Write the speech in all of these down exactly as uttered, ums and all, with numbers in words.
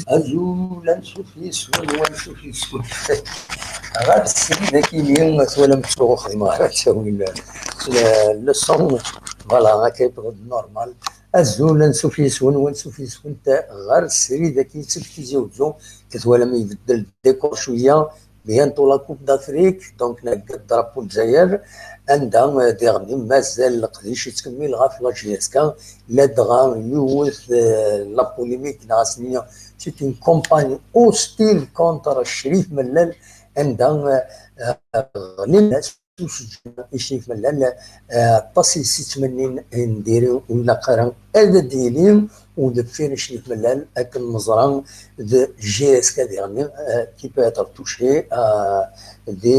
Azul, ansuf yes-wen, ansuf yes-wen. Ɣer srid akini, twalam, ttuɣ xedmeɣ ara ttawil le, le son, voilà, akka yewweḍ-d normal. Azul, ansuf yes-wen, ansuf yes-went, ɣer srid akini seg Tizi Uzzu, twalam ibeddel décor cwiya, bientôt la Coupe d'Afrique, donc nɛegg-d drapeau n Lezzayer, anda, euh, diɣen mazal leqdic yettkemmil ɣef la J S K, ladɣa yiwet, euh, la polémique, neɣ ad s-nini, c'est une campagne hostile contre Crif Mellal, anda, euh, euh, ɣlin s useǧǧen i Crif Mellal, euh, aṭas i s-yettmennin n diri ur ilaq ara ad d-yili, u deffir Crif Mellal, akken neẓra, d J S K diɣen, euh, qui peut être touché, euh, di,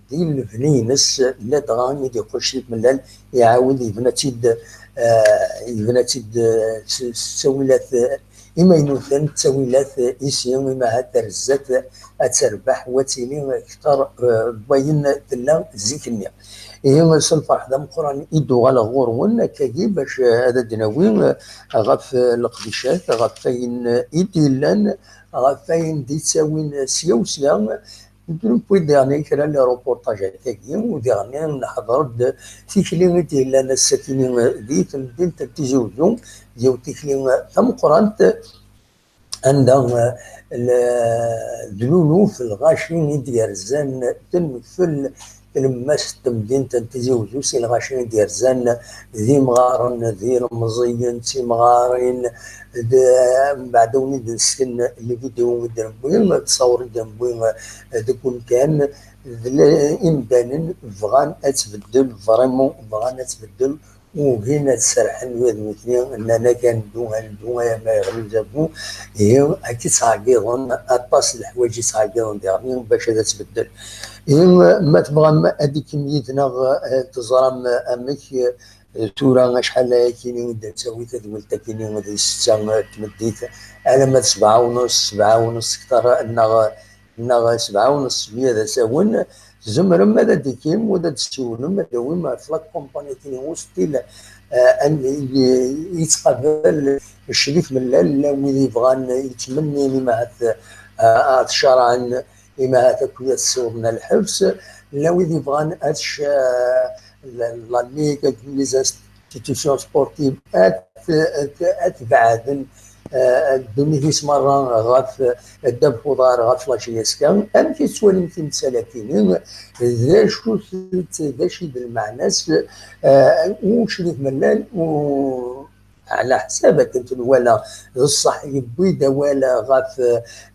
di lebni-ines, ladɣa i d-yeqqel Crif Mellal, iɛawed yebna-tt-id, euh, yebna-tt-id, euh, s, s ttawilat, euh, imaynuten, ttawilat, euh, ici, imahat ar zdat, ad terbeḥ, u ad tili kter, euh, n wayen tella zik-nni. Ihi s lferḥ d ameqqran i d-uɣaleɣ ɣur-wen, akkagi bac, eh, ad d-nawi, eh, ɣef, eh, leqdicat, ɣef wayen, eh, i d-yellan, ɣef wayen d-ittawin, eh, sya u sya. Newwi-d diɣen kra n reportage akkagi, u diɣen neḥḍer-d tikli i d-yellan ass-akini, eh, di temdint n Tizi Uzzu, yiwet tikli, eh, tameqqrant, anda, eh, le-, d luluf lɣaci i d-yerzan tenfel tlemmast n temdint n Tizi Uzzu, si lɣaci i d-yerzan d imɣaren, d ilemẓiyen, d timɣarin, d, mbeɛd a wen-id-nesken lvidiyu i d-newwi, ttṣawṛ i d-newwi, eh, deg umkan, d le-, imdanen bɣan ad tbeddel, vraiment bɣan ad tbeddel, ugin ad serḥen ula d nutni, nnan-ak: "A neddu, a neddu, ay ama yeɣli uzabu." Ihi, akka i ttɛeggiḍen, aṭas n leḥwayeǧ i ttɛeggiḍen diɣen bac ad tbeddel. Ihi, ma tebɣam ad d-tekkim yid-neɣ, eh, teẓram amek, eh, tura acḥal ayakini i d-nettawi tadwilt akini di ssetta, eh, n tmeddit, alamma d sebɛa u nus, sebɛa u nus kter, neɣ neɣ sebɛa u nus meyya d asawen, tzemrem ad d-tekim u ad d-tessiwlem, ad d-tawim ɣef la campagne-agi hostile, eh, an-, i, i yettqabal Crif Mellal, la wid yebɣan yettmennin imahat, eh, ad t-carɛen, imahat akk-, ad t-ssiwḍen ar lḥebs, la wid yebɣan ad c-, la, la Ligue, les institutions sportives, ad, ad, ad beɛden, eh, ddunit-is merra ɣef, eh, ddabex uḍar, ɣef la J S K. Amek i tettwalim timsal-agi-nni? D acu-t, d acu i d lmeɛna-s, eh, u Crif Mellal, u ɛla ḥsab akken t-nwala, d ṣṣeḥ, yewwi-d awal ɣef,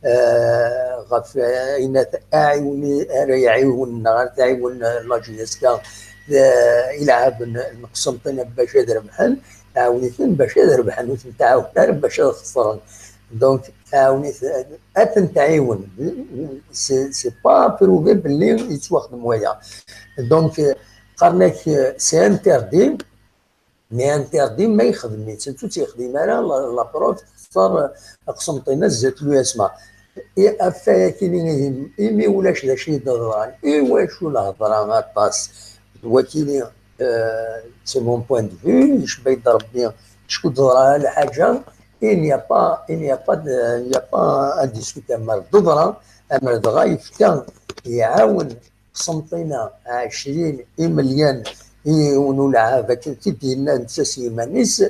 eh, ɣef ayen at-, aɛiwen ara iɛiwen neɣ ara tɛiwen la J S K, eh, ilɛaben n Qsenṭina bac ad rebḥen, tɛawen-iten bac ad rebḥen, ur ten-tɛawen ara bac ad xesren. Donc, tɛawen-iten, ad ten-tɛiwen. C'est, c'est pas prouvé belli yettwaxdem waya. Donc, eh, qqaren-ak, eh, c'est interdit, mais interdit ma yexdem-itt, ur tt-yexdim ara, la, la preuve textar Qsenṭina zdat l'U S M A. I ɣef wayakini, imi ulac d acu i d-yeḍran, i wacu lhedra aṭas? D wakini, euh, c'est mon point de vue, icebba-yi-d Rebbi, acku ur d-teḍra ara lḥaǧa, il n'y a pas, il n'y a pas de, il n'y a pas à discuter. Amer d-teḍra, amer dɣa yefka, iɛawen Qsenṭina ɛecrin imelyan i yiwen ulɛab, akken i d-yenna netta s yiman-is,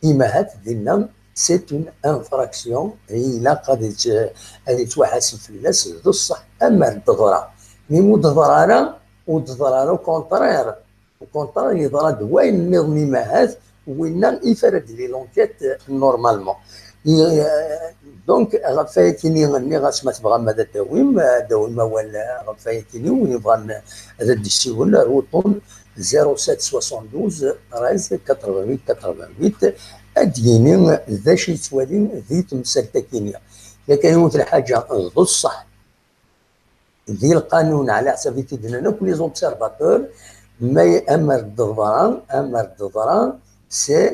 imahat dinna, c'est une infraction, ilaq ad yett-, ad yettwaḥaseb fell-as, d ṣṣeḥ, amer d-teḍra. Mi ur d-teḍra ara, ur d-teḍra ara, au contraire, au contraire, yeḍra-d wayen nniḍen, imahat winna i ara d-tili l'enquête, euh, normalement. I, euh, donc, ɣef wayakini, nniɣ-as ma tebɣam ad d-tawim, ad d-tawim awal, euh, ɣef wayakini, win yebɣan ad d-yessiwel ar wuṭṭun zéro sept soixante-douze treize quatre-vingt-huit quatre-vingt-huit, ad d-yini d acu yettwali di temsalt-akini. Yak yiwet lḥaǧa d ṣṣeḥ, di lqanun, ɛla ḥsab i t-id-nnan akk les observateurs, ma amer d-teḍra, amer d-teḍra, c'est,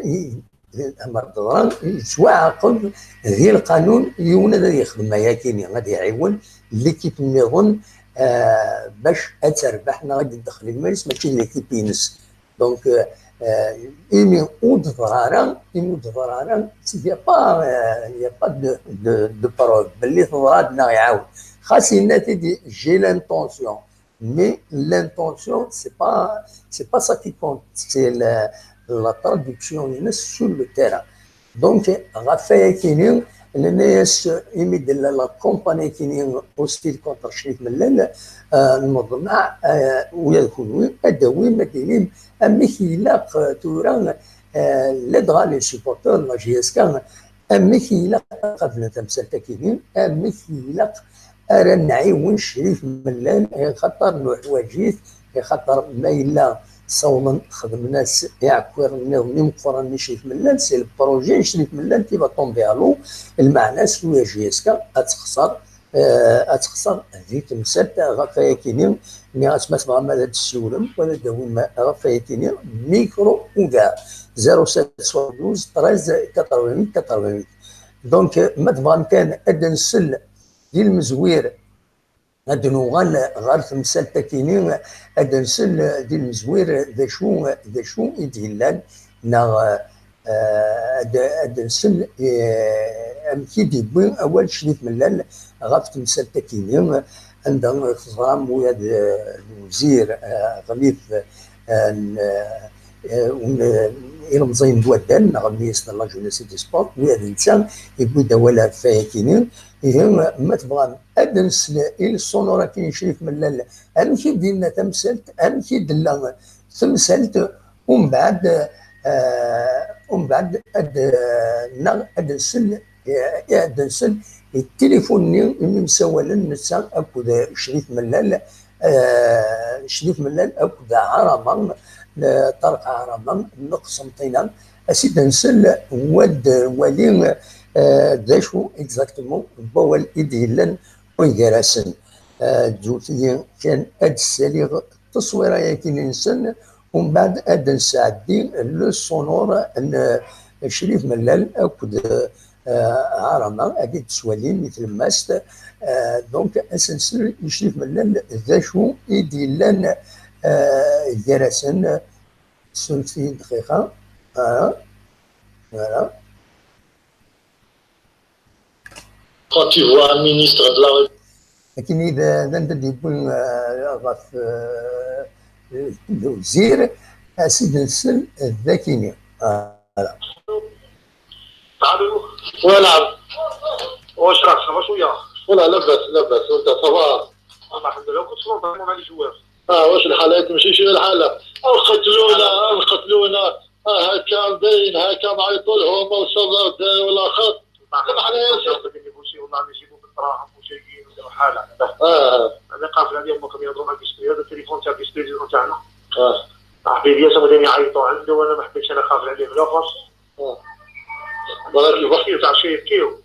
amer d-teḍra, yettwaɛaqeb di lqanun, yiwen ad yexdem ayakini, ad iɛiwen l'équipe nniḍen, euh, bac ad terbeḥ neɣ ad d-tedxel iman-is, mačči d l'équipe-ines. Donc, euh, Euh, imi ur d-teḍra ara, imi ur d-teḍra ara, il n'y a pas, euh, il n'y a pas de, de, de preuve belli teḍra-d neɣ iɛawed. Xas yenna-t-id, j'ai l'intention, mais l'intention, c'est pas, c'est pas ça qui compte, c'est la, la traduction-ines sur le terrain. Donc, ɣef wayakini, nenna-yas, imi d-tella la campagne-akini hostile contre Crif Mellal, euh, neḍmeɛ, euh, ula d kenwi ad d-tawim, ad d-tinim amek ilaq, euh, tura, euh, ladɣa les supporters de la J S K, amek ilaq ad qablen tamsalt-akini, amek ilaq ara nɛiwen Crif Mellal, axaṭer nuḥwaǧ-it, axaṭer ma yella ssawḍen xedmen-as iɛekkiren nniḍen imeqqranen i Crif Mellal, c'est le projet n Crif Mellal qui va tomber à l'eau, lmeɛna-s tura J S K ad texṣer, euh, ad texṣer di temsalt. Ɣef wayakini, nniɣ-as ma tebɣam ad d-tessiwlem, wala ad d-tawim ɣef wayakini, micro ouvert, zéro sept soixante-douze treize quatre-vingt-huit quatre-vingt-huit. Donc, ma tebɣam kan ad d-nsel di lmezwir, ad nuɣal ɣer temsalt-akini, ad nsel di lmezwir d acu, d acu i d-yellan, neɣ, eh, ad, ad nsel, eh, amek i d-yewwi awal Crif Mellal ɣef temsalt-akini, anda teẓram ula d, eh, lwezir, eh, Ɣlif, eh, n, eh, un, eh, ilemẓiyen n waddal, neɣ ministre de la jeunesse et des sports, ula d netta yewwi-d awal ɣef wayakini. Ihi, ma tebɣam ad nsel i le sonore akini Crif Mellal, amek i d-yenna tamsalt, amek i d-tella temsalt, umbeɛd, eh, umbeɛd ad, eh, neɣ ad nsel, eh, ad nsel i tilifun-nni imi msawalen netta akked Crif Mellal, eh, Crif Mellal akked Ɛarama, eh, Ṭariq Ɛarama n Qsenṭina, ad s-id-nsel, wad wali, eh, d acu exactement n wawal i d-yellan oy gar-asen. Eh, ǧǧut-iyi kan ad d-ssaliɣ tteswira-yagi-nsen, umbeɛd ad d-nesɛeddi le sonore n, eh, Crif Mellal akked, eh, Ɛarama, ad d-teswalim i tlemmast. Eh, donc, ad s-nsel i Crif Mellal d acu i d-yellan, eh, gar-asen. Ssunet-iyi-d dqiqa. Ah, voilà. Quand tu vois un ministre de la République. Akken i d, d anda d-yewwi, eh, ɣef, eh, lewzir, ad s-id-nsel d akini. Ah, voilà. Allô ? Voilà. واش راك؟ Ça va شوية؟ Voilà, لاباس، لاباس. وانت، ça va؟ والله الحمد لله. كنت في لندن، معليش، واش؟ اه، واش الحال؟ هاك ماشي شي الحالة. او قتلونا، او قتلونا. اه، هكا باين، هكا نعيطوا لهم، او صبر داي ولا خط. ما حنا يا شيخ. والله نجيبوا بالدراهم وجايين ولا حالة. اه. انا قافل عليهم، كانوا يهضروا مع البيسكري، هذا التليفون تاع البيسكري تاع هنا. اه. صاحبي الياس هما اللي يعيطوا عنده، وانا ما حبيتش انا قافل عليه من الاخر. اه. بلاك يبكيو، تاع شوية يبكيو.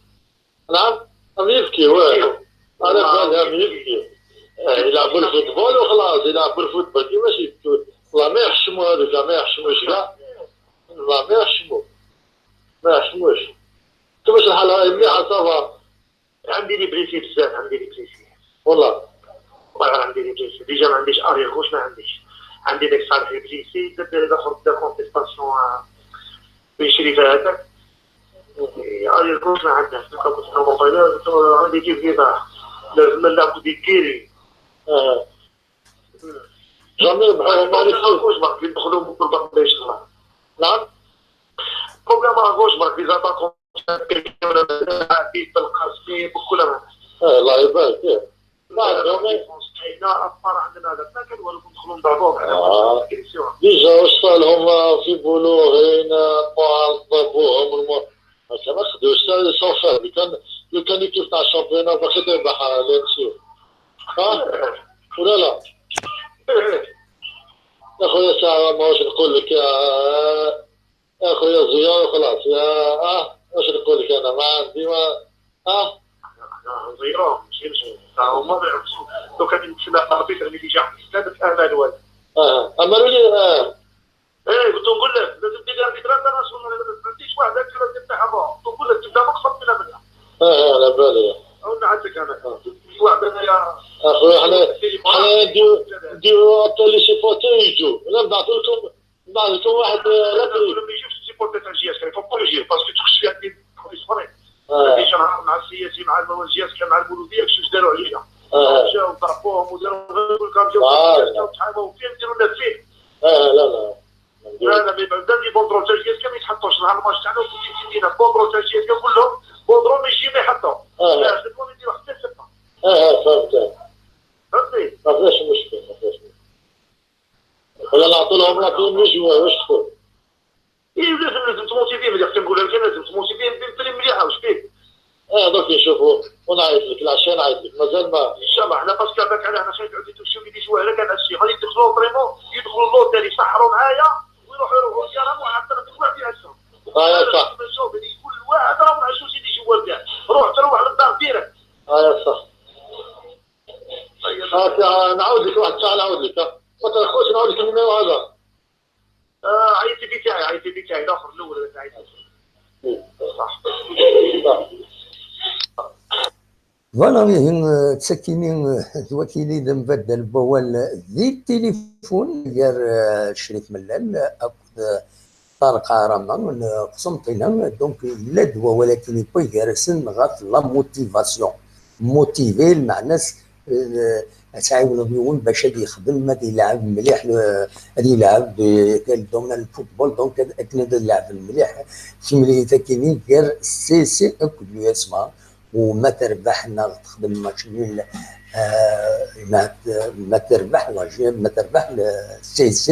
نعم، راهم يبكيو، واه. يبكيو. على بالي راهم يبكيو. آه، يلعبوا الفوتبول وخلاص، يلعبوا الفوتبول كيفاش يبكيو؟ والله ما يحشموا هذوك، ما يحشموش كاع. والله ما يحشموا. ما يحشموش. كيفاش الحال؟ هاي مليحة، صافا؟ عندي لي بليسي بزاف، عندي لي بليسي. والله. والله عندي لي بليسي. ديجا ما عنديش اريير غوش، ما عنديش. عندي داك صالح لي بليسي، درت له الاخر دا كونتيستاسيون، آه، بن شريفة هذاك. إيه، اريير غوش ما عندناش، نبقى كنت في الموبايل، عندي كيف كيف. لازم نلعبوا دي كيري. اه. جامي ربحوا هما لي كوش برك يدخلوا بالضربة باش الله. نعم. بروبليم ا غوش برك، لي زاتاكون، بيت القاسمي، بكل ما. اه، الله يبارك، اه. لا، جامي. حنا ابار عندنا هذا، ما كان والو، ندخلوا نضربوهم، حنا آه. كونتر الاغريسيون. ديجا، واش صار لهم في بولوغين، آه، بوعرض ضربوهم، والم-، هكا ما خدوش، سي سون فير. لو كان، لو كان ليكيب تاع الشامبيونات باقي تربح، آه، لينسيو. ها؟ ولا لا؟ يا خويا، ساعة ما واش نقول لك، يا، يا خويا زيار، خلاص، يا، آه، واش نقول لك أنا؟ ما عندي ما، آه. حنا نزيروهم، ماشي نشوفوا. تا هما ما يعرفوش. لو كان يتسنى الاربيتر اللي جا عند الاستاد، في امل ولا؟ آه، امل ولا؟ آه. ايه، كنت نقول لك لازم دير اربيتر انترناسيونال، ما عنديش واحد هكا لازم تاع الروح. كنت نقول لك تبدا مقصد بلا منها. اه، اه، على بالي. او نعطيك انا. آه. في واحد انا يا اخويا، حنا، حنا نديو، نديو ابطال لي سيبورتور يجوا. انا نبعث لكم، نبعث لكم واحد. لما يجيو في السيبورتي تاع جي اس كي، فوق يجيو، باسكو تخش فيها دي تخش فري. آه. ديجا نهار مع السياسي، مع الموال جي اس كي، مع المولوديه، كيفاش داروا عليا. آه. جاو ضربوهم وداروا غير كل كام جاو آه. جاو تحاموا فيه، يديروا لنا فيه. آه، لا، لا. لا، لا، مي بدا لي بوندرو تاع جي اس كي ما يتحطوش. نهار الماتش تاعنا كنت يدينا بوندرو تاع جي اس كي، نقول لهم بوندرو ما يجي ما يحطوا. آه. لا، خدموا يديروا حتى سبعة. آه، آه، فهمت. فهمتي؟ ما فيهاش مشكل، ما فيهاش مشكل. ولا نعطوا لهم، نعطوا لهم لي جوار، واش تقول؟ إيه، لازم، لازم تموتيفي مليح، كنقول لك لازم تموتيفي بلي مليحه، واش بيك؟ اه، دوك نشوفوا ونعيط لك، العشاء نعيط لك، مازال ما. ان شاء الله، حنا باسكو هذاك علاه حنا خايف يعاود يدوشيو يدي جوار، هذا كان هادشي، غادي يدخلوا فريمون، يدخلوا لوتيل، يسحروا معايا، ويروحوا يروحوا للديار، وعاد تقدر تروح فيها الشهر. اه، يا صح. كل واحد راه مع شوف يدي جوار كاع، روح تروح للدار ديريكت. اه، يا صح. طيب. آه، نعاود لك واحد الساعه، نعاود لك، ها. ما تاخذش، نعاود لك النيميرو هذا. آه، عيطي بي تاعي، عيطي بي تاعي، الآخر الأول هذا عيطي. صح. صح. Voilà، ihi, eh, d takini, eh, d wakili d ambaddal n wawal di tilifun gar, eh, Crif Mellal akked, eh, Ṭareq Arama n Qsenṭina. Donc, yella-d wawal akkin yewwi gar-asen ɣef la motivation. Motivé, lmeɛna-s, eh, ad tɛiwneḍ yiwen bac ad yexdem, ad yelɛeb mliḥ, eh, ad yelɛeb, eh, le domaine n football, donc ad, akken ad lɛeben mliḥ timlilit akkin gar C C akked l'U S M A, u ma terbeḥ neɣ texdem match nul, eh, ma, ma terbeḥ la, ma terbeḥ le C C,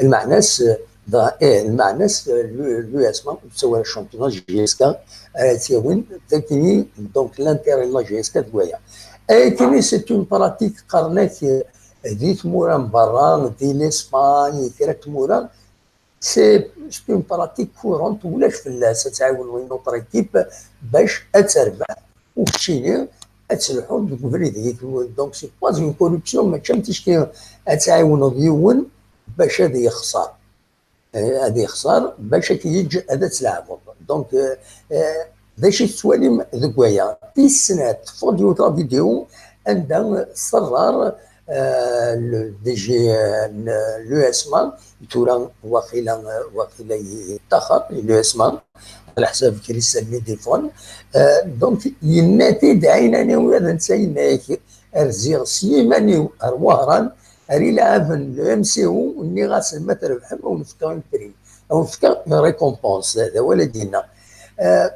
lmeɛna-s, eh, dɣa, eh, lmeɛna-s, eh, l'U-, l'U S M A ur tessawal championnat jusqu'à ara tt-yawin takini, donc l'intérêt n la J S K d waya. Ayakini c'est une pratique qqaren-ak, eh, di tmura n berra, di l'Espagne, kra n tmura, c'est, c'est une pratique courante, ulac fell-as, ad tɛiwen une autre équipe bac ad terbeḥ, u keččini ad telḥuḍ deg ubrid-ik. Donc c'est pas une corruption, mačči am ticki ad tɛiwneḍ yiwen bac ad yexṣer. Eh, ad yexṣer bac ad k-yeǧǧ ad tleɛbeḍ. Donc, eh, eh, d acu i tettwalim deg waya? Tis snat, teffeɣ-d yiwet la vidéo anda ṣerrer, eh, le D G, eh, n l'U S M A, tura waqila, eh, waqila yeṭṭaxer l'U S M A, ɛla ḥsab Christian mi d-iffɣen. Eh, donc, yenna-t-id ɛinani, ula d netta yenna-yak, rziɣ s yiman-iw ar Wehran, ar ileɛben n le M C O, nniɣ-asen ma trebḥem, ad wen-fkeɣ une prime, ad wen-fkeɣ une récompense, d awal ad d-yenna. Eh,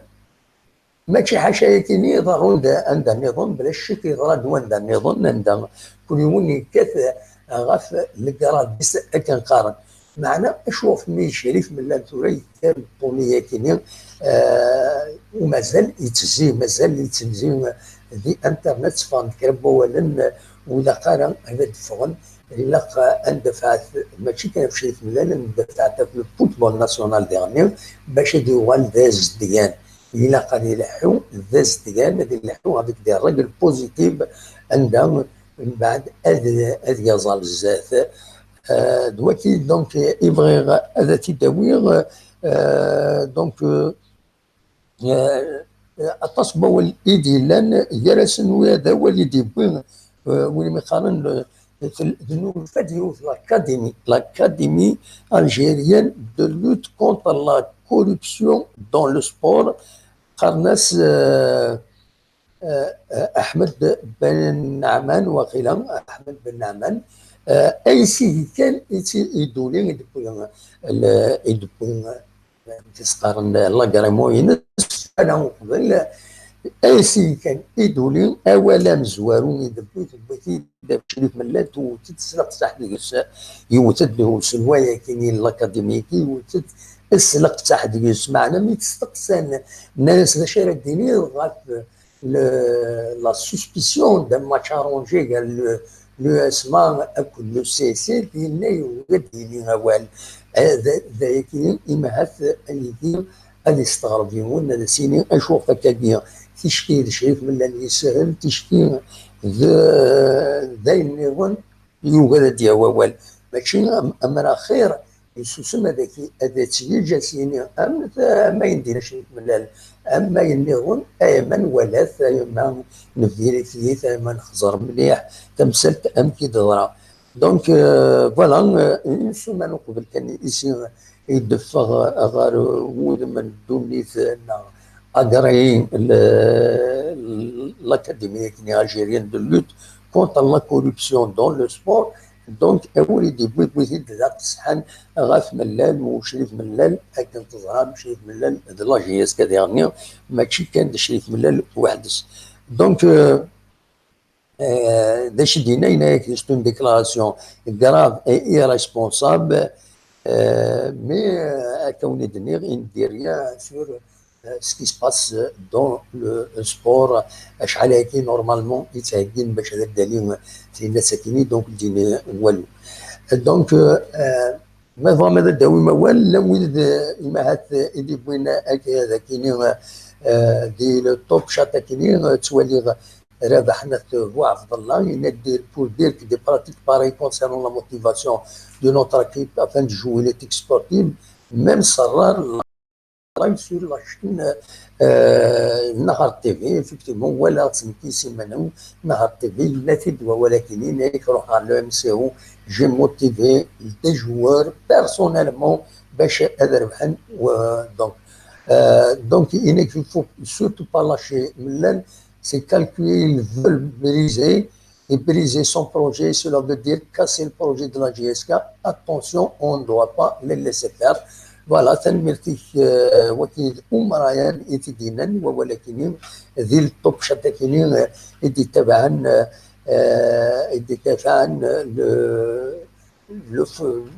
mačči ḥaca yakini, iḍerru-d anda nniḍen, bla ccek yeḍra-d wanda nniḍen, anda kul yiwen yekkat ɣef le grade-is akken qqaren. Meɛna acu ɣef mi Crif Mellal tura yekker ṭṭuli-yakini, eh, u mazal yettezzi, mazal yettezzi di internet, ffɣen-d kra n wawalen, eh, ur ilaq ara ad d-ffɣen, ilaq ad ndafɛet, mačči kan ɣef Crif Mellal, ad ndafɛet ɣef le football national diɣenni, bac ad yuɣal d azedgan. Ilaq ad ileḥḥu d azedgan, ad ileḥḥu avec des règles positives, anda mbeɛd ad, ad yaẓ ar zdat. Eh, d waki, donc, i bɣiɣ ad t-id-awiɣ, eh, donc, eh, eh, aṭas n wawal i d-yellan, gar-asen wi d awal i d-yewwi, eh, win mi qqaren, eh, tel-, d nulfa-d yiwet l'académie, l'Académie algérienne de lutte contre la corruption dans le sport, qqaren-as, eh, eh, eh, Ahmed Ben Naɛman, waqila, Ahmed Ben Naɛman, eh, ayes-agi kan i tt-, i d-uli, i d-wwi, le-, i d-wwi, eh, amek i s-qqaren, l'agrément-ines, ala uqbel, ayes-agi kan i d-uli, awal amezwaru i d-wwi, tewwi-t-id Crif Mellal, tewwet-d s leqseḥ deg-s, yewwet-d uselway-agi n l'Académie, yewwet-d s leqseḥ deg-s, meɛna mi t-steqsan, nnan-as d acu ara d-tiniḍ ɣef le, la suspension d'un match arrangé gar le, l'U S M A akked le C S C, yenna yugi ad d-yini awal. Eh, d, d ayagi, imahat ayagi ad yesteɣreb yiwen, ad as-yini acu ɣef akkagi, ticki d Crif Mellal yeshel, ticki d, d ayen nniḍen. Yugi ad d-yawi awal. Mačči am, ammer axir, yessusem ad ak-, ad tt-yeǧǧ ad s-yini am, am ayen d-yenna Crif Mellal, am ayen nniḍen, ay ma nwala-t, ay ma nvérifié-t, ay ma nexẓer mliḥ tamsalt amek i d-teḍra. Donc, euh, voilà, euh, une semaine uqbel kan isi, i d-teffeɣ ɣer wudem n ddunit neɣ agréé, le, l'Académie algérienne de lutte contre la corruption dans le sport. Donc, awal i d-yewwi, wwit-id d aqesḥan ɣef Mellal, u Crif Mellal, akken teẓram, Crif Mellal d la J S K diɣenni, mačči kan d Crif Mellal weḥd-s. Donc, euh, euh, d acu i d-yenna, yenna-yak, c'est une déclaration grave et irresponsable, euh, mais, euh, akka wen-d-nniɣ, il ne dit rien sur, euh, ce qui se passe dans le sport. Acḥal ayagi, normalement, i ttheggin bac ad d-tali tinna sakini, donc, d-yenna walu. Donc, euh, euh, ma tebɣam ad d-tawim awal, llan wid, euh, imahat, euh, i d-yewwin akka d akini, euh, euh, di le top chat akini, euh, ttwaliɣ Rabaḥ Nat Buɛebdella, il est de, pour dire que des pratiques pareilles concernant la motivation de notre équipe afin de jouer l'éthique sportive, même Sarrar live sur la chaîne, euh, Nahar T V, effectivement, walaɣ-tt nekk i simana-w, Nahar T V, yenna-t-id wawal-agi, yenna-yak ruḥ ɣer le M C O, j'ai motivé des joueurs personnellement bac ad rebḥen, euh, donc, euh, donc, il ne faut surtout pas lâcher Mellal, c'est calculé, ils veulent briser et briser son projet, cela veut dire casser le projet de la J S K. Attention, on ne doit pas les laisser faire. Voilà, tanemmirt-ik, euh, wagi d umrayan i t-id-yennan wawal-akini, di le top chat akini, euh, i d-ittabaɛen, euh, euh, i d-ittabaɛen, euh, le, le,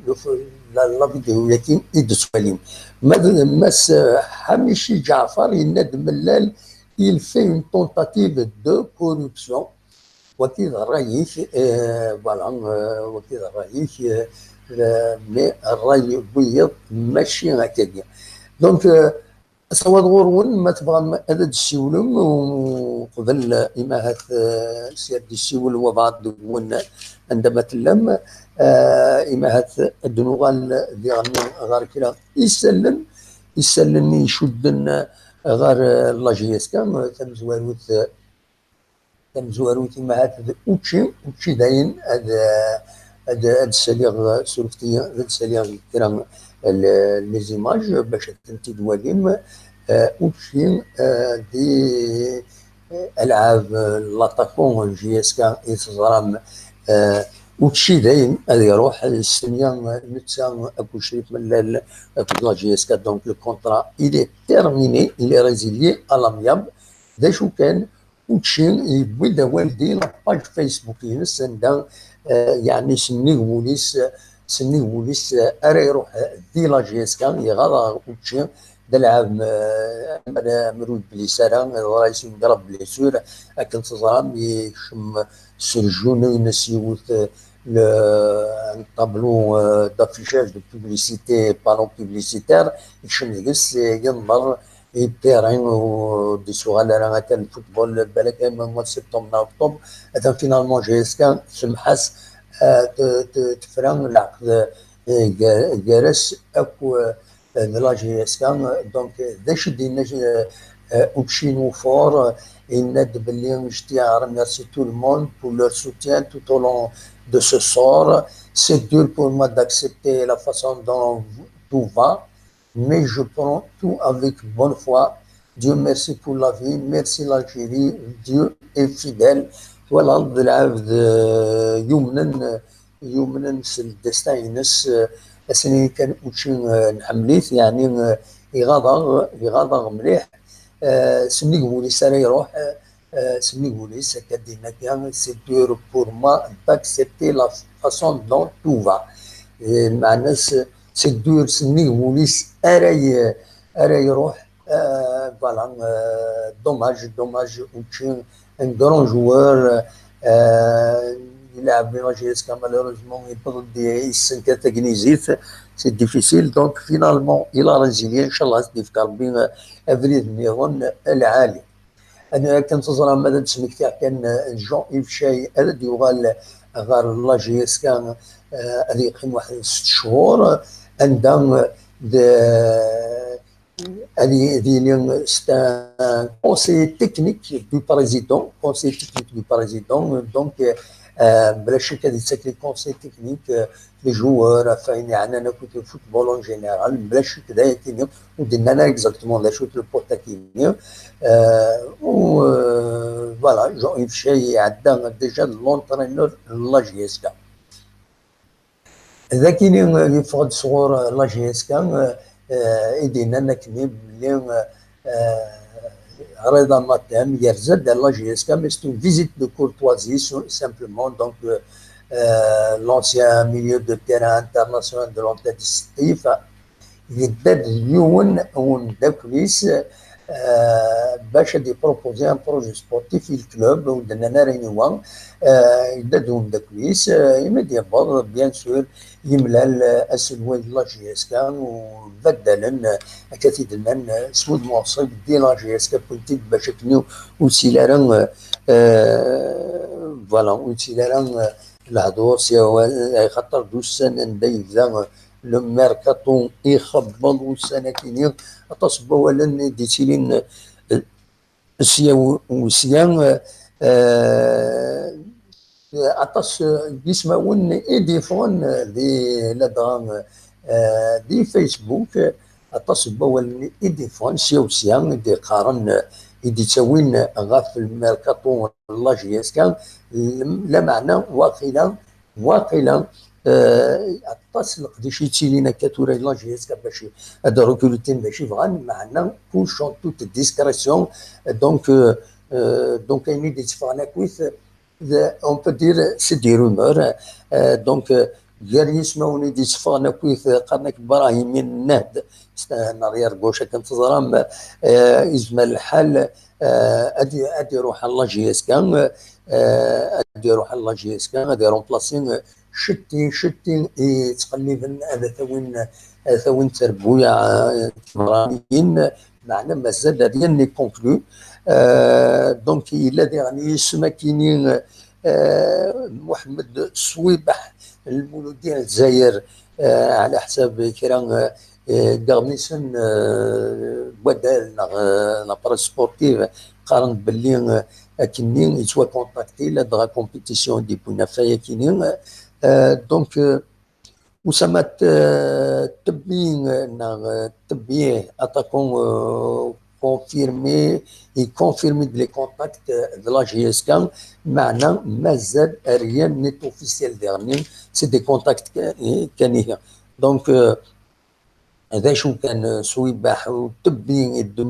le, la, la vidéo-yagi i d-tettwalim. Ma d, Mass, euh, Hamici Ǧaɛfar yenna-d Mellal, il fait une tentative de corruption. Wagi d ṛṛay-ik, euh, voilà, euh, wagi d ṛṛay-ik, euh, euh, mais ṛṛay n wiyiḍ mačči akkagi. Donc, euh, asawaḍ ɣur-wen, ma tebɣam ad d-tessiwlem, uqbel, euh, imahat, euh, si ad d-yessiwel wabɛaḍ deg-wen anda ma tellam, euh, imahat ad d-nuɣal diɣen ɣer kra isallen, isallen i icudden ɣer, euh, la J S K, euh, tamezwarut, euh, tamezwarut imahat d učči, učči dayen ad, ad, ad saliɣ, surfet-iyi, ad saliɣ kra l-, les images bac ad tent-id-walim. Euh, učči, euh, di, euh, alɛab, euh, l'attaquant n J S K i teẓram, euh, učči dayen ad iruḥ, ssenya netta akked Crif Mellal akked la J S K, donc le contrat il est terminé, il est résilié à l'amiable. D acu kan, učči yewwi-d awal di la page Facebook-ines anda, euh, yeɛni sennig wul-is, sennig wul-is, euh, ara iruḥ di la J S K, iɣaḍ-aɣ učči, d alɛab, euh, amru yeblis ara, iḍra-yas une grave blessure, akken teẓram, yekcem s lǧunu-ines yiwet, euh, le, un tableau, euh, d'affichage de publicité, panneau publicitaire, yekcem deg-s, yenḍer, i terrain ur d-isuɣal ara atan football, balak am mois de septembre neɣ octobre, atan finalement J S K semḥ-as, euh, te-, te-, tefra lɛeqd, euh, gar-, gar-as akk, euh, d la J S K. Donc, d acu i d-yenna, euh, euh, Uchino Fort, euh, yenna-d belli, je tiens à remercier tout le monde pour leur soutien tout au long de ce sort. C'est dur pour moi d'accepter la façon dont tout va. Mais je prends tout avec bonne foi. Dieu merci pour la vie, merci l'Algérie, Dieu est fidèle. Twalaḍ d lɛebd, euh, yumnen, euh, yumnen s destin-ines, euh, ass-nni kan učči, euh, nḥemmel-it, yeɛni, euh, iɣaḍ-aɣ, iɣaḍ-aɣ mliḥ. Euh, sennig wul-is ara iruḥ, euh, euh, sennig wul-is, akka d-yenna kan, c'est dur pour moi d'accepter la façon dont tout va. Euh, lmeɛna-s, c'est dur, sennig wul-is ara y-, ara iruḥ. Euh, voilà, euh, dommage, dommage, učči, un grand joueur, euh, yelɛeb di la J S K, malheureusement, yewweḍ-d yessen kan tagnizit, c'est difficile. Donc, finalement, il a résilié, inchallah, ad s-d-yefk Rebbi, euh, abrid nniḍen, euh, lɛali. Akken teẓram, ad d-smektiɣ kan, euh, Jean-Yves Chay ad d-yuɣal ɣer la J S K, euh, ad yeqqim waḥed n sett cchur, anda, euh, d-, ad y-, ad yili, c'est un conseiller technique du président, conseiller technique du président, donc, euh, Euh, bla ccek ad yettak les conseils techniques, euh, les joueurs, ɣef wayen yeɛnan akk le football en général, bla ccek d ayakini, ur d-nnan ara exactement d acu-t le poste akini. Euh, u, euh, voilà, Jean-Yves Chay iɛedda déjà d l'entraîneur n la J S K. D akini, euh, yeffeɣ-d sɣur, euh, la J S K, euh, euh, i d-yennan akkenni belli, euh, euh, Reda Matem yerza-d ar la J S K, mais c'est une visite de courtoisie, so-, simplement. Donc, euh, euh, l'ancien milieu de terrain international de l'Antad Stif, yedda-d d yiwen n umeddakel-is, euh, bac ad d-iproposi un projet sportif i le club, ur d-nnan ara aniwa. Euh, yedda-d d umeddakel-is, euh, imi d-yewweḍ, bien sûr, yemlal, euh, aselway n la J S K, u baddalen, euh, akka t-id-nnan, euh, s wudem uɣṣib di la J S K, wwin-t-id bac akken ur yettili ara, euh, euh, voilà, ur yettili ara, euh, lehdur s, axaṭer d ussan anda yebda, euh, le mercato ixebbeḍ ussan-agi-nni, aṭas n wawalen i d-yettilin, eh, sya u, u sya, eh, eh, aṭas, eh, n yismawen i d-yeffɣen, eh, di, ladɣa, eh, di Facebook, eh, aṭas n wawalen i d-yeffɣen sya u sya, i d-yeqqaren, eh, i d-yettawin ɣef le mercato n la J S K, lameɛna waqila, waqila, eh, aṭas n leqdic yettilin akka tura i la J S K bac ad rekrutin d acu bɣan, meɛna kullec en toute discrétion. Donc, euh, euh, donc ayen i d-yetteffɣen akkit, d, on peut dire, c'est des rumeurs. Euh, donc, euh, gar yismawen i d-yetteffɣen akkit, qqaren-ak Brahim Ned, c'est un arrière gauche, akken teẓram, euh, yezmer lḥal, euh, ad, ad iruḥ ɣer la J S K, euh, ad iruḥ ɣer la J S K, ad iremplasi, euh, Cetti, Cetti i yettqelliben ad t-awin, ad t-awin tterbuya, eh, timeɣriyin, meɛna mazal rien n'est conclu. Euh, donc, yella diɣen yisem akini, euh, Mohamed Souibah, Lmuludi n Lezzayer, euh, ɛla ḥsab kra, euh, euh, deg iɣmisen, euh, n waddal neɣ, euh, la presse sportive, qqaren-d belli, euh, akkenni yettwakontakti ladɣa compétition i d-yewwin ɣef wayakini. Euh, donc, euh, Oussama T-, euh, Tebbi, euh, neɣ, euh, Tebbi, attaquant, euh, confirmé, il confirme les contacts, euh, de la J S K, meɛna mazal rien n'est officiel diɣen, c'est des contacts que, euh, kan ihi. Donc, euh, d acu kan, euh, Souibah u Tebbi i d-,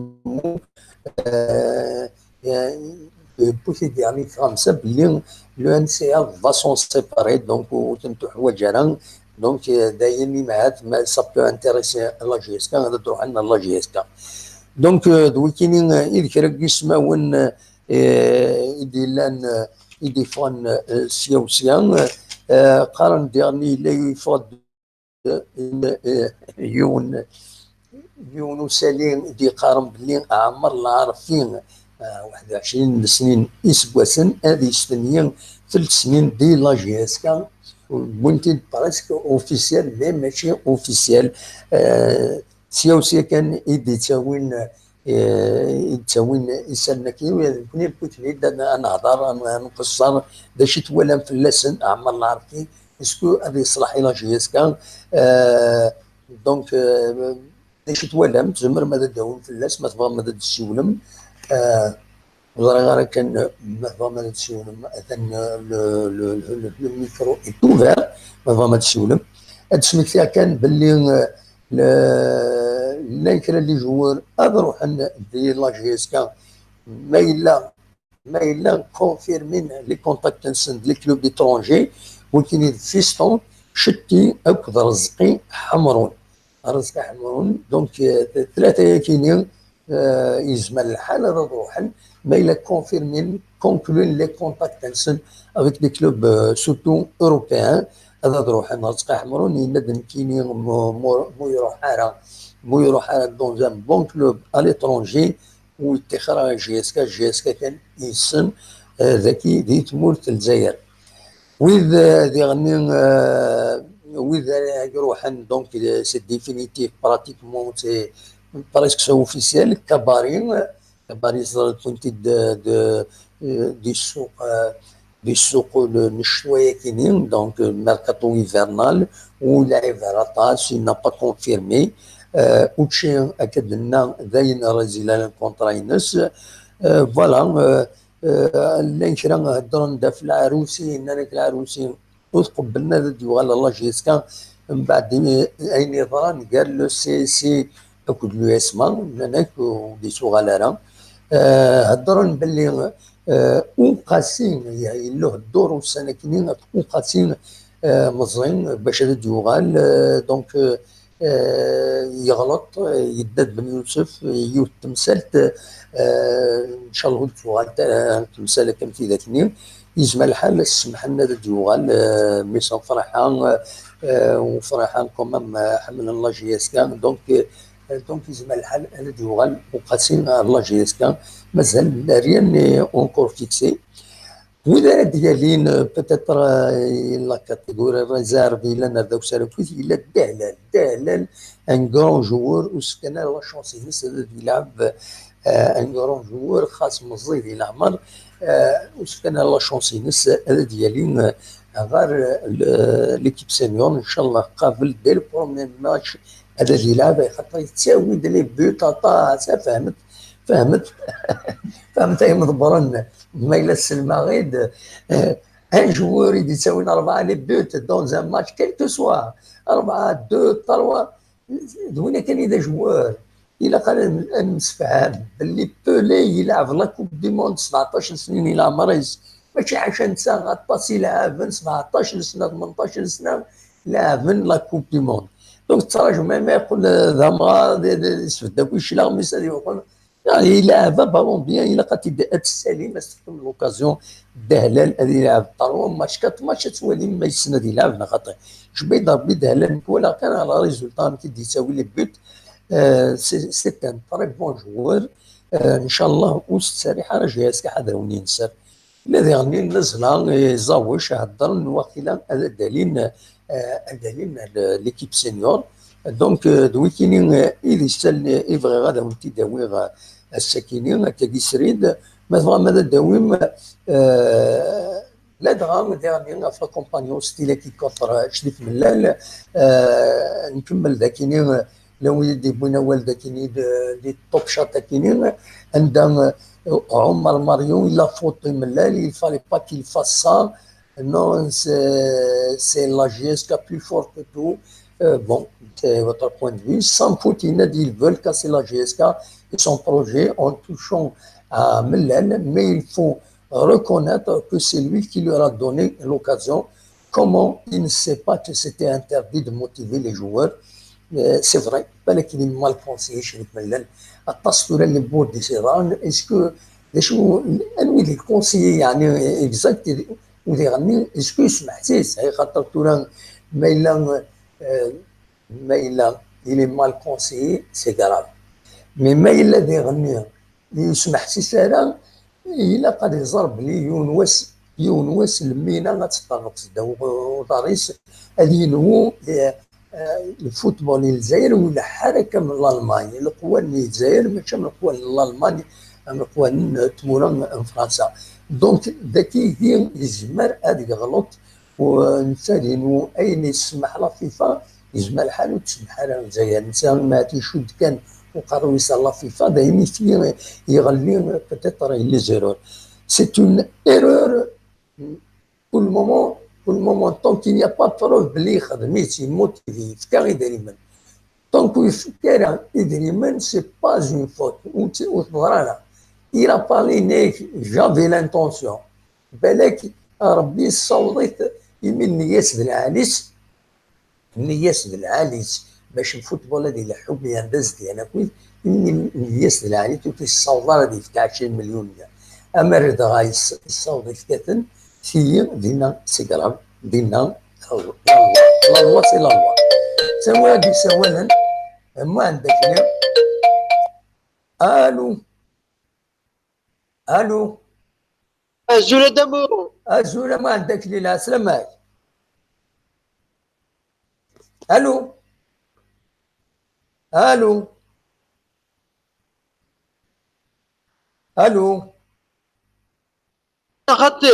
euh, euh, bu-t-id yeɛni tɣamsa belli le N C A va s'en séparer, donc ur ten-tuḥwaǧ ara. Donc, euh, d ayen i ma, ça peut intéresser la J S K, ad d-ruḥen ɣer la J S K. Donc, euh, d wikini, euh, i d kra n yismawen, euh, i d-yellan, euh, i d-yeffɣen, euh, sya u sya. Euh, qqaren-d diɣen yella yeffeɣ-d yiwen, yiwen usali i d-yeqqaren belli Ɛmer Lɛerfi, ah, waḥed u ɛecrin n lesnin iseggasen, ad yestenyi telt snin di la J S K, wwin-t-id presque officiel, mais mačči officiel. Ah, sya u sya kan i d-yettawin, eh, i d-ttawin isallen-agi, nekkni newwi-ten-id ad, ad nehder, ad, ad nqeṣṣer, d acu i twalam fell-asen, Ɛmer Lɛerfi, est-ce que ad yeṣleḥ i la J S K? Euh, donc, euh, d acu i twalam? Tzemrem ad d-tawim fell-as, ma tebɣam ad d-tessiwlem. Euh, ur ẓriɣ ara kan, ma tebɣam ad d-tessiwlem, atan le, le, le, le, le micro est ouvert, ma tebɣam ad d-tessiwlem. Ad d-smektiɣ kan belli, euh, le, llan kra n les joueurs ad ruḥen di la J S K, ma yella ma yella confirmin les contacts-nsen d les clubs étrangers, wigini d Fiston, Cetti akked Rezqi Ḥemrun. Rezqi Ḥemrun, donc, euh, tlata-yakini, euh, yezmer lḥal ad ruḥen, ma yella confirmin, conclun les contacts-nsen avec des clubs, euh, surtout européens, ad ruḥen. Rezqi Ḥemrun yenna-d nekkini mu, mu, mu iruḥ ara, mu iruḥ ara dans un bon club à l'étranger, u yettixer ɣer J S K, J S K kan yessen, eh, daki di tmurt n Lezzayer. Wid, eh, diɣenni, eh, wid ara iruḥen, donc, eh, c'est définitif, pratiquement, c'est presque c'est officiel, Kabari, eh, Kabari ẓriɣ-ken-id de, de, eh, di ssuq, eh, di ssuq n ccetwa-yakini, donc, euh, mercato hivernal, ur lɛib ara aṭas, il n'a pas confirmé. Euh, učči, akka d-nenna, d ayen résilen lkunṭra-ines. Euh, voilà, euh, euh, llan kra heddren-d ɣef Lɛarusi, nnan-ak Lɛarusi ur tqebblen ad d-yuɣal ɣer la J S K, mbeɛd i-, ayen yeḍran gar le C S C akked l'U S M A, nnan-ak ur d-yettuɣal ara. Euh, heddren belli, euh, Uqasi, yella uheddur ussan akkenni ɣef Uqasi, euh, meẓẓi, bac ad d-yuɣal, euh, donc, euh, euh, yeɣleḍ, euh, yedda-d Ben Yusef, yiwet n temsalt, euh, ncallah ur d-tuɣal ara temsal akka am tidak-nni. Yezmer lḥal ad s-semḥen ad d-yuɣal, euh, mais Friḥa, euh, u Friḥa quand même, euh, ḥemmlen la J S K, donc, euh, donc yezmer lḥal ad d-yuɣal Uqasi ɣer la J S K. Mazal rien n'est encore fixé. Wid ara d-yalin, euh, peut-être, euh, la catégorie réserve, yellan ar dawsa akkit, yella Dahlal. Dahlal, un grand joueur, ur s-fkan ara la chance-ines ad yelɛeb, euh, un grand joueur, xas meẓẓi di leɛmer, euh, ur s-fkan ara la chance-ines ad d-yali, euh, ɣer, euh, le-, l'équipe senior, ncallah qabel, dès le premier match, ad d-yelɛeb, xaṭer yettawi-d les buts aṭas, fehmet, fehmet, fehmet ayen ḍebbren. Ma yella selmaɣ-id, euh, un joueur i d-yettawin rebɛa les buts dans un match, quel que soit, rebɛa, deux, trois, d win akken i d ajoueur. Ilaq ad n-, ad nemsefham belli Pelé yelɛeb la Coupe du Monde sebɛeṭṭac n snin i leɛmer-is. Mačči ḥaca netta, aṭas i leɛben, sebɛeṭṭac n sna, tmenṭac n sna, leɛben la Coupe du Monde. Donc, tettraǧum ma yeqqel d amɣar, d, d, d, yesbedd akk iclaɣ, mi s ad yeqqel. Yeɛni, yelɛeb ballon bien, ilaq ad t-id-, ad tessalim, ad s-tefkem l'occasion Dahlal ad yelɛeb trois match, quatre match, ad twalim ma yessen ad yelɛeb neɣ xaṭi. Jbid Rebbi Dahlal, nekk walaɣ kan ɣer résultat, amek i d-yettawi les buts. Euh, c'est, c'est un très bon joueur. Euh, ncallah ur s-tserriḥ ara J S K, ḥader win yenser. Ula diɣen-nni n Lezla, eh, Zawic, heddren waqila ad d-alin, eh, ad d-alin l-, l'équipe senior. Donc, eh, d wikini, eh, i d isalen, eh, i bɣiɣ ad awen-t-id-awiɣ, eh, ass-akini, akkagi srid. Ma tebɣam ad d-awim, eh, ladɣa diɣen-nni ɣef la compagnie hostile qui contre, eh, Cdif Mellal, eh, nkemmel dakini, eh, Llan wid i d-yewwin awal d akini, d, d top shot akini, anda, euh, Omar Mario, il a faute i Mellal, il fallait pas qu'il fasse ça. Non, c'est, c'est la J S K plus fort que tout. Euh, bon, c'est votre point de vue. Sans faute, il a dit, ils veulent casser la J S K et son projet en touchant à Mellal, mais il faut reconnaître que c'est lui qui leur a donné l'occasion. Comment il ne sait pas que c'était interdit de motiver les joueurs? Euh, c'est vrai, balak il est mal conseillé chez les Mellal. Aṭas tura les bourdes des Iran, est-ce que, d acu, anwi d les conseillers, يعني, exact, u diɣen-nni, est-ce que yesmeḥsis, ay xaṭer tura, ma yella, euh, ma yella, il est mal conseillé, c'est grave. Mais ma yella diɣen-nni, ur yesmeḥsis ara, ilaq ad iẓer belli yiwen wass, yiwen wass lmina ad teṭṭerḍeq sdaw uḍar-is, ad yenwu, eh, eh, lfutbol i Lezzayer ur ileḥḥu ara akka am Lalman. Leqwanen n Lezzayer mačči am leqwanen n Lalman, am leqwanen n tmura n Fransa. Donc, dagi yezmer ad yeɣleḍ u netta d inu ayen yesmaḥ la FIFA, yezmer lḥal ur tsemmeḥ ara Lezzayer. Netta ma icudd kan uqerruy-is ar la FIFA, d ayen i t-, yeɣli peut-être les erreurs. C'est une erreur pour le moment, pour le moment, tant qu'il n'y a pas preuve belli yexdem-itt, yemmotivé, yefka idrimen. Tant ur yefka ara idrimen, c'est pas une faute. Ur t-, ur teḍra ara. Il a parlé, mais j'avais l'intention. Balak Rebbi yessaweḍ-it imi nneyya-s d lɛali-s, nneyya-s d lɛali-s, bac lfutbol ad ileḥḥu bien d azedyan akkit, imi nneyya-s d lɛali-s ur t-yessaweḍ ara ad yefk ɛecrin milyun. Amer dɣa yess-, yessaweḍ yefka-ten, tigi dinna c'est grave, dinna la loi, la loi c'est la loi. Ttawad isawalen, ma anda kni. Allô. Allô. Azul a Dda Murad. Azul a Muḥend Akli, lɛeslama-k. Allô. Allô. Allô. A xaṭi.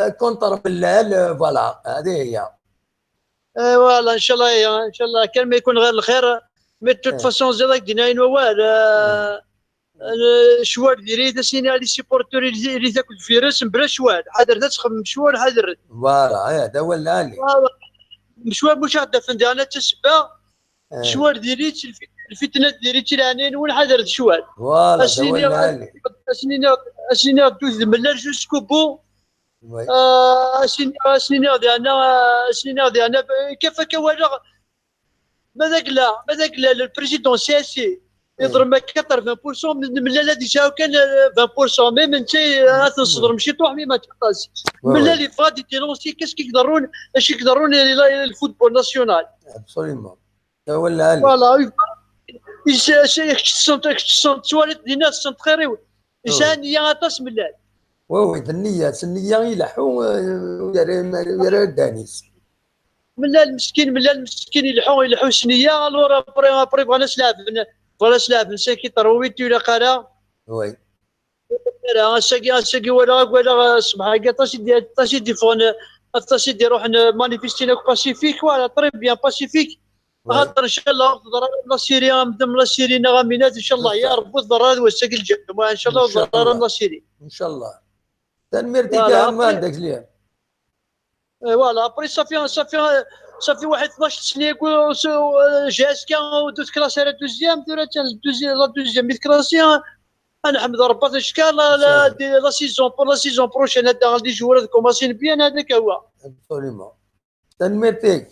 euh, contre Mellal, euh, voilà, هذه هي. Eh, voilà, inchallah, ya, inchallah, kan ma yekun ɣer lxir, mais de toute façon, ziḍ ak-d-inin wawal, eh, eh, ccwal diri-t, as-iniɣ les supporters, ili-t akked virus, mebla ccwal, ḥadret ad txemmem ccwal, ḥadret. Voilà, eh, d awal lɛali. Voilà. Ccwal mhux ad d-afen diɣen d tasebba, eh, ccwal diri-tt, lfit-, lfitna diri-tt, i leɛnaya-nwen, ḥadret ccwal. Voilà, d awal lɛali. As-iniɣ, as-iniɣ, as-iniɣ ddut d Mellal jusqu'au bout. Oui. Ah, as-iniɣ, as-iniɣ diɣen, ah, as-iniɣ diɣen, ah, kif akka walaɣ, ma d agla, ma d agla, le président C S C, oui, yeḍlem à quatre-vingts pour cent, Mellal ad yesɛu kan, euh, vingt pour cent, même netta, euh, ad t-nesseḍlem ciṭuḥ, mais mačči aṭas. Oui, Mellal, oui, yebɣa ad dénoncer, qu'est-ce qui iḍerrun, acu i iḍerrun i, i, i le football national. Absolument. D awal lɛali. Voilà, yebɣa, is-, is-, kečč tessneḍ, kečč tessneḍ, tettwaliḍ dinna, tessneḍ xir-iw. Yesɛa nniya aṭas Mellal. Oui, oui, d nniya, s nniya ileḥḥu, eh, ur yerra, ur yerra ddehn-is. Mellal meskin, Mellal meskin ileḥḥu, ileḥḥu s nniya, alors après, après bɣan ad s-leɛben, bɣan ad s-leɛben cinq quatre-vingt-huit, ur ilaq ara. Oui. Ara, ass-agi, ass-agi walaɣ, walaɣ, eh, ṣṣbeḥ-agi aṭas i d-, aṭas i d-iffɣen, eh, aṭas i d-iruḥen, eh, manifestin akk pacifique, voilà, très bien, pacifique. Oui. Axaṭer, inchallah, ur teḍra ara la Syrie, am, am la Syrie neɣ am winat, inchallah, ya Rebbi, ur teḍra ara d wass-agi lǧemɛa, inchallah, ur teḍra ara am la Syrie. Inchallah. Tanemmirt-ik, voilà, a Mman Dakli. Eh, voilà, après, ça fait, ça fait, ça fait واحد اثناش سنة يقول، euh, G S K, ur teklasi ara deuxième, tura attan deuxième, la deuxième, mi teklasi, ad neḥmed Rebbi, ad tecka, la, la, la saison, pour la saison prochaine, ad d-aɣen les joueurs ad commencen bien, هذاك هو. Absolument. Tanemmirt-ik.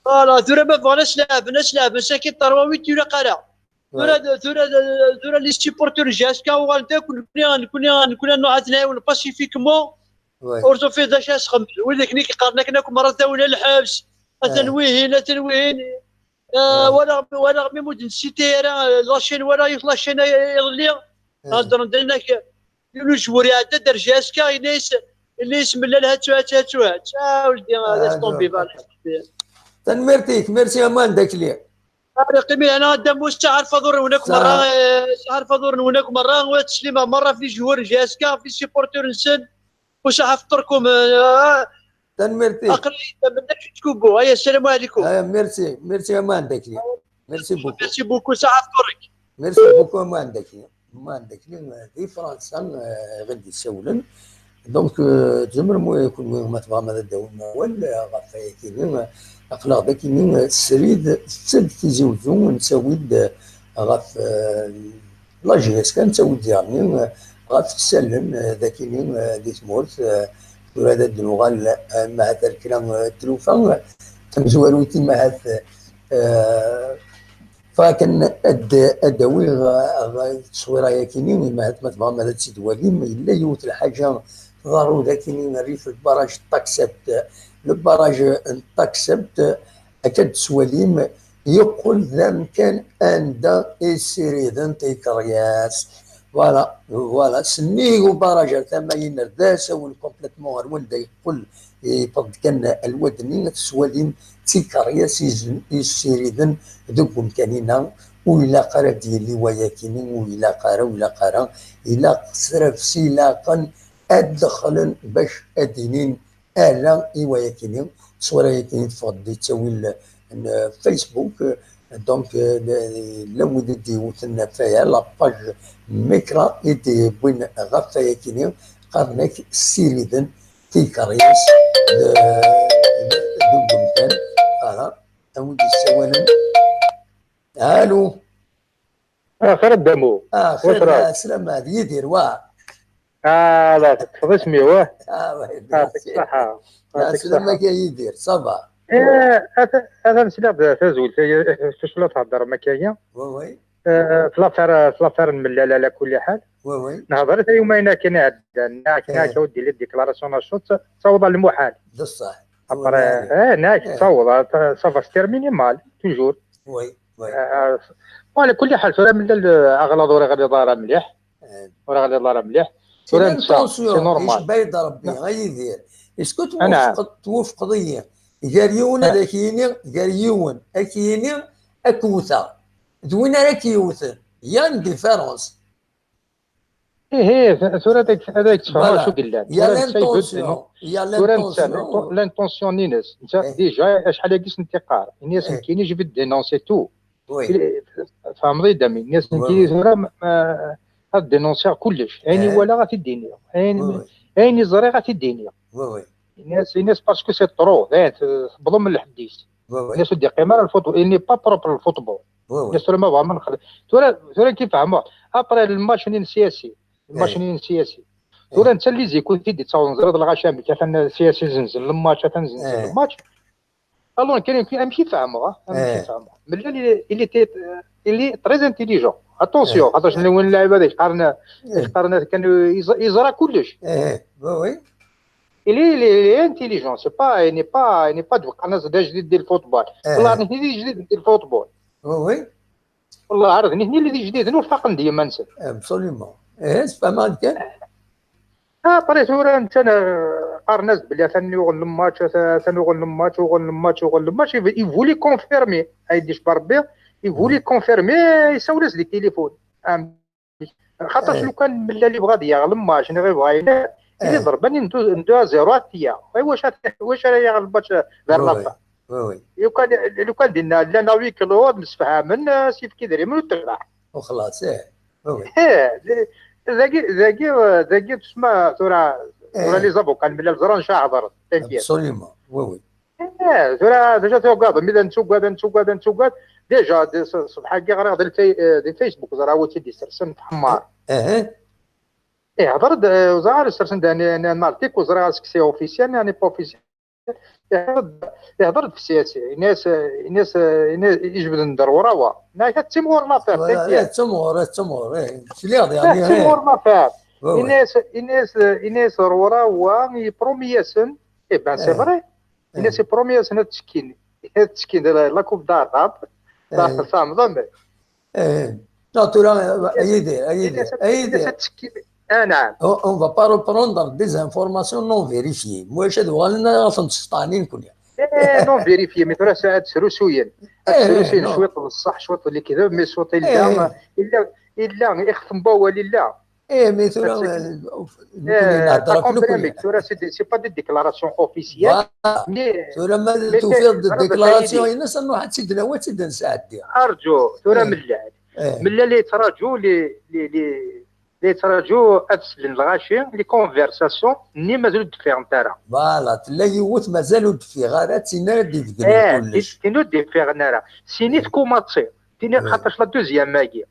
Voilà, tura ma bɣan ad s-leɛben, ad s-leɛben cinq quatre-vingt-huit, ur ilaq ara. Tura, tura, tura les supporters n G S K uɣalen akk, nekni, nekni, nekni ad nruḥ ad t-nɛiwen pacifiquement. Ur tufiḍ d acu ad txemmeḍ. Widak-nni i yeqqaren akken akk merra ad t-awin ɣer lḥebs. Atan wihin, atan wihin. Ah, walaɣ, walaɣ mi ur d-nsiti ara, eh, la chaîne, walaɣ yiwet la chaîne, eh, iḍelli. Heddren-d akken yiwen ujbur iɛedda-d ar G S K, yenna-yas, yenna-yas Mellal, hattu, hattu, hattu, hattu. Ah, weldi, ah, laisse tomber, laisse tomber. Tanemmirt-ik, merci a Mman Dakli. Ara qqim hna a Dda Musa, saɛa lfaḍur-nwen akk merra, eh, saɛa lfaḍur-nwen akk merra, wa tteslimeɣ merra ɣef les joueurs n G S K, ɣef les supporters-nsen, u saɛa fṭerkum, eh, tanemmirt-ik. Aql-iyi d amellal jusqu'au bout. Aya, sslam ɛlikum. Aya, merci, merci a Mman Dakli. Merci beaucoup. Merci beaucoup, saɛa fṭur-ik. Merci beaucoup a Mman Dakli. Ma d akli, eh, di Fransa, eh, i ɣ-d-yessawlen. Donc, eh, tzemrem, eh, kunwi ma tebɣam ad d-tawim awal, eh, ɣef wayakini, eh, aql-aɣ d akini, eh, srid, tettad Tizi Uzzu, nettawi-d, eh, ɣef, eh, la G S K, nettawi-d diɣen, eh, ɣef isallen, eh, d akini, eh, di tmurt, eh, tura ad d-nuɣal, eh, ma hat ar kra, eh, tlufa, eh, tamezwarut, ma hat, eh, Fakken ad, ad d-awiɣ, eh, ɣer tteswira-yakini, imahat ma tebɣam ad tt-id-twalim, yella yiwet lḥaǧa tḍerru dakini rrif lbaraj n Taksebt. Lbaraj n Taksebt, akka d-teswalim, yeqqel d amkan anda i ssiriden tikeryas. Voilà, voilà, sennig ubaraj ar tama-yin ar d asawen complètement ar wanda yeqqel, yewweḍ-d kan lwad-nni, teswalim tikeryas i ssiriden deg umkan-inna. Ur ilaq ara ad d-yili wayakini, ur ilaq ara, ur ilaq ara. Ilaq s trafsi ilaqen ad d-dexlen bac ad d-inin ala i wayakini. Ṣṣwara-yakini teffeɣ-d di ttawil n Facebook. Donc, euh, yella wid i d-yewten ɣef waya, la page Mekra i d-yewwin ɣef wayakini, qqaren-ak ssiriden tikeryas d, d, deg umkan. Voilà, a wid yessawalen. Allô. Axir a Dda Mu. Axir, watrad. Ɛeslama, d Yidir, wa? Ah, la, teṭṭfeḍ isem-iw, ah? Ah, wa, ah, yɛeṭik ṣṣeḥḥa. Ɛeslama-k a Yidir, ça va? Eh, ata, ata nesliɣ-d tazwelt, eh, eh, s wacu la theddrem akka-ya. Oui, oui. Eh, f l'affaire, f l'affaire n Mellal, ala kulli ḥal. Oui, oui. Nehḍer-it yumayen akken iɛeddan. Akken akka ur d-yelli déclaration n acu, ttaweḍ ɣer lmuḥal. D ṣṣeḥ. Après, eh, nak, ttaweḍ, ça va se terminer mal, toujours. Oui. Oui. Euh, bon, على كل حال، tura Mellal, euh, aɣlaḍ ur iɣliḍ ara mliḥ. Eh. Ur iɣliḍ ara mliḥ. Tura netta, c'est normal. Icebba-yi-d Rebbi, a Yidir. Est-ce que twufqeḍ, twufqeḍ-iyi? Gar yiwen ad ak-yini, gar yiwen ad k-yini, ad k-wteɣ. D win ara k-yewten. Il y a une différence. Ihi, tura ad ak-, ad ak-ttfehmeɣ acu yellan. Il y a l'intention. Tura netta, l'intention-ines, netta déjà acḥal-agi s-ntiqar. Ini-as nekkini, je vais te dénoncer tout. Oui. Tfehmeḍ-iyi-d, a mmi? Ini-as nekkini tura ma, ma, ad dénoncer kullec. Ayen i walaɣ ad t-id-iniɣ. Ayen, ayen i ẓriɣ ad t-id-iniɣ. Oui, oui. Ini-as, ini-as parce que c'est trop. Eh, tewwḍem lḥedd-is. Oui, oui. Ini-as ur d-yeqqim ara lfootball. Il n'est pas propre lfootball. Oui, oui. Ini-as tura ma bɣa ma nexdem. Tura, tura kif fehmeɣ. Après le match-nni n C S I. Le match-nni n C S I. Tura netta les échos i d-yettawḍen, ẓriɣ lɣaci amek, atan C S I zenzen le match, atan zenzen le match. Alors, kan, kan, amek i fehmeɣ, ah? Amek i fehmeɣ. Mellal, il est, il était, euh, il est très intelligent. Attention, xaṭer win lɛibad ad qqaren, ad qqaren kan, euh, yeẓ-, yeẓra kullec. Oui, oui. Il est, il est, il est intelligent. C'est pas, il n'est pas, il n'est pas d-, qqaren-as d ajdid di lfootball. Wallah, nitni d ijdiden di lfootball. Oui, oui. Wallah, ar d nitni i d ijdiden ur faqen d yiman-nsen. Absolument. Eh, sfehmeɣ-d kan. Après, tura netta, qqaren-as-d belli atan uɣen le match, atan uɣen le match, uɣen le match, uɣen le match. Il, il voulait confirmer. Ay d-icba Rebbi, il voulait confirmer, yessawel-as di tilifun. Xaṭer lukan Mellal yebɣa ad yaɣ le match, neɣ yebɣa yella, ili ḍerban n deux, n deux à zéro ad t-yaɣ. Ay, wacu ara, wacu ara yaɣ le match vers la fin? Oui, oui. Lukan, lukan dinna llan à huis clos, ad msefhamen, eh, s yefk idrimen u terbeḥ. U xlaṣ, eh. Oui, oui. Eh, dagi, dagi, dagi tesma tura, tura les avocats n Mellal ẓran acu ara hedren. Absolument, oui, oui. Eh, tura d acu ara tugadem, mi d nettugad, nettugad, nettugad. Déjà, d-, ṣ-, ṣṣbeḥ-agi ɣriɣ di lfay-, eh, di Facebook, ẓriɣ wi tt-id-isersen, tḥemmar. Eh, ihder-d, eh, ẓriɣ ara sersen-d, yani, yani, un article, ẓriɣ est-ce que c'est officiel, yani pas officiel. Ihder-d, ihder-d f siyasi, ini-as, eh, ini-as, eh, ini-as, ijbed-d Rewrawa. Nniɣ-ak ad timɣur l'affaire. Voilà, eh, d timɣur, eh, d timɣur, eh. Sliɣ-d, yani, d timɣur l'affaire. Oui, oui. Ini-as, ini-as, ini-as Rewrawa, yepromi-yasen. Eh ben, c'est vrai. Ini-as yepromi-yasen ad ttekkin, ad ttekkin di la, la Coupe d'Arabe. Eh. Tfehmeḍ amek? Eh. Non, tura, eh, a Yidir, a Yidir, a Yidir. Ad ttekkin. Ah, naɛam. On, on va pas reprendre des informations non vérifiées. Mwac ad uɣalen ad tent-sṭaɛnin kunni. Eh, non vérifiées, mais tura ad srusuyen. Ad srusuyen, cwiṭ d ṣṣeḥ, cwiṭ d lekdeb, mais cwiṭ illa, illa, illa, ixef n wawal illa. Eh, mais tura, eh, nekkni nehder ɣef nekkni. Tura, c'est des, c'est pas des déclarations officielles, mais tura ma tufiḍ-d déclaration-ines, ad nruḥ ad tt-id-nawi, ad tt-id-nesɛeddi. Arǧu, tura Mellal. Mellal la yettraǧu les, les, les, la yettraǧu ad slen lɣaci, les conversations-nni mazal ur d-ffiɣent ara. Voilà, tella yiwet mazal ur d-teffiɣ ara, d tin ara d-ibedden kullec. Tin ur d-iffiɣen ara. Sini tkumaṣi. Tin, xaṭer la deuxième-agi.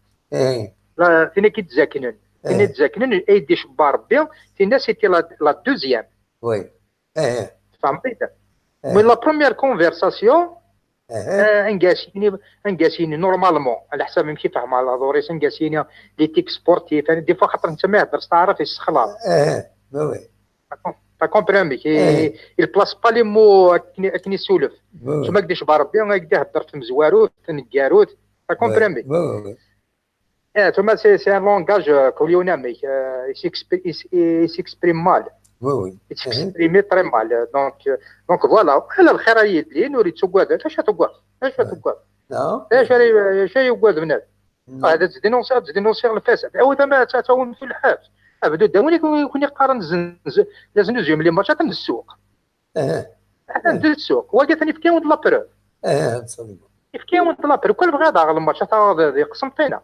La, tin i k-id-zaknen. Tin i d-zaknen, ay d-icebba Rebbi, tinna c'était la, la deuxième. Oui. Tfehmeḍ-id? Mais la première conversation, eh, anga as-yini, anga as-yini, normalement, ɛla ḥsab amek i fehmeɣ lehdur-is, anga as-yini, l'éthique sportive, yani, des fois, xaṭer netta ma ihedder s taɛrabt, yessexlaḍ. Oui, oui. D'accord. T'as compris amek? I, il place pas les mots akken, akken isulef. Ssuma ak-d-icba Rebbi, ak-d-ihedder f tmezwarut, tneggarut. T'as compris amek? Eh, ثم c'est, c'est un langage, euh, كوليون amek, euh, il s'exprime, il s-, il s'exprime mal. Il s'exprime très mal. Donc, euh, donc voilà. Ala lxir ay yedlin, ur yettugad. Acu ad tugad? Acu ad tugad? Acu ara, acu ara yugad bnadem? Ad tdénonsiḍ, ad tdénonsiḍ lfasad. Awi tama ad tawim fi lḥebs. Abdu d awin i kun-, i kun-iqqaren zenz-, la znuzuyem les matchs, atan d ssuq. Atan d ssuq. Wagi atan yefka-yawen-d la preuve. Yefka-yawen-d la preuve. Kan bɣiɣ ad aɣeɣ lmatch, ad taɣeḍ di Qsenṭina.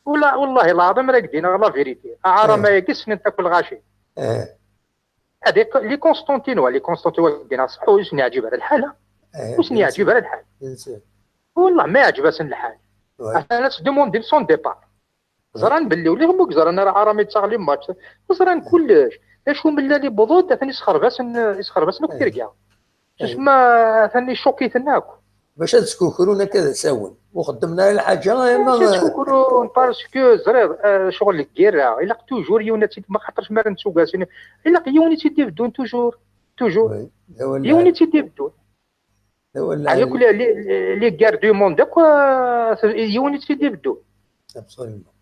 Wala, wallahi lɛaḍim ara ak-d-iniɣ la vérité. Aɛram ayagi ssnen-t akk lɣaci. Ad les Constantinois, les Constantinois, ad d-iniɣ ṣṣeḥ, ur sen-yeɛǧib ara lḥal. Ur sen-yeɛǧib ara lḥal. Wallah, ma yeɛǧeb-asen lḥal. Atan ad s-demandin son départ. Ẓran belli ula d ur ẓran ara Aɛram yettaɣ les matchs. Ẓran kullec. D acu mella li bḍud, atan isexreb-asen, isexreb-asen akk tirga. Susma, atan icukk-iten akk. Bac ad skukrun akka d asawen. Ur xeddmen ara lḥaǧa, ama... Bac ad skukrun, parce que ẓriɣ, eh, ccɣel n lgirra, ilaq toujours yiwen ad tt-id-, ma xaṭerc mi ara nettugasin, ilaq yiwen i tt-id-ibeddun toujours. Toujours. Yiwen i tt-id-ibeddun. Akk les, les, les guerres du monde akk, euh, yiwen i tt-id-ibeddun. Absolument.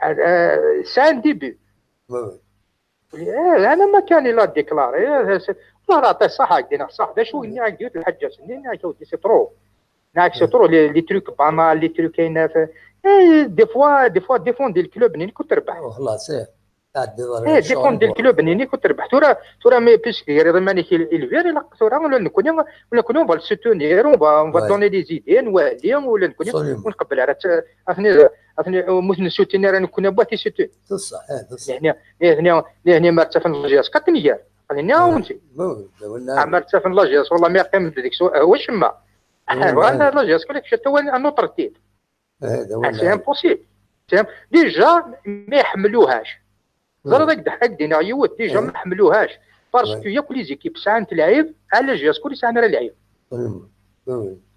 Euh, c'est un début. Eh, ana ma kan il a déclaré, eh, c'est, والله العظيم صح, ak-d-iniɣ ṣṣeḥ. D acu i nniɣ-ak, yiwet n lḥaǧa-s-nni, nniɣ-ak, a ودي, c'est trop. Nniɣ-ak, c'est trop, les, les trucs banals, les trucs, eh, des fois, des fois, défendre le club-nni, kul terbeḥ. Tɛeddiḍ ɣer... Eh, défendre le club-nni, kul terbeḥ. Tura, tura, mais puisque tegriḍ iman-ik i, i lbir, ilaq tura, ula d nekkni, ula d nekkni, on va le soutenir, on va, on va donner des idées, nwali, ula d nekkni, ur nqebbel ara, atni, atni, ur ten-nessoutenir ara nekkni, abwa ti soutenir. D ṣṣeḥ, eh, d ṣṣeḥ. Nihni, nihni, nihni ma ttafen la JSK, ad ten-ger. Nniɣ-awen-tt-id. Ma ttafen la JSK, wallah, ma yeqqim-d deg-s wacemma. Wala la JSK, la kečč un autre titre. C'est impossible. Déjà, ma iḥemmluhac. Ẓriɣ ad ak-d-iniɣ yiwet, déjà, ma ḥemmluhac. Parce que yakk les équipes sɛant lɛib, ala la JSK ur yesɛan ara lɛib.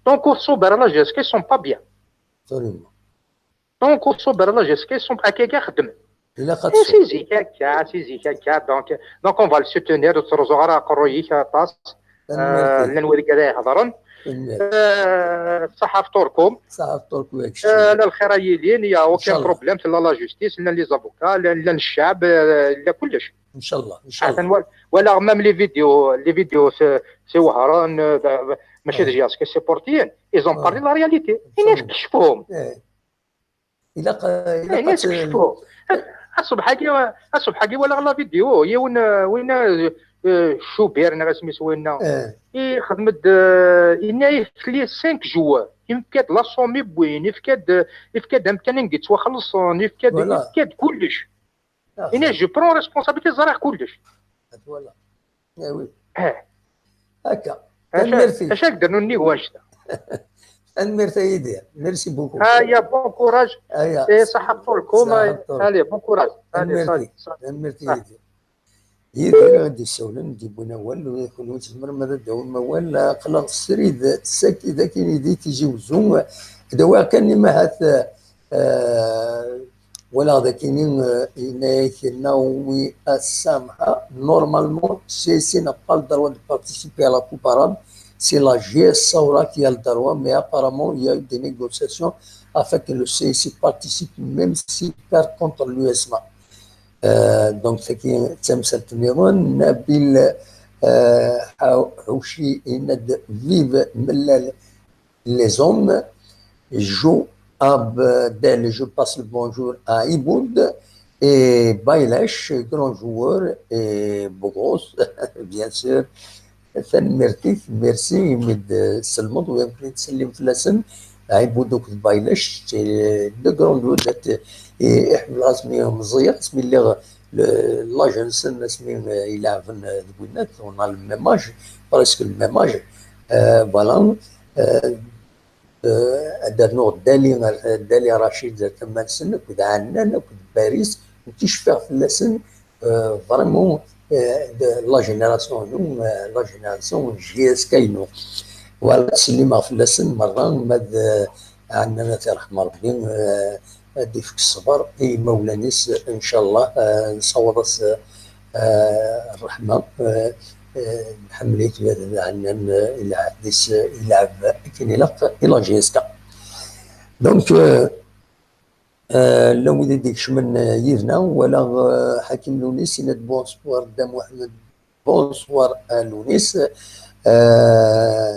Donc, ur tṣubb ara la JSK, ils sont pas bien. Donc, ur tṣubb ara la JSK, ils sont, akka, akka xeddmen. Si zik akka, si zik akka, donc, donc on va le soutenir, ur ttruẓuɣ ara aqerruy-ik aṭas. Llan wid i ara iheḍren. Ṣaḥa fṭurkum. Ala lxir ay yilin, il y a aucun problème, tella la justice, llan les avocats, llan, llan ccɛeb, yella kullec. Ncallah, ncallah. Walaɣ même les vidéos, les vidéos s, s Wehran, mačči d JSK, c'est portiyen. Ils ont parlé de la réalité. Ini-as kecfum. Ilaq, ilaq ad tkecfeḍ. Aṣebḥ-agi, aṣebḥ-agi walaɣ la vidéo, yiwen, eh, winna, eh, Cubir, neɣ asmi-s winna. Ixdem-d, eh, yenna-yak les cinq joueurs. Yefka-d la somme i wwin, yefka-d, yefka-d amkan i yettwaxellṣen, yefka-d, yefka-d kullec. Yenna-yak, je prends responsabilité, ẓriɣ kullec. Voilà. Eh oui. Akka. Tanemmirt-ik. Acu ak-d-rnu nnig wannect-a? Tanemmirt a Yidir. Merci beaucoup. Aya, bon courage. Aya. Et ṣaḥa fṭurkum. Allez, bon courage. Allez, salut, salut. Tanemmirt a Yidir. Yidir ad d-issawlen, d-yewwin awal, kunwi tzemrem ad d-tawim awal, aql-aɣ srid, sakit akin i di Tizi Wezzu, d awiɣ kan imahat, Euh, walaɣ dagi, euh, yenna-yak Naomi Assamha, normalement, C S C n'a pas le droit de participer à la Coupe arabe, c'est la J S Saoura qui a le droit, mais apparemment, il y a eu des négociations afin que le C S C participe, même s'il perd contre l'U S M A. Euh, donc, c'est qui, Nabil, euh, Houchi, il a dit, vive Mellal, les hommes. Joe Abdel, je passe le bonjour à Iboud et Bailash, grand joueur et beau gosse, bien sûr. Tanemmirt-ik, merci imi d-tselmeḍ, u yamkin ad tsellim fell-asen. Iboud akked Bailash, c'est deux grands joueurs, et iḥemmel asmi meẓẓiy, asmi lliɣ la jeunesse, asmi, euh, i leɛben, euh, deg winat, on a le même âge, presque le même âge. Euh, voilà. Euh, euh, ad d-rnuɣ Dali, ar, Dali Racid, ar tama-nsen, akked Ɛennan, akked Baris, nekk cfiɣ fell-asen, euh, vraiment, euh, de la génération, nous, euh, la génération J S K, nous. Voilà, ttsellimeɣ fell-asen merra, ma d, euh, Ɛennan, ad t-yerḥem Rebbi, euh, ad d-ifk ṣṣber i yimawlan-is, ncallah, eh, nessaweḍ-as, eh, ṛṛeḥma, eh, eh, nḥemmel-it, d aɛennan, eh, i lɛehd-is, eh, ilɛeb akken ilaq i la J S K. Donc, eh, eh, llan wid i d-ikecmen, eh, yid-neɣ, walaɣ, eh, Ḥakim Lunis, yenna-d bonsoir Dda Muḥemmed. Bonsoir a Lunis. Euh,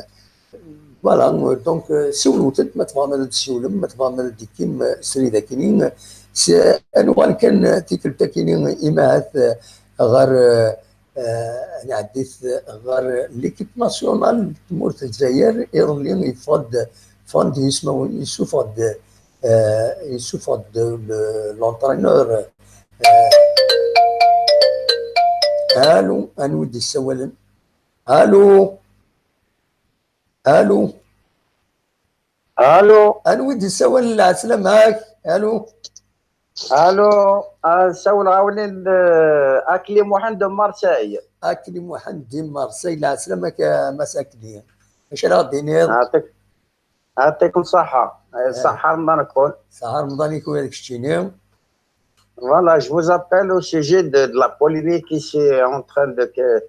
voilà, donc, euh, siwlet-d, ma tebɣam ad d-siwlem, ma tebɣam ad d-tekkim, euh, srid akini. S-, ad nuɣal kan, euh, tikkelt akini, imahat, euh, ɣer, euh, euh, ad nɛeddi ɣer l'équipe nationale n tmurt n Lezzayer. Iḍelli yeffeɣ-d, ffɣen-d yismawen, yessufeɣ-d, euh, yessufeɣ-d le-, l'entraîneur, euh, Allô, anwa i d-yessawalen? Allô? Allô? Allô? Anwa i d-yessawalen? Lɛeslama-k? Allô? Allô? Ah, ssawleɣ-awen-d, euh, Akli Muḥend de Marseille. Akli Muḥend de Marseille, lɛeslama-k a Mass Akli. Acu ara ɣ-d-tiniḍ? Yeɛṭik-, yeɛṭikum ṣṣeḥḥa. Eh, ṣṣeḥḥa Remḍan-nkun. Ṣṣeḥḥa Remḍan-ik wa d keččini. Voilà, je vous appelle au sujet de, de la polémique ici en train de, que,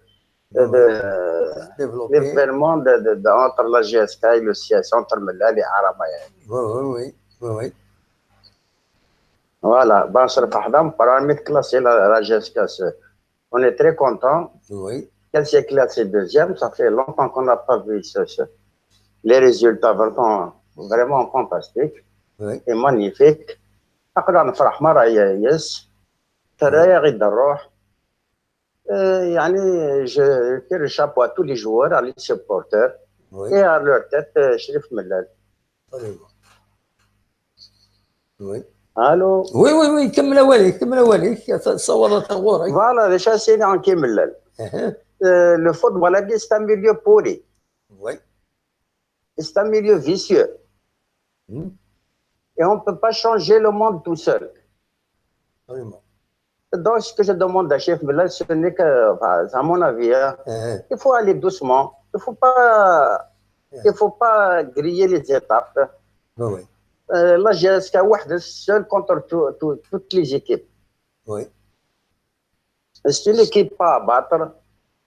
de, de l'événement de, de, de, entre la J S K et le C S, entre Mellal et Arama, يعني. Oui, oui, oui, oui, oui. Voilà, ben, c'est le Fahdam, parmi classé la, la J S K, c'est, on est très content. Oui. Qu'elle s'est classée deuxième, ça fait longtemps qu'on n'a pas vu ce, ce, les résultats vraiment, vraiment fantastiques, oui, et magnifiques. Aql-aɣ nefreḥ merra, yes. Terra-yaɣ-id ṛṛuḥ. Euh, يعني, je tire le chapeau à tous les joueurs, à les supporters, oui, et à leur tête, euh, Cherif Mellal. Absolument. Oui. Allô? Oui, oui, oui, kemmel awal-ik, kemmel awal-ik, ssawḍeɣ ɣur-k. Voilà, d acu ara s-iniɣ n Mellal. Euh, le football, c'est un milieu pourri. Oui. C'est un milieu vicieux. Hmm. Et on ne peut pas changer le monde tout seul. Absolument. Donc, ce que je demande à Cherif Mellal, ce n'est que, enfin, à mon avis, hein, il faut aller doucement. Il faut pas, il faut pas griller les étapes. Oui, oui. Euh, la J S K, seule contre tout, tout, toutes les équipes. Oui. C'est une équipe pas à battre.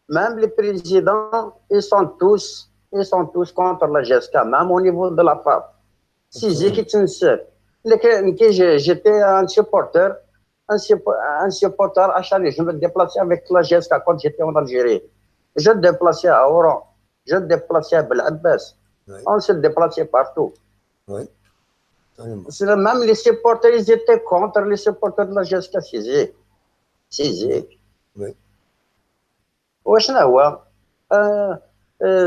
Même les présidents, ils sont tous, ils sont tous contre la J S K, même au niveau de la F A F. Si, c'est une seule. J'étais un supporter, un, un supporter acharné. Je me déplaçais avec la J S K quand j'étais en Algérie. Je me déplaçais à Oran. Je me déplaçais à Bel Abbas. Oui. On se déplaçait partout. Oui. Même les supporters, ils étaient contre les supporters de la J S K, c'est si. Oui.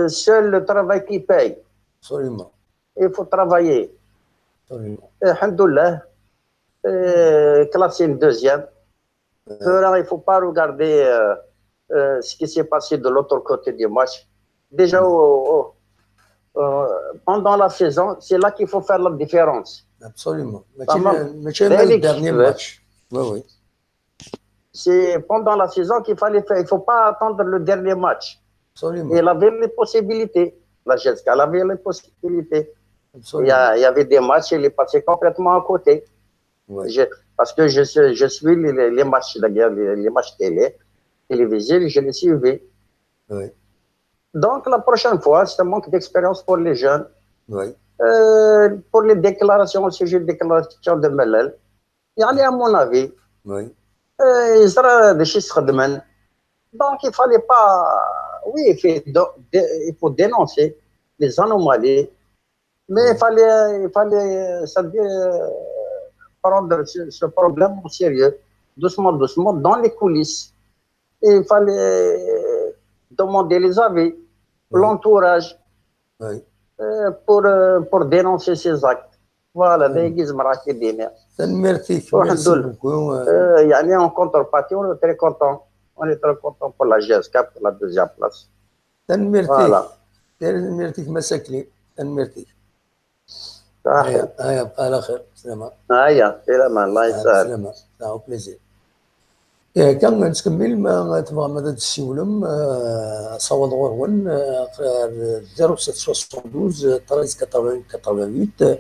Seul le travail qui paye. Absolument. Il faut travailler. Absolument. Alhamdoulilah, classé une deuxième. Il ne faut pas regarder euh, euh, ce qui s'est passé de l'autre côté du match. Déjà, au, au, euh, pendant la saison, c'est là qu'il faut faire la différence. Absolument. C'est le dernier match. Oui, oui. C'est pendant la saison qu'il fallait faire. Il ne faut pas attendre le dernier match. Absolument. Et il avait les possibilités. La J S K avait les possibilités. Absolument. Il y, a, il y avait des matchs, il est passé complètement à côté. Oui. Je, parce que je, je suis les, les matchs, les, les matchs télé, télévisés, je les suivais. Oui. Donc, la prochaine fois, c'est un manque d'expérience pour les jeunes. Oui. Euh, pour les déclarations, au sujet de déclaration de Mellal, يعني, à mon avis, oui, euh, il sera de chez Sredman. Donc, il fallait pas, oui, il faut, il faut dénoncer les anomalies. Mais il fallait, il fallait, c'est-à-dire, euh, prendre ce, ce problème au sérieux, doucement, doucement, dans les coulisses. Et il fallait demander les avis, oui, l'entourage, oui, euh, pour, euh, pour dénoncer ces actes. Voilà, oui, des guises marquées. Tanemmirt-ik, merci beaucoup. Euh, يعني, en contrepartie, on est très content. On est très content pour la J S K, pour la deuxième place. Tanemmirt-ik. Voilà. Tanemmirt-ik, Mass Akli. Tanemmirt-ik. Aya, aya, bqa ɛla xir. Slama. Aya, slama, Allah yesɛa. Slama. Au plaisir. Akka, nettkemmil, ma tebɣam ad d-tessiwlem, eh, asawaḍ ɣur-wen, eh, ɣer zéro sept soixante-douze treize quatre-vingts quatre-vingt-huit, eh,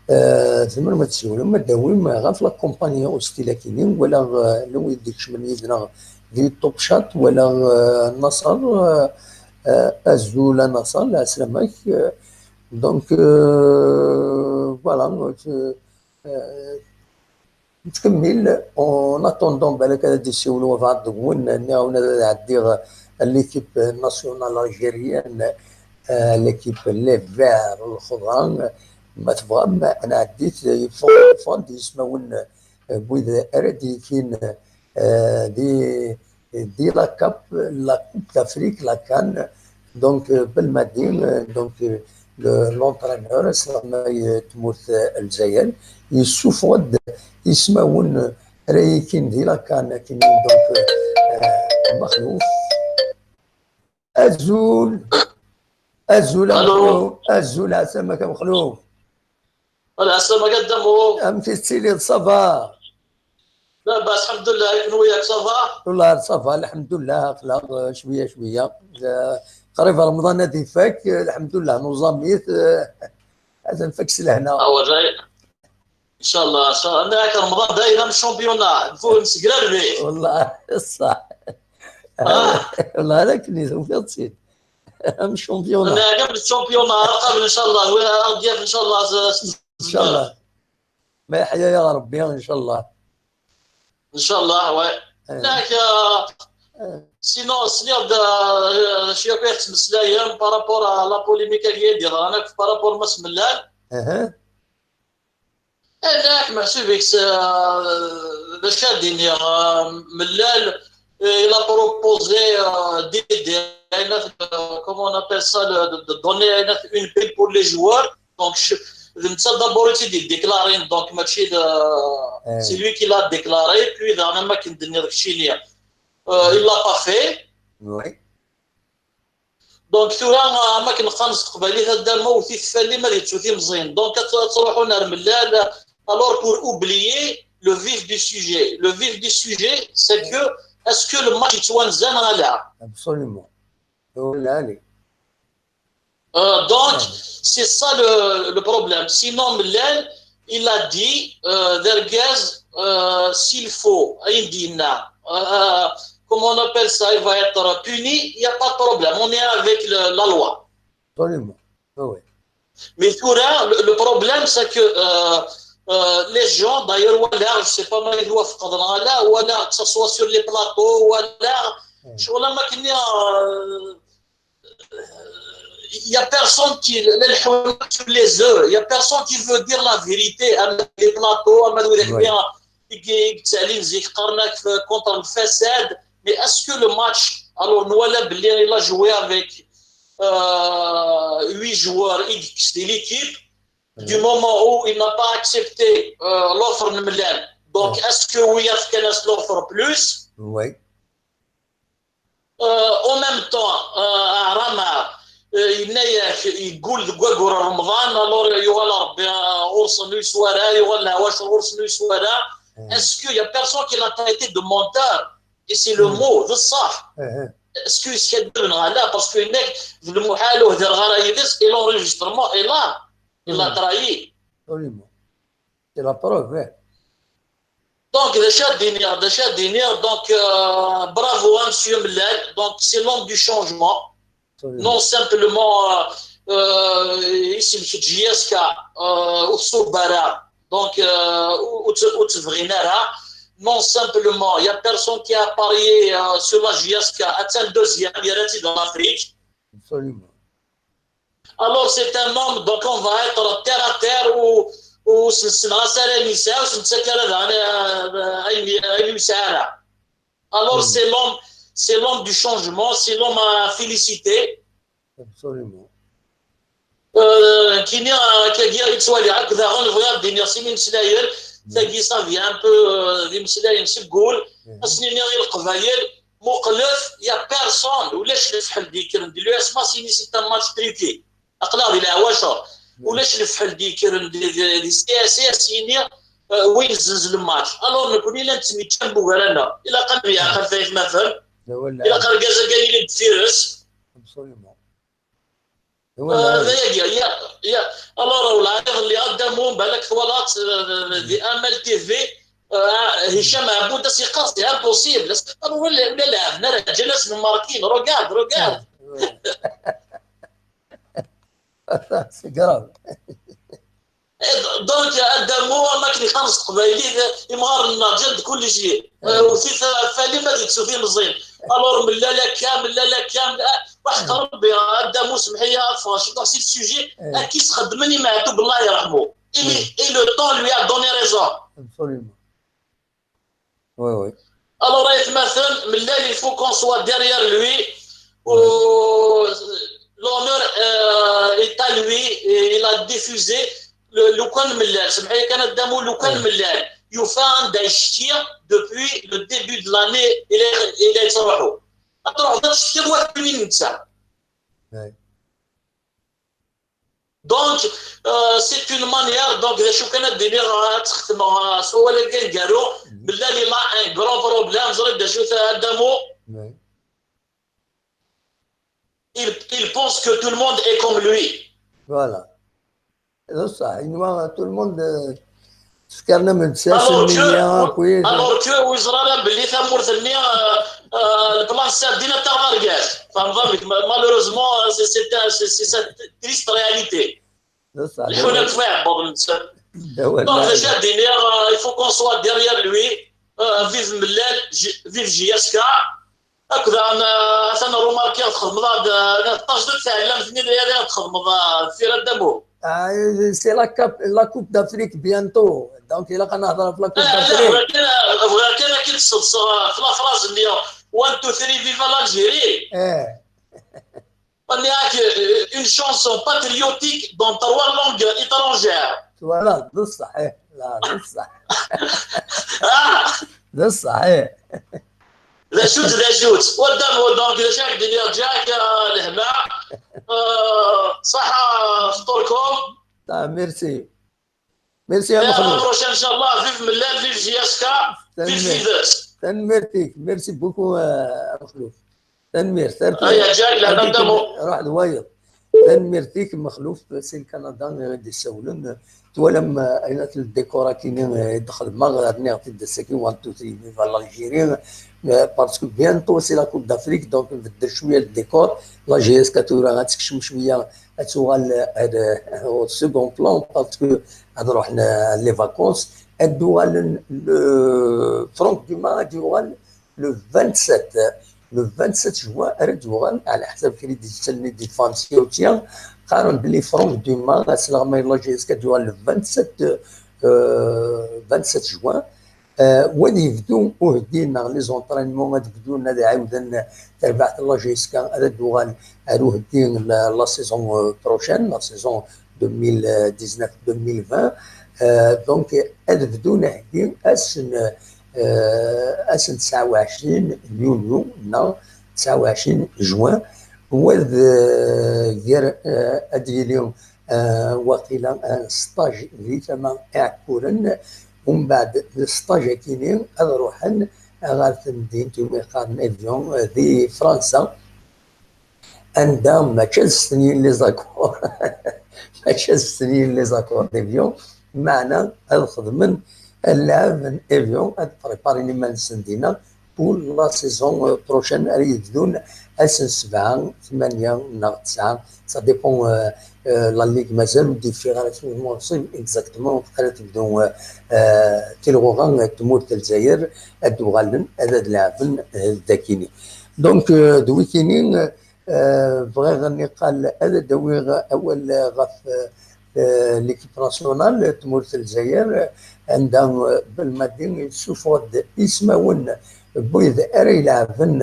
Eh, tzemrem ad tessiwlem, ad d-tawim ɣef la compagnie hostile-agi, wala, eh, llan wid d-ikecmen yid-neɣ di Top Chat, wala, eh, Naṣer, eh, eh, azul a Naṣer, lɛeslama-k. Eh, donc, eh, voilà, eh, eh, nettkemmil, en attendant, balak ad d-issiwel wabɛaḍ deg win, nniɣ-awen ad ɛeddiɣ l'équipe nationale algérienne, eh, l'équipe les verts, lxeḍra, ma tebɣam, ad nɛeddi-t, yeffeɣ-d yismawen, eh, n wid ara d-yikin, eh, di, di la CAP, la Coupe d'Afrique, la CAN. Donc, eh, Belmadi, eh, donc, eh, le, l'entraîneur, asleɣmay, eh, tmurt, eh, Lezzayer, yessufeɣ-d ismawen, eh, ara yikin di la CAN, akken, donc, eh, Mexluf. Azul. Azul, a Mexluf. Azul, ɛeslama-k a Mexluf. Wala, ɛeslama-k a Dda Mou. Amek i tettiliḍ, ça va? Labas, lḥemdullah, i kenwi, yak ça va? Wallah, ça va, lḥemdullah, aql-aɣ, eh, cwiya, cwiya. Eh, qrib Remḍan ad ifak, eh, lḥemdullah, nuẓam-it, eh, ad nfak s lehna. Awal, ncallah, ncallah. Nniɣ-ak Remḍan dayen am championnat, nfu-, nessegrareb-it. Wallah, ṣṣeḥ. Ah. Wallah, d akken i tufiḍ-tt-id. Am championnat. Nniɣ-ak am championnat, ar qabel, ncallah, win ara ɣ-d-yaf, ncallah, s, s, ncallah. Ma yeḥya-yaɣ Rebbi, ncallah. Ncallah, ouais. Eh. Nniɣ-ak, euh, eh, sinon, sliɣ-d, euh, d acu akk i tettmeslayem par rapport à la polémique-agi i d-yeḍran akk par rapport Mass Mellal. Aha. Eh, nniɣ-ak meḥsub-ik s, euh, d acu ad d-iniɣ, euh, Mellal, euh, il a proposé, euh, d'aider, euh, comment on appelle ça, le, de, de donner une prime pour les joueurs. Donc, je, d netta d'abord i tt-id-yeddiklaren, donc mačči d, eh, c'est lui qui l'a déclaré, puis daɣen am akken d-tenniḍ keččini, euh, il l'a pas fait. Oui. Donc, tura, am akken qqaren s teqbaylit, a Dda Mou, wwet-it f allen-im ad yettu timẓin. Donc, ad, ad truḥun ar Mellal. Alors, pour oublier le vif du sujet, le vif du sujet, c'est que, est-ce que le match yettwanza neɣ ala? Absolument. Ur lɛali. Euh, donc, c'est ça le, le problème. Sinon, Mellal, il a dit, euh, d argaz, euh, s'il faut, ayen d-yenna, euh, comment on appelle ça, il va être puni, il n'y a pas de problème. On est avec le, la loi. Absolument. Oui, oui. Mais tura, le, le problème, c'est que, euh, euh, les gens, d'ailleurs, walaɣ, je sais pas ma twafqeḍ neɣ ala, walaɣ, que ce soit sur les plateaux, walaɣ, ccɣel am akken, euh, il y a personne qui, la lḥuna sur les œufs, il y a personne qui veut dire la vérité, ama les plateaux, ama d widak i, i, i yettalin zik qqaren-ak contre lfasad, mais est-ce que le match, alors nwala belli il a joué avec, euh, huit joueurs i yekkes di l'équipe, du moment où il n'a pas accepté, euh, l'offre n Mellal. Donc, est-ce que wiyaḍ fkan-as l'offre plus? Oui. Euh, en même temps, euh, Rama, euh, yenna-yak, yeggul deg waggur n Remḍan, alors yuɣal Rebbi, euh, ɣur-sen ur yeswi ara, yuɣal leɛwacer ɣur-sen ur yeswi ara. Est-ce qu'il y a personne qui l'a traité de menteur? Et c'est le mot, d ṣṣeḥ. Est-ce que yeskaddeb neɣ ala? Parce que yenna-k, d lmuḥal ur hdireɣ ara yid-s, et l'enregistrement est là. Il l'a trahi. Absolument. C'est la preuve, ouais. Donc, d acu ad d-iniɣ, d acu ad d-iniɣ, donc, euh, bravo à Monsieur Mellal, donc c'est l'homme du changement. Absolument. Non simplement, euh, euh, isem-k J S K, euh, ur tṣubb ara, donc, euh, ur, ur tt-, ur tt-bɣin ara. Non simplement, il y a personne qui a parié, euh, sur la J S K, attan deuxième, yerra-tt-id en Afrique. Absolument. Alors, c'est un homme, donc on va être terre à terre, u, u s-, s-, nesɛa s ara nesɛa, ur s-nettak ara daɣen, euh, ayen, ayen ur nesɛi ara. Alors, c'est l'homme, c'est l'homme du changement, c'est l'homme à féliciter. Absolument. Euh, kini, euh, kagi i ttwaliɣ akk daɣen, bɣiɣ ad d-iniɣ sin imeslayen, tagi, ça vient un peu, euh, d imeslayen seg wul, ad sen-iniɣ i Leqbayel, muqlet, y a personne, ulac lefḥel d-yekkren di l'U S M A, s-yini c'est un match truqué. Aql-aɣ di leɛwacer. Ulac lefḥel d-yekkren di, di, di C S S, s-yini, euh, win zzenz le match. Alors, nekkni la nettemyettcam bugar-aneɣ. Ilaq ad nemyeɛqal tayetmaten. Ilaq argaz-agi ad yili deffir-s. Absolument. Voilà. Euh, ya, ya, ya. Alors, euh, la règle, les Adamo, balak, voilà, euh, des M L T V, euh, Hicham Aboud, c'est quand c'est impossible. Regarde, regarde. C'est grave. Donc, Adamo, ma kien ixelleṣ teqbaylit, imɣaren-nneɣ ǧǧan-d kullec. Wwet-it ɣef walim ad yettu timẓin. Alors, mlal akka, mlal akka, mlal, waḥq Rebbi, Adamo, semḥ-iyi ad ffɣeɣ ciṭuḥ si le sujet, akka i s-xeddmen i Meɛtub, Allah yerḥmu. Et le temps lui a donné raison. Absolument. Oui, oui. Alors, aytmaten, mlal, il faut qu'on soit derrière lui. L'honneur, euh, est à lui. Et il a diffusé le, le Kwan Mlal. Semḥ-iyi kan, Adamo, le Kwan Mlal. Yufa anda icekki depuis le début de l'année, il est, il est trop haut. Ad truḥeḍ ad teckiḍ wakken i netta. Donc, euh, c'est une manière, donc, d acu kan ad d-iniɣ, ad tt-xetmeɣ, euh, s wawal-agi aneggaru, mlal, il a un grand problème, ẓriɣ d acu-t, Adamo. Il, il pense que tout le monde est comme lui. Voilà. D ṣṣeḥ, yenwa tout le monde, euh, Tefkernam-d sas nniya akkit. Alors que ur yeẓri ara belli tamurt-nni, euh, euh, le plan sardine ad taɣ d argaz. Tfehmeḍ amek? Malheureusement, euh, c'est, c'est un, c'est, c'est cette triste réalité. Lḥuna deg waɛebbuḍ-nsen. Donc, déjà, d-iniɣ, euh, il faut qu'on soit derrière lui. Euh, vive Mlal, vive J S K. Akked, euh, atan remarqué txedmeḍ-aɣ-d, euh, tajdid taɛellamt-nni d yari ad txedmeḍ, euh, deffir Adamo. Ah, c'est la cap-, la Coupe d'Afrique bientôt. Donc, ilaq ad nehder ɣef la Coupe d'Afrique. Bɣiɣ kan, bɣiɣ kan ad k-id-sseḍseɣ, euh, f la phrase-nni, one, two, three, viva l'Algérie. Eh. On a, euh, une chanson patriotique dans trois langues étrangères. Voilà, d ṣṣeḥ, eh. D ṣṣeḥ. Ah. D ṣṣeḥ, eh. D acu-tt, d acu-tt. Wa Adamo, donc, d acu ara k-d-iniɣ, Jack, euh, lehna. Euh, ṣaḥa, fṭurkum. Ah, merci. Merci a Mexluf. À la prochaine, inchallah. Vive Mlal, vive J S K, vive Vives. Tanemmirt-ik. Merci beaucoup, euh, a Mexluf. Tanemmirt. Aya Jack, lehna Adamo. Ruḥ d wayeḍ. Tanemmirt-ik, Mexluf, si Lkanada i d-issawlen. Twalam, euh, ayen akk le décor-agi, euh, i d-xedmeɣ, rniɣ-t-id ass-agi, one, two, three, viva l'Algérie. Euh, parce que bientôt, c'est la Coupe d'Afrique, donc, nbeddel cwiya le décor. La J S K tura ad tekcem cwiya, ad tuɣal, euh, au second plan, parce que ad ruḥen, euh, les vacances. Ad d-uɣalen, le Franck Dumas ad d-yuɣal le vingt-sept, le vingt-sept juin, ara d-yuɣal, ɛla ḥsab kra i d-yettalen di Fransa, qqaren belli Franck Dumas, asleɣmay n la J S K, ad d-yuɣal le vingt-sept, euh, vingt-sept juin. Euh, wa ad yebdu uheddi neɣ les entraînements ad bdun, ad ɛiwden, tarbaɛt n la J S K ad d-tuɣal ar uheddi la, la saison, euh, prochaine, la saison deux mille dix-neuf deux mille vingt. Euh, donc, ad bdun aheggi ass n, euh, ass n tesɛa u ɛecrin yulyu neɣ tesɛa u ɛecrin juin. Wa d, euh, gar, euh, ad yili, euh, waqila, euh, stage di tama Iɛekkuren, umbeɛd le stage-agi-ni ad ruḥen ɣer temdint umi qqaren Évian, euh, di Fransa. Anda mačči ad stenyin les accords, mačči ad stenyin les accords d'Évian, meɛna ad xedmen allɛeb n Évian, ad préparin iman-nsen dinna pour la saison, euh, prochaine, ara yebdun ass n sebɛa, tmanya neɣ tesɛa, ça dépend, euh, euh, la ligue mazal ur d-yeffiɣ ara s wudem ur ṣib exactement, ara tebdu, euh, euh, tilɣuɣa, euh, tmurt n Lezzayer, ad d-uɣalen, ad, ad leɛben, euh, dagini. Donc, euh, d wikini, euh, Euh, bɣiɣ ad niqal ad d-awiɣ awal ɣef, euh, l'équipe nationale n tmurt n Lezzayer, anda, euh, Belmadi yessufeɣ-d ismawen n wid ara ileɛben,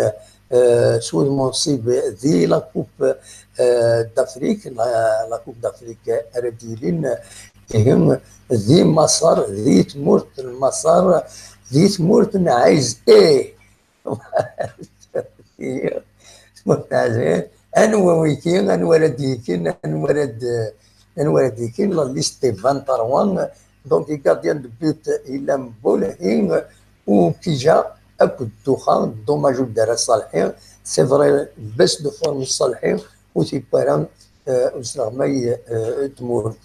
euh, s wudem unṣib di la Coupe, euh, d'Afrique, la, la Coupe d'Afrique ara d-yilin, ihi, di Maṣer, di tmurt n Maṣer, di tmurt n Ɛiz. Eh! Anwa wiki, anwa ara d-yekin, anwa ara d-, anwa ara d-yekin, la liste des vingt-trois, donc les gardiens de but, yella Boulhi, Oukidja, akked Doukha, dommage ur d-terri Salhi, c'est vrai, baisse de forme Salhi, ur t-yewwi ara, usleɣmay n tmurt.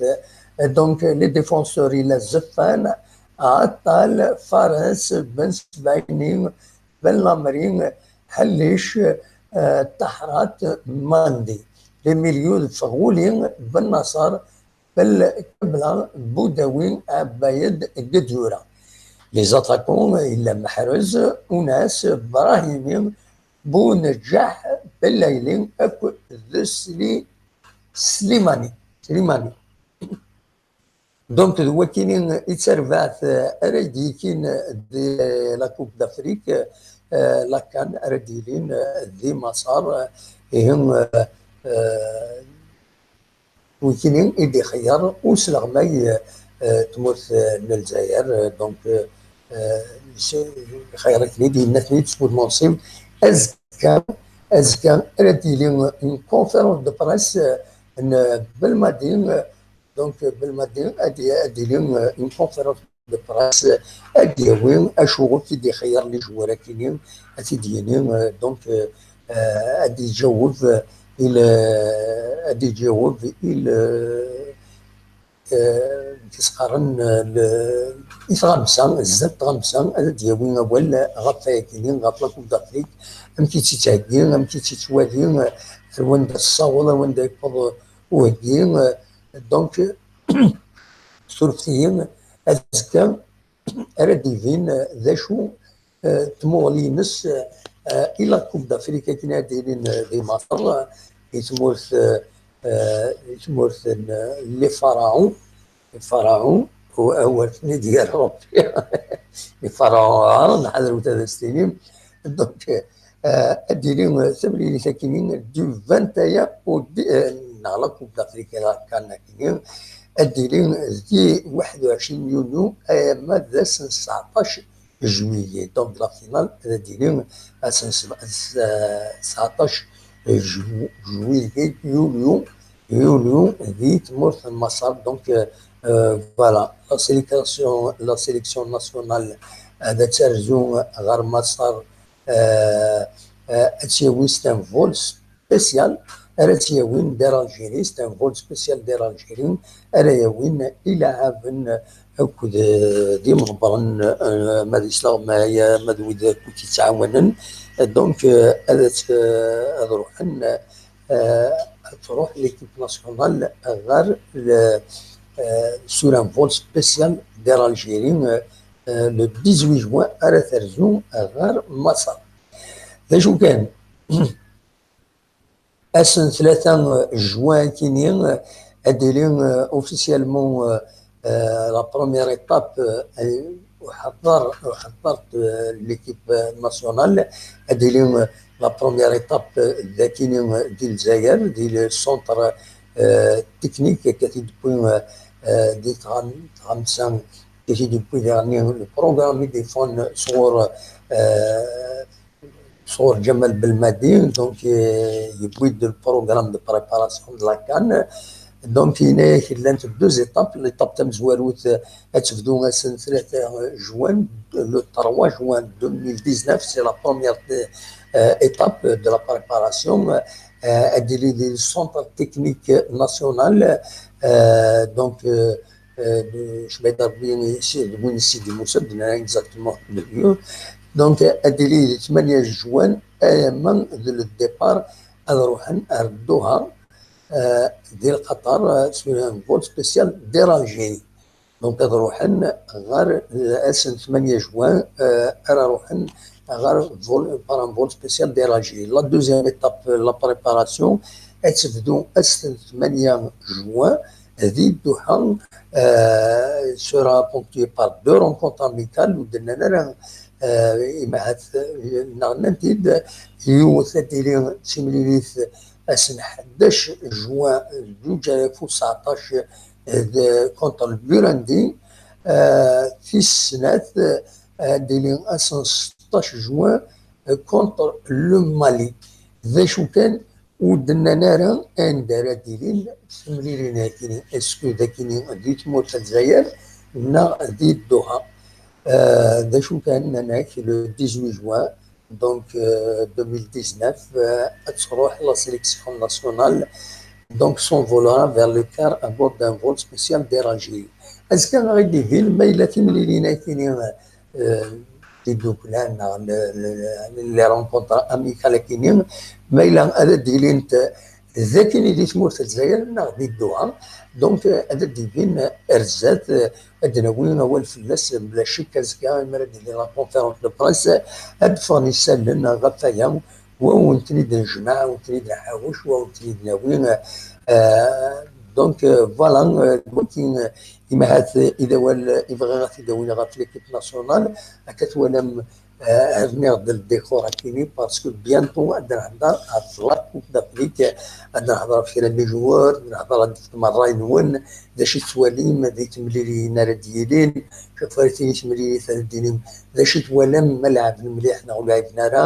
Donc, les défenseurs ila Zeffan, Aṭal, Fares, Ben Sbaini, Ben Lamri, Ḥellic, Taḥrat, Mandi. Les milieux d Fɣuli, Ben Naṣer, Bel Kebla, Budawi, Abayed, Gedura. Les attaquants, ila Meḥrez, Unas, Brahimi, Buneǧaḥ, Belayli akked Sli-, Slimani. Slimani. Donc, d wakini i d tarbaɛt ara d-yekin di la Coupe d'Afrique, la CAN ara d-yilin di Maṣer, ihi, wikini i d-ixeyyer usleɣmay n tmurt n Lezzayer. Donc, ixeyyer-iten-id, yenna-ten-id s wudem unṣib. Azekka, azekka ara d-yili une conférence de presse n Belmadi. Donc, Belmadi ad d-yili une conférence de presse, ad d-yawi acuɣef i d-ixeyyer les joueurs-agi-nni, ad t-id-yini. Donc, ad d-iǧaweb il, ad d-iǧaweb il, tisqaren, i tɣamsa, zdat tɣamsa, ad d-yawi awal ɣef wayagi-nni, ɣef la Coupe d'Afrique, amek i tt-yettheggi, amek i tt-yettwali, ar wanda tessaweḍ, ar wanda yewweḍ uheggi. Donc, surfet-iyi, azekka ara d-ibin d acu tmuɣli-ines i la Coupe d'Afrique akken ad d-ilin di Maṣer, i tmurt, i tmurt n les pharaons, les pharaons, awer ten-id-yerr Rebbi. Les pharaons, ah, nḥader wet ad as-tinim. Donc, ad d-tili temlilit akkin du vingt et un au, neɣ la Coupe d'Afrique, la CAN akkin, ad d-tili di waḥed u ɛecrin yunyu, ama d ass n tseɛṭac juillet. Donc, la finale, ad d-tili ass n seb-, s-, tseɛṭac ju-, juillet, yulyu, yulyu, di tmurt n Maṣer. Donc, euh, euh, voilà, la sélection, la sélection nationale, euh, ad terzu ɣer Maṣer, euh, euh, ad tt-yawi, c'est un vol spécial ara tt-yawin d'Air Algérie, c'est un vol spécial d'Air Algérie ara yawin ilaɛaben akked, euh, d imḍebbren, euh, ma d isleɣmay, ma d wid akk i t-yettɛawanen. Donc, euh, ad, euh, ad ruḥen, euh, ad truḥ l'équipe nationale ɣer le, euh, sur un vol spécial d'Air Algérie, euh, euh, le dix-huit juin ara terzu ɣer Maṣer. D acu kan, ass n tlata juin kini, ad d-tili, euh, officiellement, euh, euh, la première étape, euh, uḥeḍḍer, uḥeḍḍer de l'équipe nationale, ad d-tili, euh, la première étape, euh, dakini, euh, di Lezzayer, di le centre, euh, technique, akka i d-tewwi, euh, euh, di tɣam-, tɣamsa, akka i d-tewwi daɣen le programme i d-yeffɣen sɣur, euh, sɣur Ǧamal Belmadi, donc, euh, yewwi-d le programme de préparation de la CAN. Donc, yenna-yak llant deux étapes. L'étape tamezwarut, euh, ad tebdu ass n tlata juin, le trois juin deux mille dix-neuf, c'est la première, euh, étape de la préparation. Euh, ad d-tili di le centre technique national. Euh, donc, euh, euh, de Chmeida Rebbi, ici, de Bounessi, de Moussa, de Nain, exactement, de lieu. Donc, euh, ad d-tili di tmanya juin, ama d le départ, ad ruḥen ar Doha, euh, di Qatar, euh, sur un vol spécial d'Air Algérie. Donc, ad ruḥen ɣer, euh, ass n tmanya juin, euh, ara ruḥen ɣer vol, par un vol spécial d'Air Algérie. La deuxième étape, la préparation, ad tebdu ass n tmanya juin, di Doha, euh, sera ponctuée par deux rencontres amicales, ur d-nnan ara, euh, imahat, euh, neɣ nnan-t-id, yiwet ad d-tili d timlilit ass n ḥdac juin zuǧ alaf u tseɛṭac, euh, de, contre le Burundi, euh, tis snat, euh, ad d-tili ass n seṭṭac juin, euh, contre le Mali. D acu kan, ur d-nnan ara anda ara d-ilin temlilin-agi, est-ce que d akini di tmurt n Lezzayer neɣ di Doha. Euh, d acu kan, nnan-ak le dix-huit juin, donc, euh, deux mille dix-neuf, euh, ad truḥ la sélection nationale donc s'envolera vers le Caire à bord d'un vol spécial d'Air Algérie. Azekka ad ɣ-d-ibin ma yella timlilin-agi, euh, tidukla neɣ le, le, le, les rencontres amicales-agi, ma yella ad d-ilint dagi di tmurt n Lezzayer neɣ di Doha. Donc, euh, ad d-ibin ar zdat, euh, ad d-nawi awal fell-as, bla ccek azekka, mi ara d-tili la conférence de presse, ad d-ffɣen isallen ɣef waya, wa wen-ten-id-nejmeɛ, wa wen-ten-id-nḥawec, wa wen-ten-id-nawi. Euh, donc, euh, voilà, euh, d wagi, euh, imahat, euh, i d awal, euh, i bɣiɣ ad t-id-awiɣ ɣef l'équipe nationale, akka twalam, euh, rniɣ-d le décor-agi, parce que bientôt ad nehder ɣef la Coupe d'Afrique, ad nehder ɣef kra n les joueurs, ad nehder ɣef tmerray-nwen, d acu i tettwalim di temlilin ara d-yilin, acu ara tini temlilit ara d-tinim, d acu i twalam, ma lɛebn mliḥ neɣ ur lɛibn ara,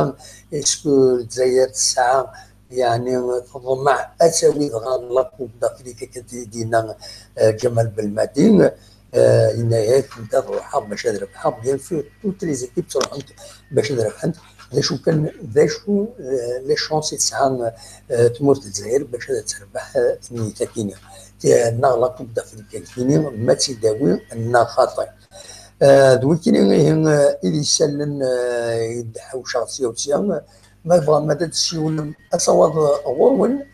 est-ce que Lezzayer tesɛa, yeɛni, teḍmeɛ ad tawi dɣa la Coupe d'Afrique, akken i d-yenna, euh, Ǧamal Belmadi. Euh, yenna-yak, nekk ad ruḥeɣ bac ad rebḥeɣ, bien sûr, toutes les équipes ttruḥunt bac ad rebḥent. D acu kan, d acu, euh, les chances i tesɛa, euh, tmurt n Lezzayer bac ad terbeḥ, euh, tnit-agi, neɣ la Coupe d'Afrique-agi, ma ad tt-id-tawi neɣ xaṭi. Euh, d wikini ihi, euh, i d isallen, euh, i d-ḥewceɣ sya u sya. Ma tebɣam ad d-tessiwlem asawaḍ, euh, ɣur-wen,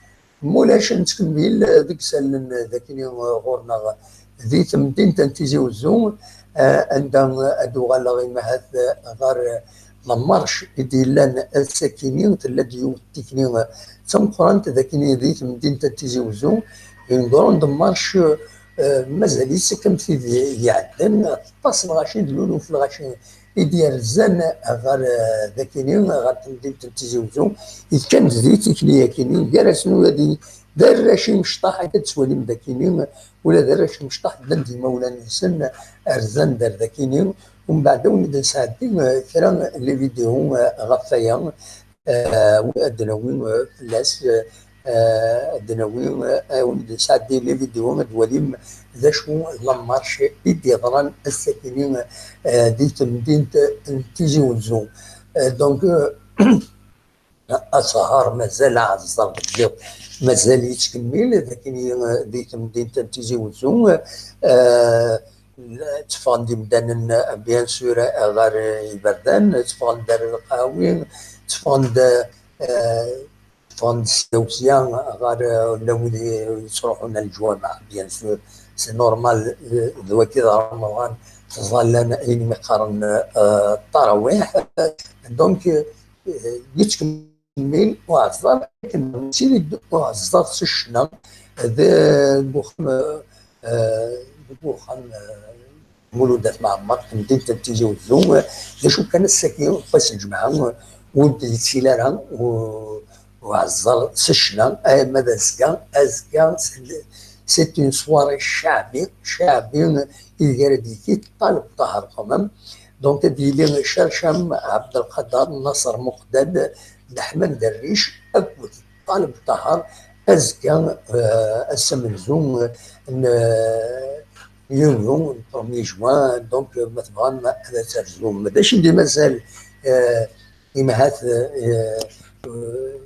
mulac, ad nettkemmil, eh, deg isallen, eh, dagi, eh, ɣur-neɣ di temdint n Tizi Uzzu, eh, anda, eh, ad uɣaleɣ imahat, eh, ɣer, eh, la marche i d-yellan ass-akini, tella-d yiwet tikni, eh, d tameqqrant dagi di temdint n Tizi Uzzu, une grande marche, eh, mazal-itt akka am tid iɛeddan, aṭas n lɣaci d luluf n lɣaci i d-yerzan ɣer, eh, dagini, ɣer temdint n Tizi Uzzu, yekkan di tikli-agini, gar-asen ula d, d arrac imecṭaḥ, akka d-tettwalim dagini, ula d arrac imecṭaḥ llan d imawlan-nsen, rzan-d ar dagini. Umbeɛd, ad wen-d-nesɛeddi, eh, kra n les vidéos, eh, ɣef waya, eh, ad d-nawi, eh, fell-as, eh, eh, ad d-nawi, eh, ad wen-d-nesɛeddi les vidéos, ad d-twalim d acu la marche i d-yeḍran ass-akini, eh, di temdint n Tizi Uzzu. Eh, donc, eh, asehher mazal aɛeẓẓer deg yiḍ, mazal yettkemmil, dagini, eh, di temdint n Tizi Uzzu. Eh, tteffɣen-d imdanen, eh, bien sûr, eh, ɣer, eh, iberdan, tteffɣen-d ar lqawi, tteffɣen-d, eh, ffɣen-d sya u sya ɣer, eh, la wid yettruḥun ar leǧwameɛ, bien sûr, c'est normal, eh, d wagi d Remḍan, ttẓallan ayen mi qqaren, eh, ttarawiḥ. Donc, eh, yettkemmil uɛeẓẓer, akken nettili-d uɛeẓẓer s ccna, d, deg uxxam, eh, deg uxxam, eh, Mulud At Mɛemmer, temdint n Tizi Uzzu, d acu kan ass-agi, wass n lǧemɛa, ur d-yettili ara u-, uɛeẓẓer s ccna, ama d azekka, azekka, c'est, c'est une soirée ccaɛbi, ccaɛbi, ideg ara d-yekki Ṭaleb Ṭaher quand même. Donc, ad d-yili Cercam Ɛebdelqader, Naṣer Muqdad, Leḥman Derric, akked Ṭaleb Ṭaher, azekka, euh, ass amenzu, euh, n, euh, yunyu, premier juin, donc, euh, ma tebɣam ad terzum. D acu i d-mazal, euh, imahat, euh, euh,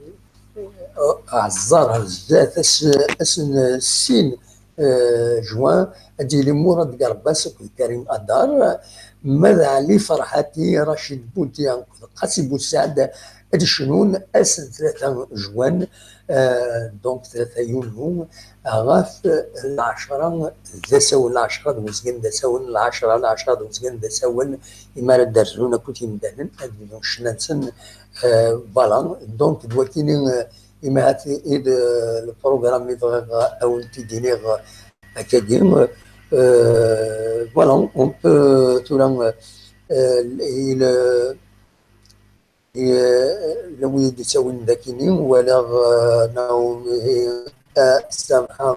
aɛeẓẓer ar zdat, ass, ass n sin, euh, juin, ad d-yili Murad Garbas akked Karim Adar, ma d Ɛli Ferḥati, Racid Butia akked Qasi Bussaɛd, ad d-cnun ass n tlata juin, euh, donc tlata yunyu, ɣef lɛecṛa d asawen, lɛecṛa d uzgen d asawen, lɛecṛa, lɛecṛa d uzgen d asawen, imi ara d-rzun akked yimdanen, ad bdun ccna-nsen, euh, voilà, donc d wakini, euh, imahat i d, euh, le programme i bɣiɣ ad wen-t-id-iniɣ, euh, akkagi, euh, voilà, on peut, tura, euh, il, euh, Et, euh, la wid d-yettawin dakini, walaɣ, euh, Naomi, euh, Samha,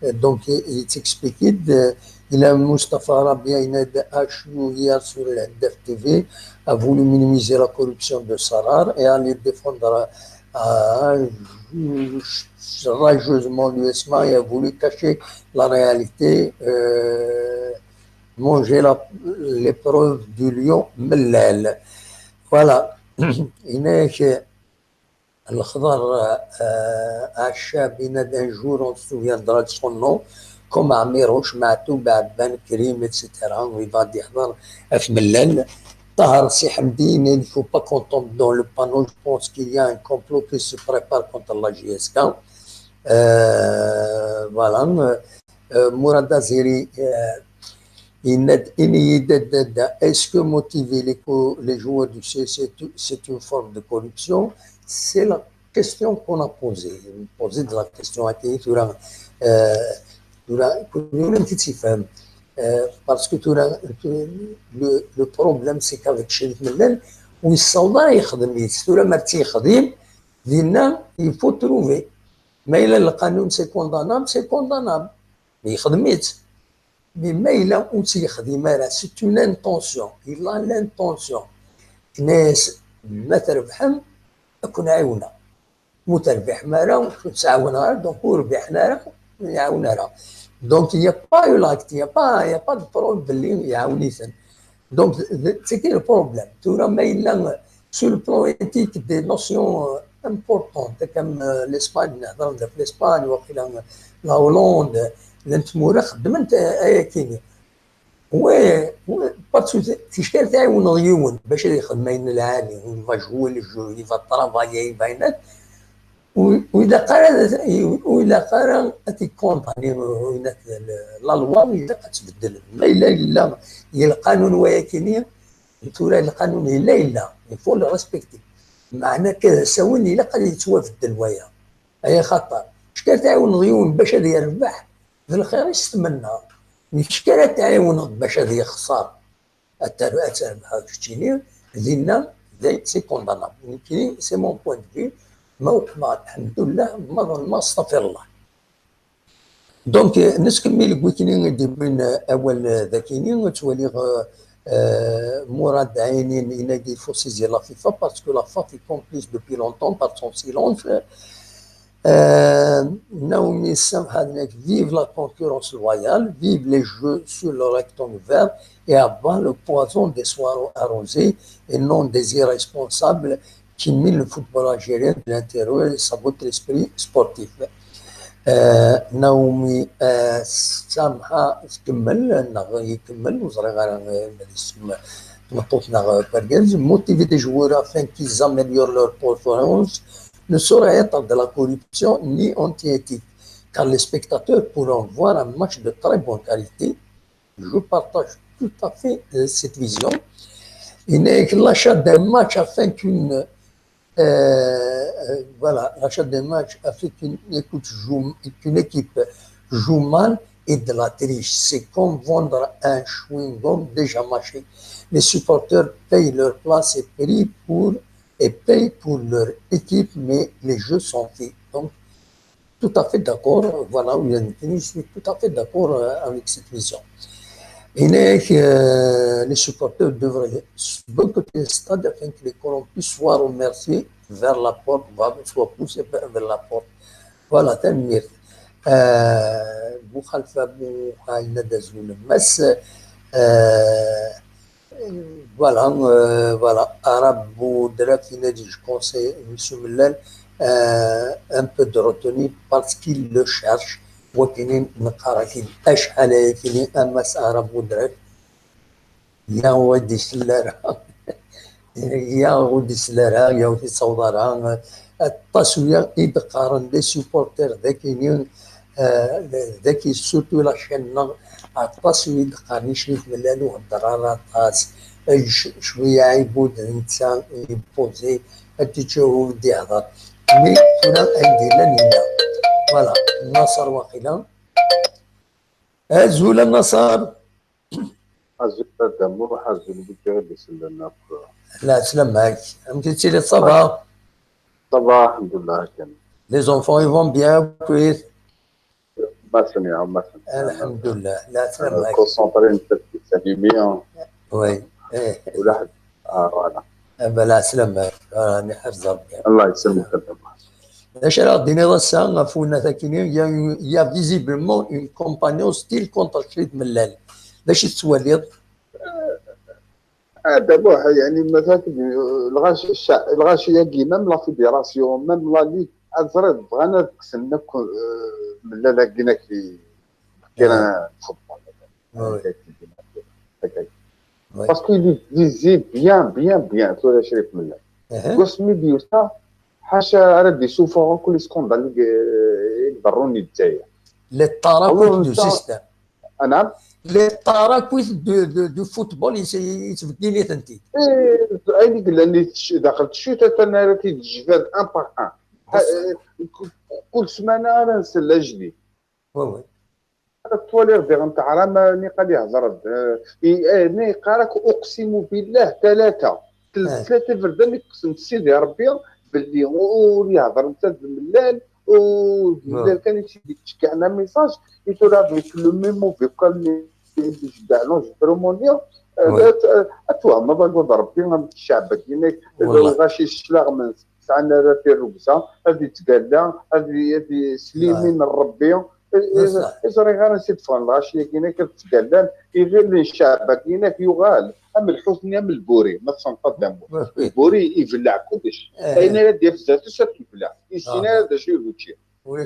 euh, donc, il, il t'explique, euh, il a Mustafa Rabia, il a de H U hier sur le Def T V, a voulu minimiser la corruption de Sarar et aller défendre, euh, rageusement l'U S M A et a voulu cacher la réalité, euh, manger la, les preuves du lion Mellal. Voilà. Inek, Lexḍer, euh, Acab, un jour on se souviendra de son nom, comme Amirouche, Matoub, Abban, Krim, et cetera. Il va dire, F M L N. Tahar Sihamdi, il ne faut pas qu'on tombe dans le panneau. Je pense qu'il y a un complot qui se prépare contre la J S K. Euh, voilà. Euh, Mourad Aziri, euh, il, il, il, est-ce que motiver les, les joueurs du C C, c'est une forme de corruption? C'est la question qu'on a posée. Posée de la question à qui, euh, euh, parce que le, le problème, c'est qu'avec Chérif Mellal, وين الصوضة يخدم يتستورى ما تيخدم دينا. Il faut trouver. ما إلا القانون c'est condamnable, c'est condamnable. Mais يخدم يت. Mais ما إلا ur tt-yexdim ara, c'est une intention. Il a l'intention. Nnas, ma trebḥem, ad ken-ɛiwneɣ. Ma terbiḥem ara, ur ken-ttɛawineɣ ara, donc ur rbiḥen ara, ur nɛawen ara. Donc, il n'y a pas eu l'acte, il n'y a pas, il n'y a pas de preuve belli iɛawen-iten. Donc, c'est le problème. Tura ma yella, sur le plan éthique, des notions, euh, importantes, comme, euh, l'Espagne, dans l'Espagne, ou la Hollande, llant tmura xeddment, euh, ayakini. Oui, oui, parce que ticki tɛiwneḍ yiwen bac ad ixdem ayen lɛali, il va jouer le jeu, il va travailler, il va, u ilaq ara, u ilaq ara ad t-ikondani, la loi ilaq ad tbeddel. Ma yella, yella, yella lqanun wayakini, tura lqanun yella, yella, il faut le respecter. Meɛna kan d asawen ilaq ad yettwabeddel waya. Ay axaṭer, ticki tɛiwneḍ yiwen bac ad yerbeḥ, d lxir i s-tmenna. Ticki ara tɛiwneḍ bac ad yexṣer. Ad terbeḥ keččini, dinna, c'est condamnable. Nekkini, c'est mon point de vue. Ma uqmeɣ, alḥemdullah, ma ḍelmeɣ, astaɣfirullah. Donc, euh, nettkemmil deg wakken i d-yewwin, euh, awal, euh, dakini, ttwaliɣ, euh, euh, Mourad Aini, il faut saisir la FIFA parce que la FIFA est complice depuis longtemps par son silence. Euh, Naomi Samhadnek, vive la concurrence loyale, vive les jeux sur le rectangle vert et abat le poison des soirs arrosés et non des irresponsables qui minent le football algérien de l'intérieur et sabotent l'esprit sportif. Euh, Naomi, euh, Samha tkemmel, neɣ ikemmel, ur ẓriɣ ara, euh, ma d isem tmeṭṭut neɣ, euh, argaz, motiver des joueurs afin qu'ils améliorent leur performance ne saurait être de la corruption ni anti-éthique, car les spectateurs pourront voir un match de très bonne qualité. Je partage tout à fait, euh, cette vision. Et l'achat d'un match afin qu'une, euh, euh, voilà, l'achat d'un match afin qu'une équipe joue, qu'une équipe joue mal est de la triche. C'est comme vendre un chewing-gum déjà mâché. Les supporters payent leur place et prient pour et payent pour leur équipe, mais les jeux sont faits. Donc, tout à fait d'accord, voilà, je suis tout à fait d'accord, euh, avec cette vision. Et les, euh, les supporters devraient boycotter le stade afin que les corrompus soient remerciés vers la porte, soient poussés vers la porte. Voilà, tanemmirt. Euh, Boukhalifa Bouhaïna Dazoul Mas, euh, Voilà, euh, voilà. Arabe Boudraf, il a dit, je conseille Monsieur Mellal, euh, un peu de retenue parce qu'il le cherche. Wakini nqarakin acḥal ayakini amas Arabe Boudraf. Ya ur d-isell ara. Ya ur d-isell ara, ya ur t-issaweḍ ara. Aṭas uya i d-qqaren les supporters dakini, euh, daki surtout la chaîne-nneɣ, aṭas i d-qqaren i Crif Mellal ur hedder ara aṭas, eǧǧ cwiya Ɛibud d netta i yebbuẓi, ad t-ǧǧeɣ ur d-ihder. Mi tura ayen d-yellan yella. Voilà, Naṣer waqila. Azul a Naṣer. Azul a Dda Muḥ, azul wigi i d-isellen akk. Lɛeslama-k, amek i tettiliḍ, ça va? Ça va, alḥemdulillah kan. Les enfants, ils vont bien, puis? Massen, ya, massen. Alḥemdulillah, lɛeslama-k. Concentré n tafsut animi. Oui. Eh. Ulaḥ. Ah, voilà. Eh ben, lɛeslama-k. Ah, niḥerz Rebbi. Allah yesselmek a Dda Muḥ. D acu ara ɣ-d-tiniḍ ass-a ɣef winnat-agi-nni? Il y a, il y a visiblement une campagne hostile contre Crif Mellal. D acu i tettwaliḍ? Ah, d'abord, يعني, مثلا, الغاش-، الشع-، الغاشي ياكي، même la fédération, même la ligue, ad ẓriḍ, bɣan ad kksen akk, euh, mellal-agi-inek i terrain n football. Oui. Parce qu'il est visé bien, bien, bien, tura Crif Mellal. Deg wasmi d-yusa, ḥaca ara d-isuffeɣ akk les scandales i, i iḍerrun i Lezzayer. Les tarakuit du système. Anam? Les tarakuit du, du, du football yettbeggin-itent-id. Ayen i yellan daxel tcutatan ara t-id-tejbed un par un. Kul ssmana ara nsel ajdid. Oui, oui. Ara twaliɣ diɣen teɛra ma niqal ihder-d. Niqal-ak uqsimu billah talata. Tlata iberdan i yekksen Sidi Ṛebbi belli ur ihder netta d Mellal, u d Mellal kan i tt-id-yettceggɛen un message, i tura avec le même mauvais vocal n Jdaɛ l'enregistrement-nni, ad twehmeḍ agad Ṛebbi am ccɛeb-agi-inek, lɣaci s cclaɣem-nsen. Sɛan ara tirrugza, ad ittgalla, ad, ad islimin n Ṛebbi. Ẓriɣ ara s-id-ffɣen lɣaci-agi-inek ad ttgallan, iɣil n ccɛeb-agi-inek yuɣal am lḥut-nni am lburi, ma tessneḍ ad d-amur. Lburi ibelleɛ kullec. Ayen ara d-yaf zdat-s ad t-yebleɛ. Issin ara d acu i d učči.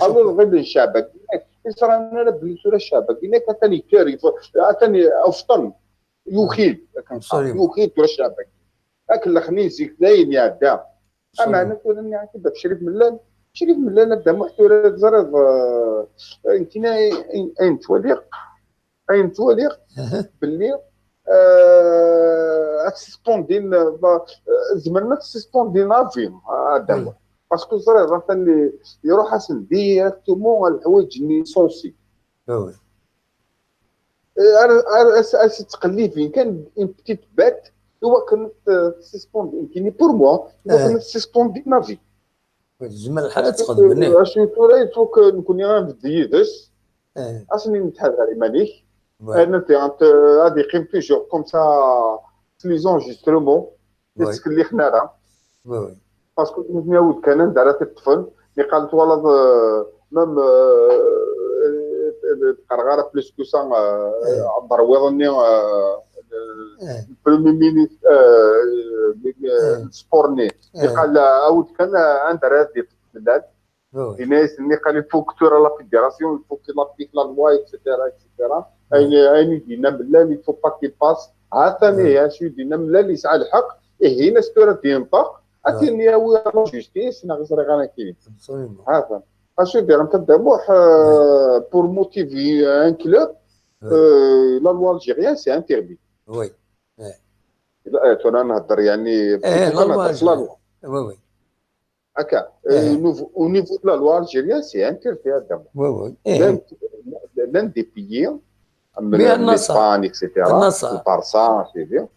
Alu lɣil n ccɛeb-agi-inek, isran ara belli tura ccɛeb-agi-inek atan yekker, atan ufṭen, yuki-d, akken yuki-d tura ccɛeb-agi. Akken lexni zik d ayen iɛedda. Ameɛna tura nniɣ-ak-id ɣef Crif Mellal. Crif Mellal a Dda Muḥ tura teẓriḍ, eh, nekkini ayen, ayen ttwaliɣ, ayen ttwaliɣ belli, eh, ad sispondin, eh, zemren ad sispondin avi a Dda Muḥ. Parce que teẓriḍ atan iruḥ-asen directement leḥwayeǧ-nni sensibles. Ar, ar, as, as ttqellibin kan une petite bête i wakken ad t-, sispondin, nekkini pour moi, i wakken ad sispondin avi. Tezmer lḥal ad txedmen. Acu tura, il faut que nekkni ad nbedd yid-s, ad sen-nini ttḥadar iman-ik, ad, ad yeqqim toujours comme ça, s les enregistrements, ur ttkellixen ara. Parce que nutni awi-d kan anda ara t-ṭṭfen, niqal twalaḍ, euh, même, euh, euh, ur qqareɣ ara plus que ça, euh, aḍerwiḍ-nni, euh, le premier ministre, euh, euh, sport-nni, niqal, euh, awi-d kan, euh, anda ara t-ṭṭfen. Yenna-yasen, niqal, il faut que tura la fédération, il faut que la, la loi, et cetera, et cetera. Ayen, ayen i d-yenna Mellal, il faut pas qu'il passe. Ha-t-an, ihi, acu i d-yenna Mellal, yesɛa lḥeqq. Ihi, in-as tura ad d-yenṭeq, ad t-yawi ɣer la justice, neɣ ẓriɣ ara kini. Ha-t-an. Acu i d-yeɣran Dda Muḥ, euh, pour motiver un club, euh, la loi algérienne, c'est interdit. Oui. Tura nhedder, yani, la loi. Oui, oui. Akka, euh, au niveau, au niveau de la loi algérienne, c'est interdit, Adam. Oui, oui. Llan, llan des pays, am l'Espagne, et cetera, le Barça, c'est bien.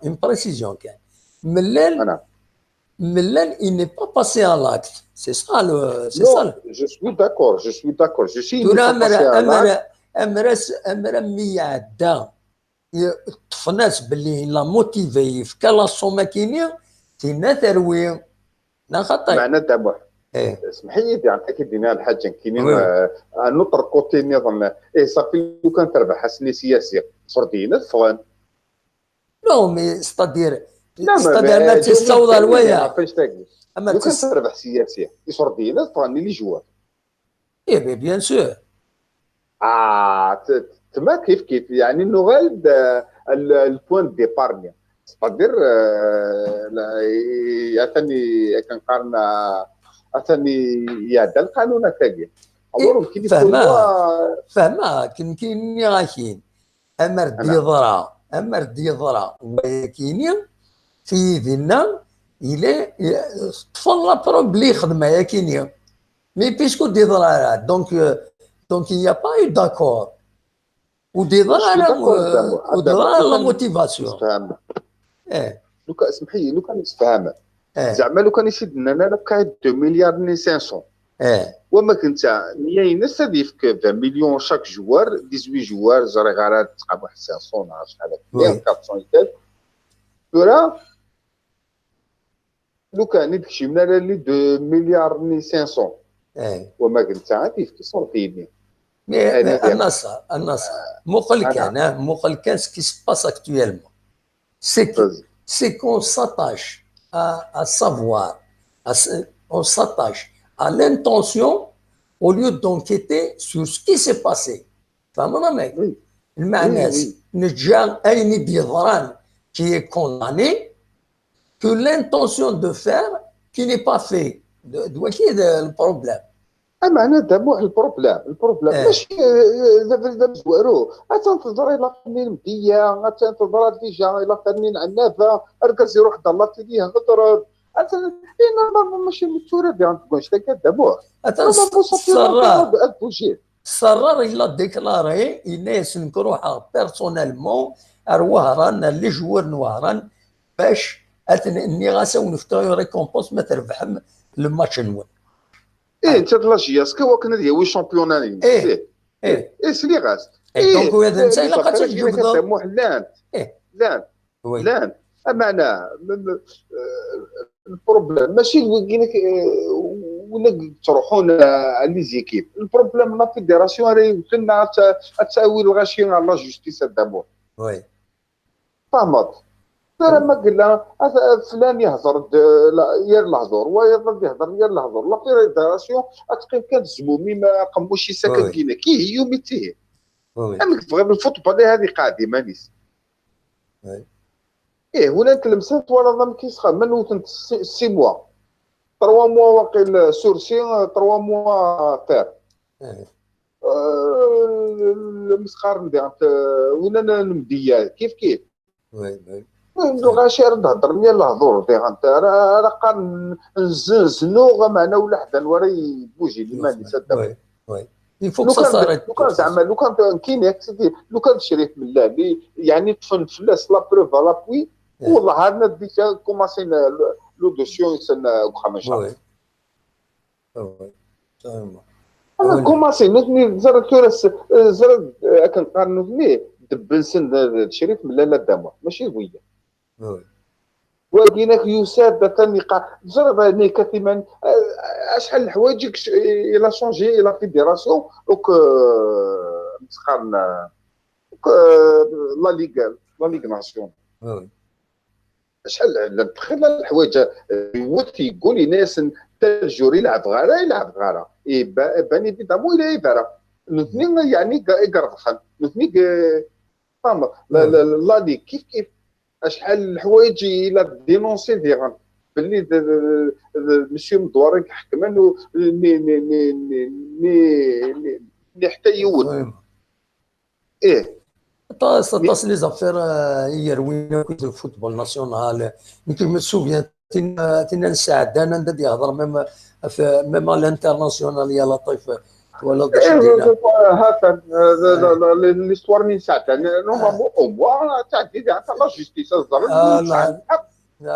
Une précision kan. Mellal, Mellal, il n'est pas passé à l'acte. C'est ça le, c'est ça. Je suis d'accord, je suis d'accord. Je suis, il n'est pas passé à l'acte. Amra, amra mi iɛedda ṭṭfen-as belli la motivé, yefka la somme akini, tinna terwi. Neɣ xaṭi? Meɛna Dda Muḥ. Smeḥ-iyi-d, ɛṭik-id-iniɣ lḥaǧa nekkini, euh, un autre côté nniḍen. Eh, safi, lukan terbeḥ ass-nni siyasi, iṣurdiyen ad ffɣen. Non, mais c'est-à-dire, c'est-à-dire, ma tessawḍ ar waya. Lukan terbeḥ siyasi, iṣurdiyen ad ffɣen, les joueurs. Eh bien, bien sûr. Ah, tma kif kif, yani, nuɣal-d, euh, le point de départ-nni. C'est-à-dire, euh, atan, akken qqaren, atan iɛedda lqanun akkagi. Fehmeɣ, akken nniɣ-ak-in. Amer d-yeḍra, amer d-yeḍra wayakini, tiyidi-nni, yella, ṭṭfen la preuve belli yexdem ayakini. Mais puisque ur d-yeḍra ara, donc, euh, donc il n'y a pas eu d'accord. Ur d-yeḍra ara, ur d-yeḍra ara la motivation. Lukan, smeḥ-iyi, lukan msefhamen. Zeɛma lukan i s-id-nnan ara bqaɛ deux milliards ni cinq cents. Wama netta, nniya-ines ad yefk vingt millions chaque joueur, dix-huit joueurs, ẓriɣ ara tqamuḥ cinq cents neɣ acḥal akka, quatre cents et quelques. Tura, lukan i d-kecmen ara les deux milliards ni cinq cents. Wama netta ad yefk cent et quelques. Mais, mais, a Nasser, a Nasser, muqel kan, hein, muqel kan ce qui se passe actuellement. c'est que, c'est qu'on s'attache à, à savoir, à, on s'attache à l'intention au lieu d'enquêter sur ce qui s'est passé. فهمنا؟ لمعنى نجا أين بيضران qui est condamné, que l'intention de faire qui n'est pas fait. De, de, qui est le problème? Ameɛna d amuḥ le problème, le problème. Eh. Mačči d abrid amezwaru. Attan teḍra i l'affaire-nni n Mdiya, attan teḍra déjà i l'affaire-nni n Ɛennaba, argaz iruḥ-d ɣer la télé ihedder. Attan, i normalement mačči d tura diɣen deg wanect-agi d amuḥ. Attan Ad bouger. Sarrar yella déclaré, yenna-yasen nekk ruḥeɣ personnellement ar Wehran, ar les joueurs n Wehran, bac ad nniɣ-as ad wen-fkeɣ une récompense ma trebḥem le match-nwen. Eh, netta d la J S K wakken ad yawi championnat-nni. Eh, eh, sliɣ-as. Eh, donc, ula d netta ilaq ad tt-id-jebdeḍ. Llant, llant, llant. Ameɛna, le problème, mačči d wigi wina yettruḥun à les équipes. Le problème, la fédération ara yewten ad tawi lɣaci à la justice à d'abord. Oui. Tfehmeḍ? Tura ma yella flan yehder-d yir lehdur, wayeḍ ad yehder yir lehdur, la fédération ad teqqim kan tezmumim aqemmuc-is akka deg yinak. Ihi yumi tihi. Amek tebɣiḍ lfutbol ihi ad iqeɛɛed iman-is? Ih, wala n Tlemsan twalaḍ amek i sxedmen, wten-t six mois. Trois mois waqil sursis, trois mois ferme. Lemesqar n diɣen wina n Mdiya kif kif. Lɣaci ara d-heddren yal lehdur diɣen ara qqaren nzenznu, ameɛna ula ḥdan wara yebujin iman-is ad d-afen. Lukan zeɛma lukan kini lukan d Crif Mellal, yeɛni ṭṭfen fell-as la preuve à l'appui, wellah arna d-ika kumasin le dossier-nsen deg uxxam n ccṛeɛ. Amek kumasin nutni ẓer tura ẓer akken qqaren nutni ddebb-nsen d Crif Mellal ad d-amuɣ, mačči d wiyaḍ. Wagi-inek yusa-d atan yeqqar, teẓriḍ, nekkat iman, acḥal n leḥwayeǧ il a changé la fédération, donc, euh, qqaren, donc, euh, la ligue, la ligue nationale. Acḥal llant xilla leḥwayeǧ, yewwet yeggul, yenna-yasen tel jour i leɛbeɣ ara, i leɛbeɣ ara. Et bien évidemment, il est ara. Nutni, yeɛni, i irebḥen. Nutni, la ligue, kif kif. Acḥal n leḥwayeǧ i la dénoncé diɣen belli d monsieur Medwar i iḥekmen, ni ḥetta yiwen. Ih. Aṭas, aṭas les affaires i yerwin akk le football national. Nekk je me souviens tin, tin n sɛeddan anda d-yehder même, même à l'international ya Laṭif. Twalaḍ d acu d-yenna? Hatan, l'histoire-nni n sɛeddan, normalement, au moins, tɛeddi diɣen la justice, ad ẓren wi yesɛan lḥeqq, wi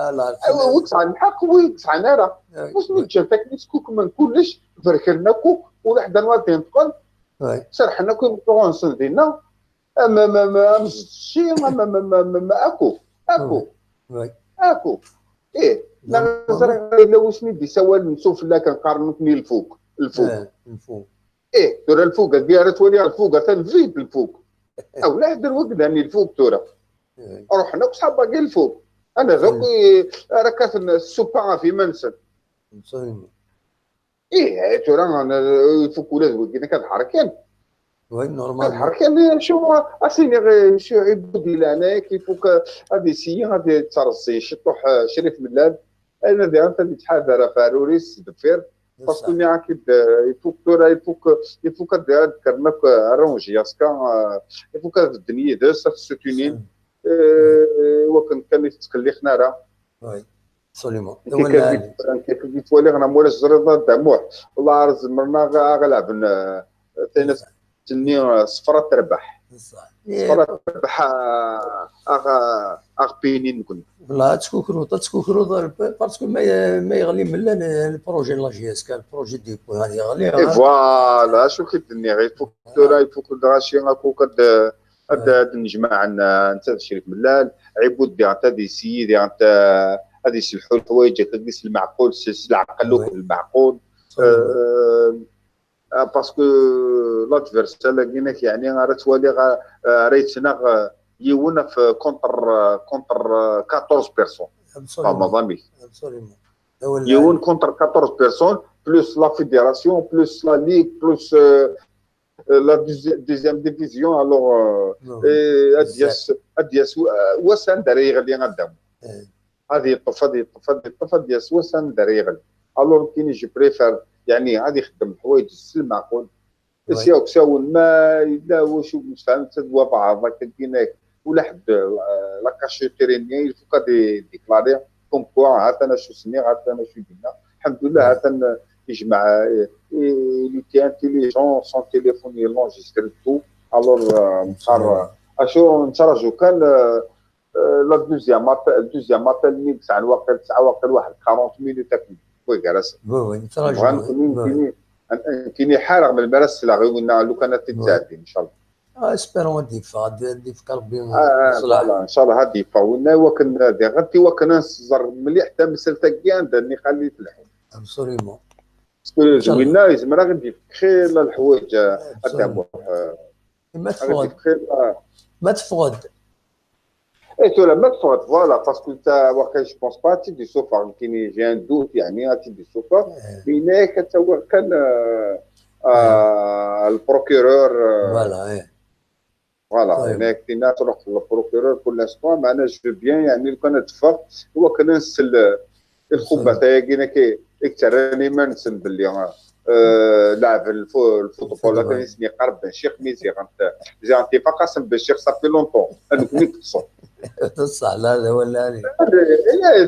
ur yesɛin lḥeqq, wi ur yesɛin ara. Wi sen-yeǧǧan takniskukmen kullec, berken akk, ula ḥedd anwa ad d-yenṭqen, serḥen akk imeṭṭuɣen-nsen dinna, am, am, am, am zedci, am, am, am, am, am, akku, akku, akku. Ih, neɣ ẓriɣ yella wi sen-id-isawalen s ufella kan qqaren nutni lfuk, lfuk. Ih, tura lfuk, agi ara twaliɣ lfuk, atan vide lfuk. Awla ḥedd n wagdan i lfuk tura. Ruḥen akk ṣḥab-agi lfuk. Ana d akk ara kkaten ssupa ɣef iman-nsen. Ih, tura ifuk ula d wigi nekk ad ḥerken. Oui, normal. Ad ḥerken, acu, ad s-iniɣ i monsieur Iboud di leɛnaya-k, ifuk ad isiyi, ad yettreẓẓi ciṭuḥ, eh, Crif Mellal. Ayen ad iɛan ad yettḥadar ɣef Ɛruri s deffir. Parce que nniɣ-ak-id, eh, ifuk tura, ifuk, ifuk ad d-kkren akk, eh, arrange yaska, eh, ifuk ad bedden yid-s, ad t-sutinin, eh, wakken kan i t-ttkellixen ara. Oui, absolument. Nekk kan di ttwaliɣ neɣ mulac ẓriḍ a Dda Muḥ, wallah ar zemren a ɣ-, a ɣ-leɛben, eh, tayna-nni, eh, ṣfra terbeḥ. Ṣfra terbeḥ, eh, a ɣ-, a ɣ-pinin nekni. Wallah, ad tkukruḍ, ad tkukruḍ, parce que ma, ma yeɣli Mellal, eh, le projet n la J S K, le projet du point, yeɣli. Et voilà, acu k-id-nniɣ, il faut que tura, il faut que lɣaci akk ad, ad, ad d-nejmaɛen, eh, netta d Crif Mellal, Ɛibud diɣen ad isiyi, diɣen ad iselḥu leḥwayeǧ akka s lmeɛqul, s, s leɛqel akked lmeɛqul. Euh, ah, parce que l'adversaire-agi-inek, yeɛni, ara twaliɣ, ah, ara yettnaɣ, ah, yiwen ɣef contre, contre quatorze personnes. Fehmeḍ amek? Absolument. Yiwen contre quatorze personnes, plus la fédération, plus la ligue, plus euh, euh, la deuxi- deuxième division. Alors, euh, et ad d-yas ad d-yas w- euh, wass anda ara yeɣli Adam. Ad yeṭṭef, ad yeṭṭef, ad yeṭṭef, ad d-yas wass anda ara yeɣli. Alors, kini, je préfère, yeɛni, ad ixeddem leḥwayeǧ s lmeɛqul. Sya uksawen ma yella wacu nesfehmet d wabeɛḍ akka ginak, ula ḥedd, euh, la cachotterie-nni, il faut qu'ad déclarer comme quoi ha-t-an acu s-nniɣ, ha-t-an acu d-yenna. Alḥemdullah, ha-t-an, euh, yejmeɛ, euh, il était intelligent, son téléphone, il enregistre tout. Alors, euh, neqqar, euh, acu nettraǧu kan, euh, euh, la deuxième appel, deuxième appel-nni i yesɛan waqil, tesɛa waqil waḥed quarante minutes akken wway gar-asen. Oui, oui, nettraǧu. Bɣan nekkni, nekkini, nekkini ḥareɣ melmi ara sleɣ i winna, lukan ad t-id-sɛeddin, inchallah. Ah, espérons ad d-yeffeɣ, ad d-yefk Rebbi ṣṣellaḥ. Voilà, inchallah ad d-yeffeɣ winna, i wakken, diɣen, i wakken ad nẓer mliḥ tamsalt-agi anda nniqal i tleḥḥu. Absolument. Parce que winna yezmer ad ɣ-d-yefk xir n leḥwayeǧ, a Dda Muḥ. Ma teffeɣ-d. Ma teffeɣ-d. Et tura ma teffeɣ-d, voilà, parce que ta, waqil, je pense pas ad tt-id-issufeɣ, nekkini, j'ai un doute, yeɛni, ad tt-id-issufeɣ. Mais yenna-yak ad tt-awiɣ kan, euh, euh, le procureur, euh, Voilà, eh. Voilà, yenna-yak tinna ad truḥ le procureur pour l'instant, meɛna je veux bien, yeɛni, lukan ad teffeɣ, i wakken ad nsel, euh, i lxubat-agi-nak i yettarran iman-nsen belli, euh, leɛben lfu- lfutbol, akken i sen-yeqqar Ben Chikh, mi ziɣen-t, ziɣen-t ifaq-asen Ben Chikh, ça fait longtemps, a nekkni i yeṭṭsen. D ṣṣeḥ, la, d awal lɛali.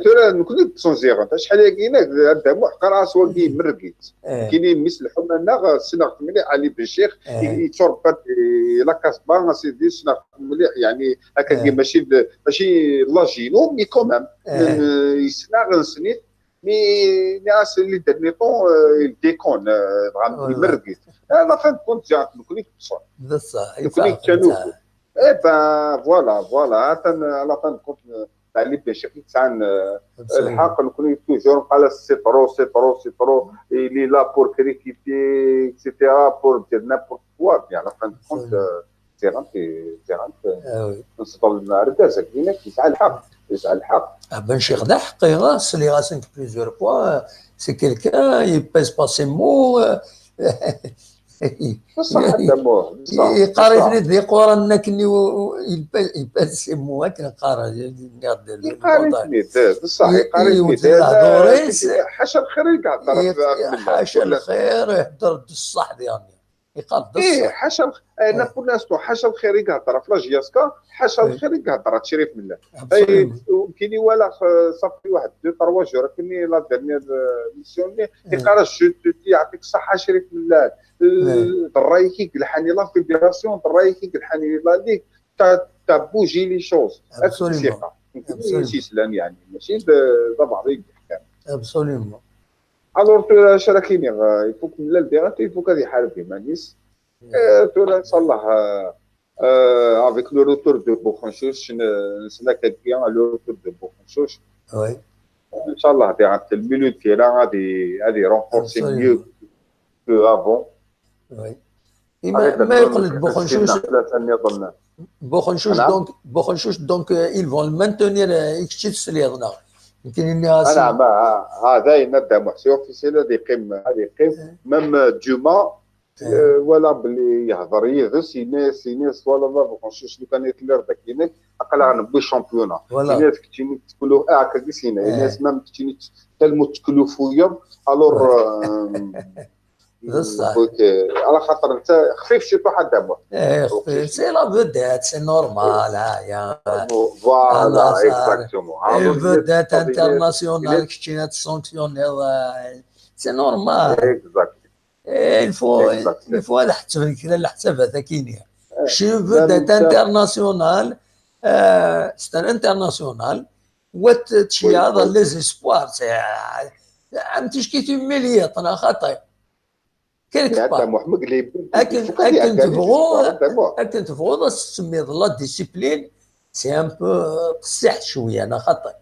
Tura nekkni i yeṭṭsen ziɣen-t, acḥal-agi-nak, a Dda Muḥ, qqareɣ-as wagi imerreg-itt. Kini mmi-s lḥuma-nneɣ, ssneɣ-t mliḥ, Ali Ben Chikh, yetturebba di la Casbah, a sidi, ssneɣ-t mliḥ, yeɛni, akkagi, mačči d, mačči d l'âge-inu, mais quand même, yesla, nessen-it, mais nniɣ-as les derniers temps, euh, il déconne, euh, dɣa imerreg-it. À la fin de compte, ziɣen-t nekkni i yeṭṭsen. D ṣṣeḥ, nekkni i yettanufun. Eh ben, voilà, voilà, atan, à la fin de compte, euh, Ali Ben Chikh i yesɛan, euh, lḥeqq, nekkni toujours neqqar-as c'est trop, c'est trop, c'est trop, il est là pour critiquer, et cetera, pour dire n'importe quoi, mais à la fin de compte, euh, ziɣen-t, ziɣen-t, euh, nesḍelm argaz-agi-inek, yesɛa lḥeqq, yesɛa lḥeqq. Ah, Ben Chikh d aḥeqqi, ah, sliɣ-as-d plusieurs fois, c'est quelqu'un, il pèse pas ses mots, euh, Bṣaḥ, a Dda Muḥ, bṣaḥ, yeqqar-iten-id d iquran akken, il pèse, il pèse ses mots, akken qqaren, nniɣ-d. Yeqqar-iten-id, bṣaḥ, yeqqar-iten-id. Iwet lehdur-is. Ḥaca lxir i ihedder ɣef, ɣef Mella. Ḥaca lxir, ihedder-d ṣṣeḥ diɣen. Yeqqar-d ṣṣeḥ. Ḥaca lx-, eh, pour l'instant, ḥaca lxir i ihedder ɣef la J S K, ḥaca lxir i ihedder ɣef Crif Mella. Nekkini walaɣ, eh, ça fait waḥed deux, trois jours akken, la dernière, eh, émission-nni, yeqqar-as, je te dis, yeɛṭik ṣṣeḥḥa, Crif Mella. D ṛṛay-ik i yelḥan i la fédération, d ṛṛay-ik i yelḥan i la ligue, t'as, t'as bougé les choses. Ad tt-ssiqeɣ. Nekkni i s-yeslan, yeɛni, mačči d, d abeɛḍi i d-yeḥkan. Absolument. Alors, tura acu ara k-iniɣ, il faut que Mella diɣen, il faut que ad iḥareb iman-is. Eh, tura, inchallah, eh, eh, avec le retour de Buxencuc, n-, nessen akkagi, le retour de Buxencuc. Oui. Inchallah, diɣen, le milieu de terrain ad i, ad i renforcer mieux que avant. Oui. Ma, ma yeqqel-d Buxencuc, Buxencuc, donc, Buxencuc, donc, euh, ils vont le maintenir, euh, i kečč i tesliḍ, neɣ? Nekkini nniɣ-as. Anɛam, ha, ha, dayen, a Dda Muḥ, c'est officiel, ad yeqqim, ad yeqqim. Même, euh, Djuma, euh, walaɣ belli yehder yid-s, yenna-yas, yenna-yas, twalaḍ a Buxencuc, lukan i telliḍ dagi-inek, aql-aɣ newwi championnat. Yenna-yas keččini teklu-, ah, akkagi s-yenna, yenna-yas même keččini tel-, tellmu teklufuyeḍ, alors, euh, D ṣṣeḥ. Ala xaṭer netta xfif ciṭuḥ, a Dda Muḥ. Eh, xfif, c'est la vedette, c'est normal, ah, ya. Voilà, exactement. Une vedette internationale, keččini ad t-sanctionniḍ, eh, c'est normal. Exact. Eh, il faut, il faut ad ḥettben kra n leḥsabat akini. Kečč une vedette internationale, eh, c'est un international, wa tceyyaɛeḍ les espoirs, c'est, eh, am ticki tumiliyeḍ, neɣ xaṭi. Quelque part. Akken, akken tebɣuḍ, akken tebɣuḍ ad s-tsemmiḍ la discipline, c'est un peu qessiḥ cwiya, neɣ xaṭi?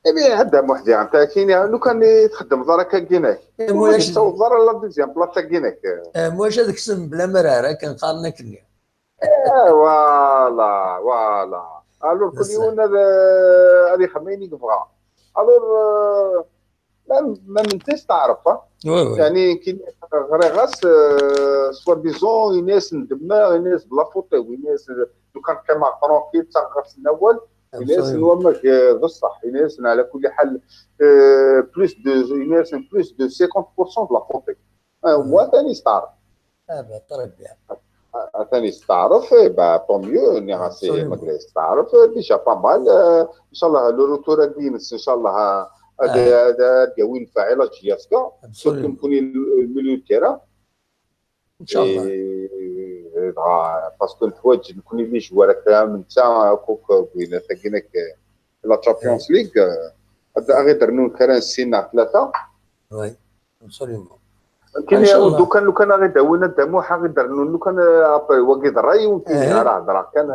Eh bien, a Dda Muḥ, diɣen, anta akini, lukan i txeddmeḍ ara akka ginak. Ur tettaweḍ ara la deuxième place-agi-inek. Mwac ad ksem bla mrar, akken qqaren akkenni. Ewa, Voilà, voilà. Alors, كل يوم هذا هذه خميني كفغا. Alors, même même انت استعرف. Oui, oui. يعني كي غريغاس، soi-disant يناس ندماغ، يناس بلا فوتو، يناس لو كان كما ترونكيل تغرس الاول، يناس نوامك بصح، يناس على كل حال plus de يناس plus de cinquante pour cent de la فوتو. هو ثاني استعرف. Ah ben, très bien. ثاني استعرف، اي با طون ميو، ني راسي مقلي استعرف، ديجا با مال. ان شاء الله لو روتور دينس ان شاء الله هذا هذا يوين فاعل جياسكا. Absolument. كون المليون تيرا ان شاء الله. باسكو نحواج نكون لي جوار هكا من تا كوك بوينا تاكينك لا تشامبيونز ليغ. هذا غير درنون كرا سينا ثلاثه. Oui, absolument. كاين دوكا لو كان غير داوينا داموحه غير درنون لو كان ابري واقي دراي وكاين راه هضره كان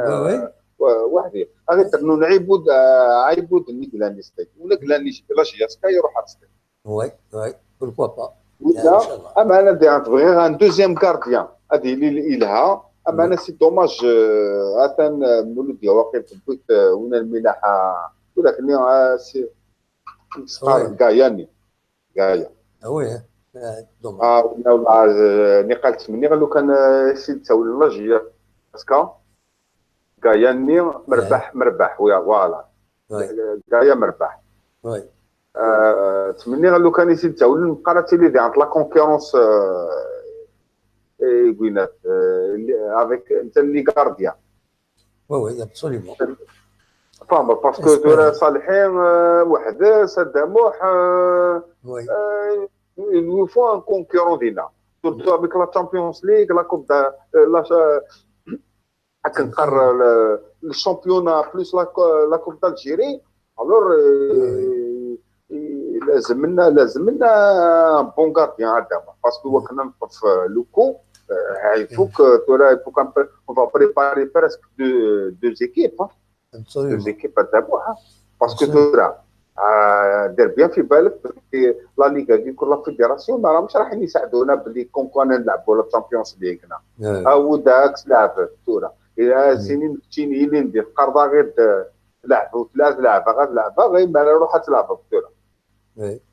Oui, oui. واحد غير درنون عيبود عيبود نيكلاني ستيك ولا كلاني لا جياسكا يروح على ستيك. Oui, oui, pourquoi pas. ولا اما انا دي تبغي ان دوزيام غارديان هذه اللي الها. اما انا سي دوماج. اثن مولوديا واقيل في البوت وين الملاحه ولكن سي سقار كاياني كايا. Ah oui, hein. Euh, dommage. اه ولا ولا نقال تمني لو كان سي تساول لا جياسكا كاياني مربح مربح ويا فوالا. Oui, كايا مربح. oui. آه، تمني لو كان يزيد تاول نقرا تيلي دي عند لا كونكورونس يقولنا افيك انت لي غارديان. Oui, oui, absolument. فاهم باسكو دورا صالحين وحده سداموح. Oui. Il nous faut un concurrent دينا. Surtout avec la Champions League, la Coupe de la كنقرر الشامبيونا بلوس لا كوب دالجيري. الور لازم لنا لازم لنا بون غارديان هذا باسكو هو كنا نطف لو كو. Il faut que tu auras il faut qu'on va préparer presque deux deux équipes. Deux équipes هذا بوحه. Parce que tu auras دير بيان في بالك لا ليغا كي يكون لا فيديراسيون ما راهمش راح يساعدونا بلي كون كون نلعبوا لا تشامبيونز ليغ هنا. او داكس لعب تورا الى سنين كتشيني اللي ندير قرضه غير لعبوا ثلاث لعبه غير لعبه غير ما روح تلعب تورا.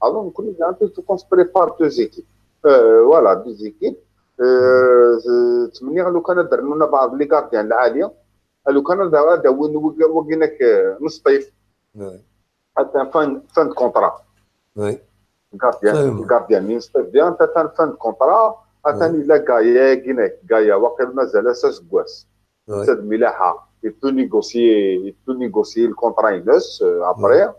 الو نكون انت تكون بريبار دو زيكيب. فوالا دو زيكيب. تمني لو كان درنا بعض لي غارديان العاليه لو كان هذا وين وقيناك نص طيف. حتى فان فان كونترا. Oui. غارديان غارديان مين ستيف ديان حتى فان كونترا. حتى الا كايا كيناك كايا واقيلا مازال اساس كواس. سد ملاحه يبو نيغوسيي يبو نيغوسيي الكونترا ينس ابري.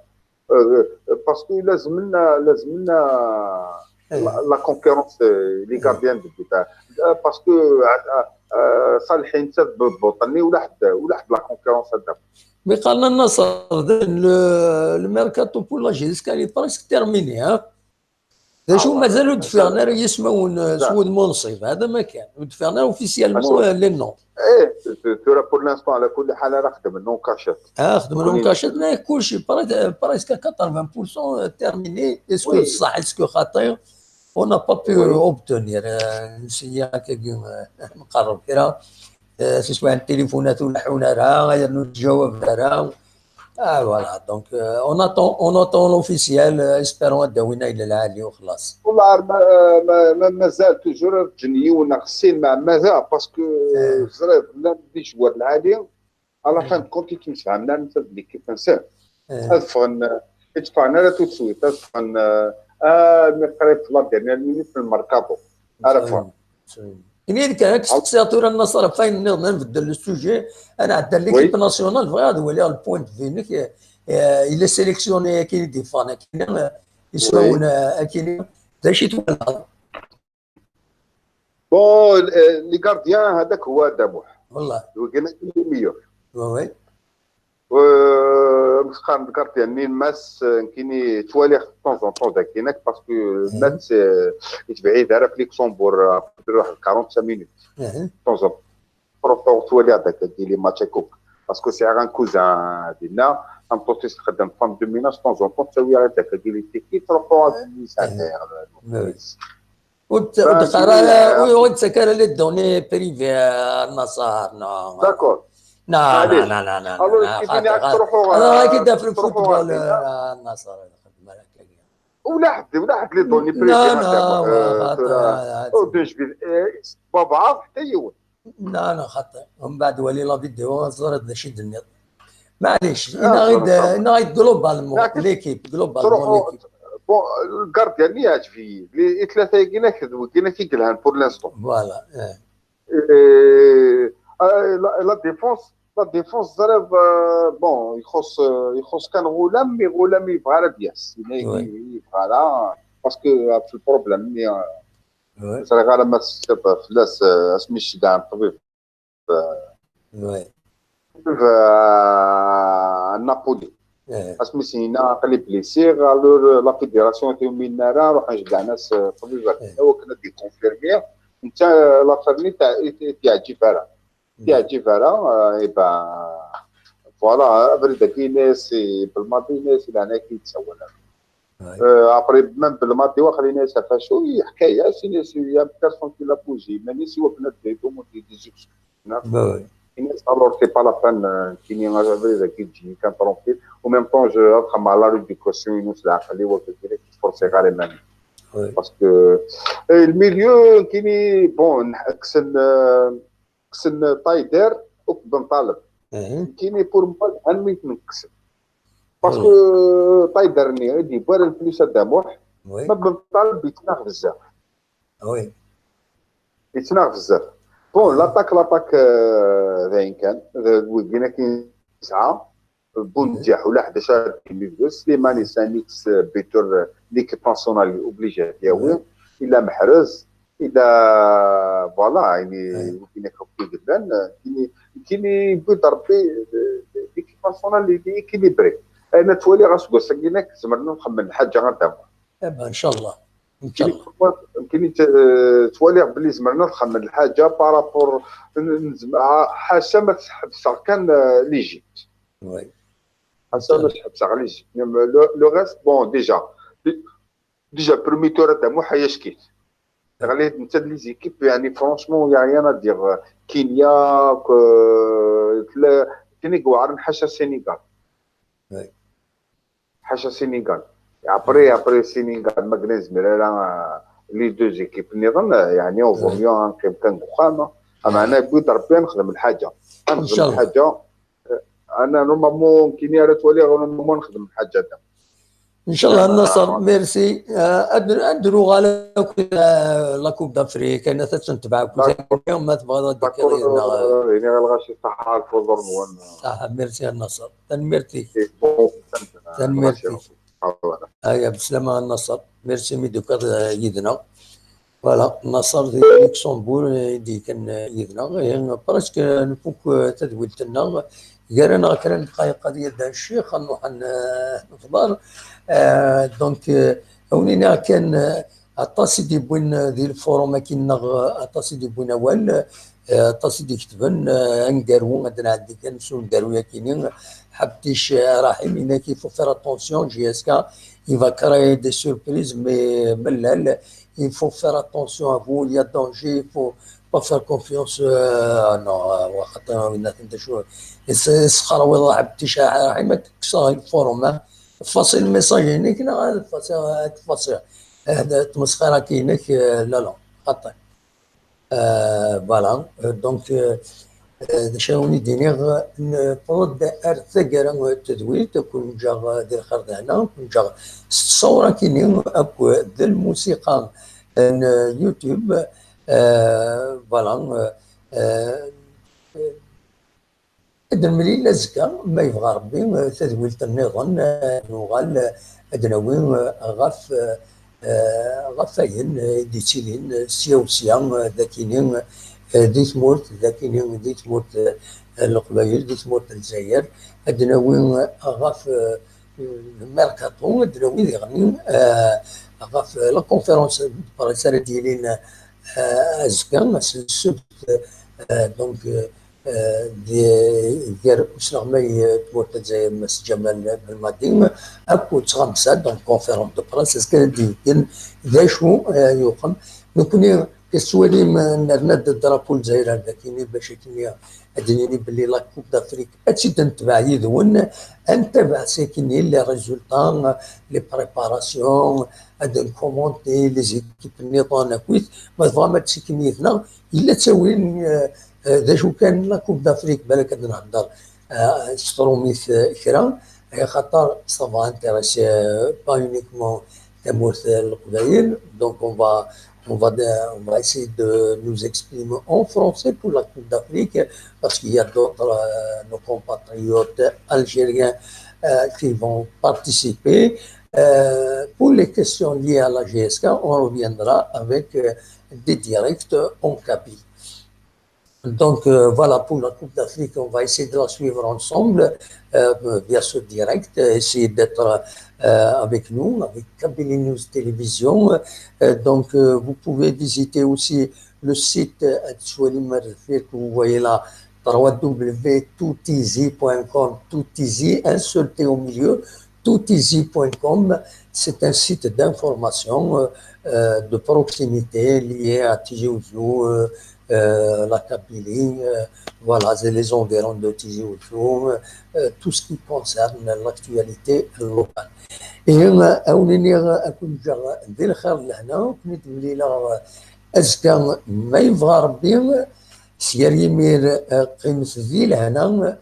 باسكو لازم لنا لازم لنا لا كونكورونس لي غارديان دو بيت. باسكو صالحين حتى بوطني ولا حد ولا حد لا كونكورونس هذا. مي قالنا النصر الميركاتو بور لاجي ديسكالي بريسك تيرميني ها. شو مازالوا دفعنا راه يسمون سوود منصف هذا ما كان دفعنا اوفيسيالمون لي نو. ايه تورا بور لانستون على كل حال راه خدم لهم كاشات. اه خدم لهم كاشات لا كلشي بريسك ثمانين بور سون تيرميني. اسكو صح اسكو خاطي؟ اون با بي اوبتونير نسيا هكا نقرب كرا. سي سوا التليفونات ولا حونا راه غير نتجاوب راه. Ah voilà, donc euh, on attend, on attend l'officiel, euh, espérons داوينا الى العالي وخلاص. والله ما ما مازال توجور جنيونا خصين مع ماذا باسكو زريف لا دي جوار العالي. على فان كونت يتمسعنا نتا ليكيب نسير. ادفغن ادفعنا لا تو سويت ادفغن اه مي قريب في لا ديرنيير مينيت في الماركاتو. عرفها. كاين كان تسقسي تورا النصر فاين نبدل لو سوجي. انا عندنا ليكيب ناسيونال بغا هذا هو لي البوان دو فينك. الا سيليكسيوني كاين دي فان كاين يسمون كاين. ذا شي تولى. بون لي غارديان هذاك هو دابوح. والله لو كان ميور. وي. مسخان غارديان مين ماس كيني توالي طون طون داكينك باسكو مات يتبعيد على في لوكسمبور. يروح أربعين مينوت طون طون. بروفيتور توالي هذاك دير لي ماتش هكوك. باسكو سي ان كوزان ديالنا. ان بروتيس تخدم فام دو ميناج طون طون تساوي هذاك دير لي تيكي تروح. وتقرا وتسكر لي دوني بريفي النصر نو. داكور. لا، لا، لا، لا، لا، لا، خاطر، خاطر، راكي دا في الفوتبول، آه، النصر، ولا حد، ولا حد لي دوني بريفي. لا، لا، خاطر، دو جويل، بابا، حتى يوم. لا، لا، خاطر. ومن بعد ولي لا فيديو، زرت نشيد النيل. معليش، انا غير، انا غير جلوبالمون، ليكيب، جلوبالمون، ليكيب. بون، الكارديان اللي يعجبني، لي ثلاثه كينا كذو، كينا كي قلهان بور لانستون. فوالا، اه. إيه، آه، لا، لا ديفونس، لا ديفونس زريب، آه، بون، يخص، آه، يخص كان غلام، مي غلام يبغى على بياس، يبغى على، باسكو في البروبليم، مي، آه، زريب على ما تسب فلاس، آه، اسمي الشدان طبيب، آه، طبيب، آه، نابولي. اسمي سينا قلي بليسي، الور لا فيديراسيون تيومينا راه نروح نشجع ناس، آه، طبيب، وكنا دي كونفيرمي. انت لا فامي تاع، تعجب راه. تعجب راه، آه، اي با، فوالا، ابرد كينيس، بالماضي ناس، الى هنا كيتسول. آه، ابري ميم بالماضي واخا لينا سافا شو حكايه، سيني سي يا بيرسون كي لا بوزي، ماني سي وكنا دي دوموندي دي زيكسكيوز. الناس، الور سي با لا بان، آه، كيني ابرد كي تجي كان ترونكيل، او ميم طون جو نخدم على ليديكاسيون ينوس العقلي وكذلك فورسي غير ماني. باسكو، آه، الميليو كيني بون، كسن، آه، كسن طايدر وك بن طالب. كيني بور موا الان ميت نكسب. باسكو طايدر ني دي بوار بلوس اداموح. ما بن طالب يتناغ بزاف. وي. يتناغ بزاف. بون، لاطاك، لاطاك، آه، ذاين كان، ذا-، ويقينا كاين تسعة، بونجاح ولا حداش سليماني سانيكس، آه، بيتور، آه، ليكيب ناسيونال اوبليجي ياوي، الا محرز، الا فوالا، يعني، كاين هكا كي قلنا، كاين، كاين يقول ربي، آه، ليكيب ناسيونال اللي ايكيليبري. انا توالي غاس قوس كيناك زمرنا نخمم الحاجه غدا. ان شاء الله. ان شاء الله. يمكن ت-، توالي بلي زمرنا نخمم الحاجه بارابور، ن-، نزم-، ع-، حاشا ما تحبسها كان، آه، ليجيبت. وي. حاشا ما تحبسها ليجيبت. ميم لو، لو ريست، بون، ديجا. ديجا، برومي تور تاع محيا شكيت. غليت انت لي زيكيب، يعني، فرونشمون، يا ريان ا دير. كينيا، ك-، تلا-، كينيك وعرن حاشا السينيغال. وي. حاشا سينيغال. ابري، ابري سينيغال ما قلنا زمير راه لي دو زيكيب نظن، يعني، او فو ميو نقيم كان وخامه. اما انا بود ربي نخدم الحاجه. نخدم الحاجه. انا نورمالمون كي ني راه تولي غير نورمالمون نخدم الحاجه هذا. ان شاء الله النصر، ميرسي. آه، أد-، ادرو على كل، آه، لا كوب دافريك، انا تتبع كل يوم ما تبغى. داكور، داكور، يعني، غير الغاشي صح على الفوزور نوان. صح، ميرسي النصر. تنميرتي. تنميرتي. هيا، بسلامة النصر. ميرسي ميدوكا يدنا. فوالا، النصر دي لوكسمبور، دي كان يدنا. يعني، برسك نفك تدويلتنا. غير انا كان دقايق قضية دا الشيخ، نروح ن-، نخبر. آه، دونك، آه، هونينا كان، آه، aṭas i d-yewwin di lfurum-agi-nneɣ, aṭas i d-yewwin awal, eh, aṭas i d-iketben, eh, aneggaru, ad nɛeddi kan s uneggaru-yagi-nni. Ḥebtic, eh, Raḥim, il faut faire attention, J S K, il va créer des surprises, mais, eh, mlal, il faut faire attention à vous, il y a danger, il faut pas faire confiance, euh, non, euh, waxaṭi, winna, d acu, is-, isxerwiḍ Ḥebtic, Raḥim, ad k-kkseɣ lfurum, ah. Faṣil message-inek, neɣ ad faṣil, ad faṣil. Eh, d-, tmesxira-k-inek, eh, la, la, xaṭi. Eh, voilà. Eh, donc, eh, eh, d acu ara wen-d-iniɣ, newweḍ-d ar taggara n tedwilt, ken-ǧǧeɣ di lxir d lehna, ken-ǧǧeɣ s tṣawra-k-ini akked d lmusiqa n YouTube. Eh, voilà. Eh, eh, Ad nemlil azekka, ma yebɣa Rebbi, tadwilt nniḍen, ad nuɣal, ad nawi ɣef, ɣef wayen i d-yettilin sya u sya, dakini di tmurt, dakini di tmurt n Leqbayel, di tmurt n Lezzayer, ad nawi ɣef lmerkaṭu, ad nawi diɣen ɣef la conférence de presse ara d-yilin azekka, ass n ssebt, donc, eh, di, gar usneɣmay, eh, n tmurt n Lezzayer, Mass Ǧamal Belmadi, akked tɣamsa, donc, conférence de presse, azekka ad d-yeggen d acu, eh, yuqem. Nekkni, Tettwalim, nerna-d drapeau n Lezzayer ar dakini bac akken ad d-nini belli la Coupe d'Afrique ad tt-id-netbeɛ yid-wen, ad ntabeɛ sakini les résultats, les préparations, ad nkumonti les équipes nniḍen akkit, ma tebɣam ad d-tikim yid-neɣ, yella ttawil, eh, eh, d acu kan la Coupe d'Afrique, balak ad nehder, eh, s trumit, eh, kra, axaṭer ça va intéresser, eh, pas uniquement tamurt n Leqbayel. Donc on va, on va, on va essayer de nous exprimer en français pour la Coupe d'Afrique, parce qu'il y a d'autres, euh, nos compatriotes algériens, euh, qui vont participer. Euh, pour les questions liées à la G S K, on reviendra avec, euh, des directs en kabyle. Donc, euh, voilà, pour la Coupe d'Afrique, on va essayer de la suivre ensemble, euh, via ce direct, euh, essayer d'être, euh, avec nous, avec Kabylie News Télévision. Euh, donc, euh, vous pouvez visiter aussi le site, euh, Ad Swali Marfir, que vous voyez là, trois W tout easy point com, tout easy, un seul T au milieu, tout easy point com. C'est un site d'information, euh, euh, de proximité lié à Tizi Ouzou, euh, euh, la Kabylie, euh, voilà, c'est les environs de Tizi Ouzou, euh, tout ce qui concerne l'actualité locale. Et, euh, awnini, euh, akunja, di lxir lehna, kunit mlila, euh, azka, ma yebɣa Rebbi, s yar yimir, euh, qqimet di lehna,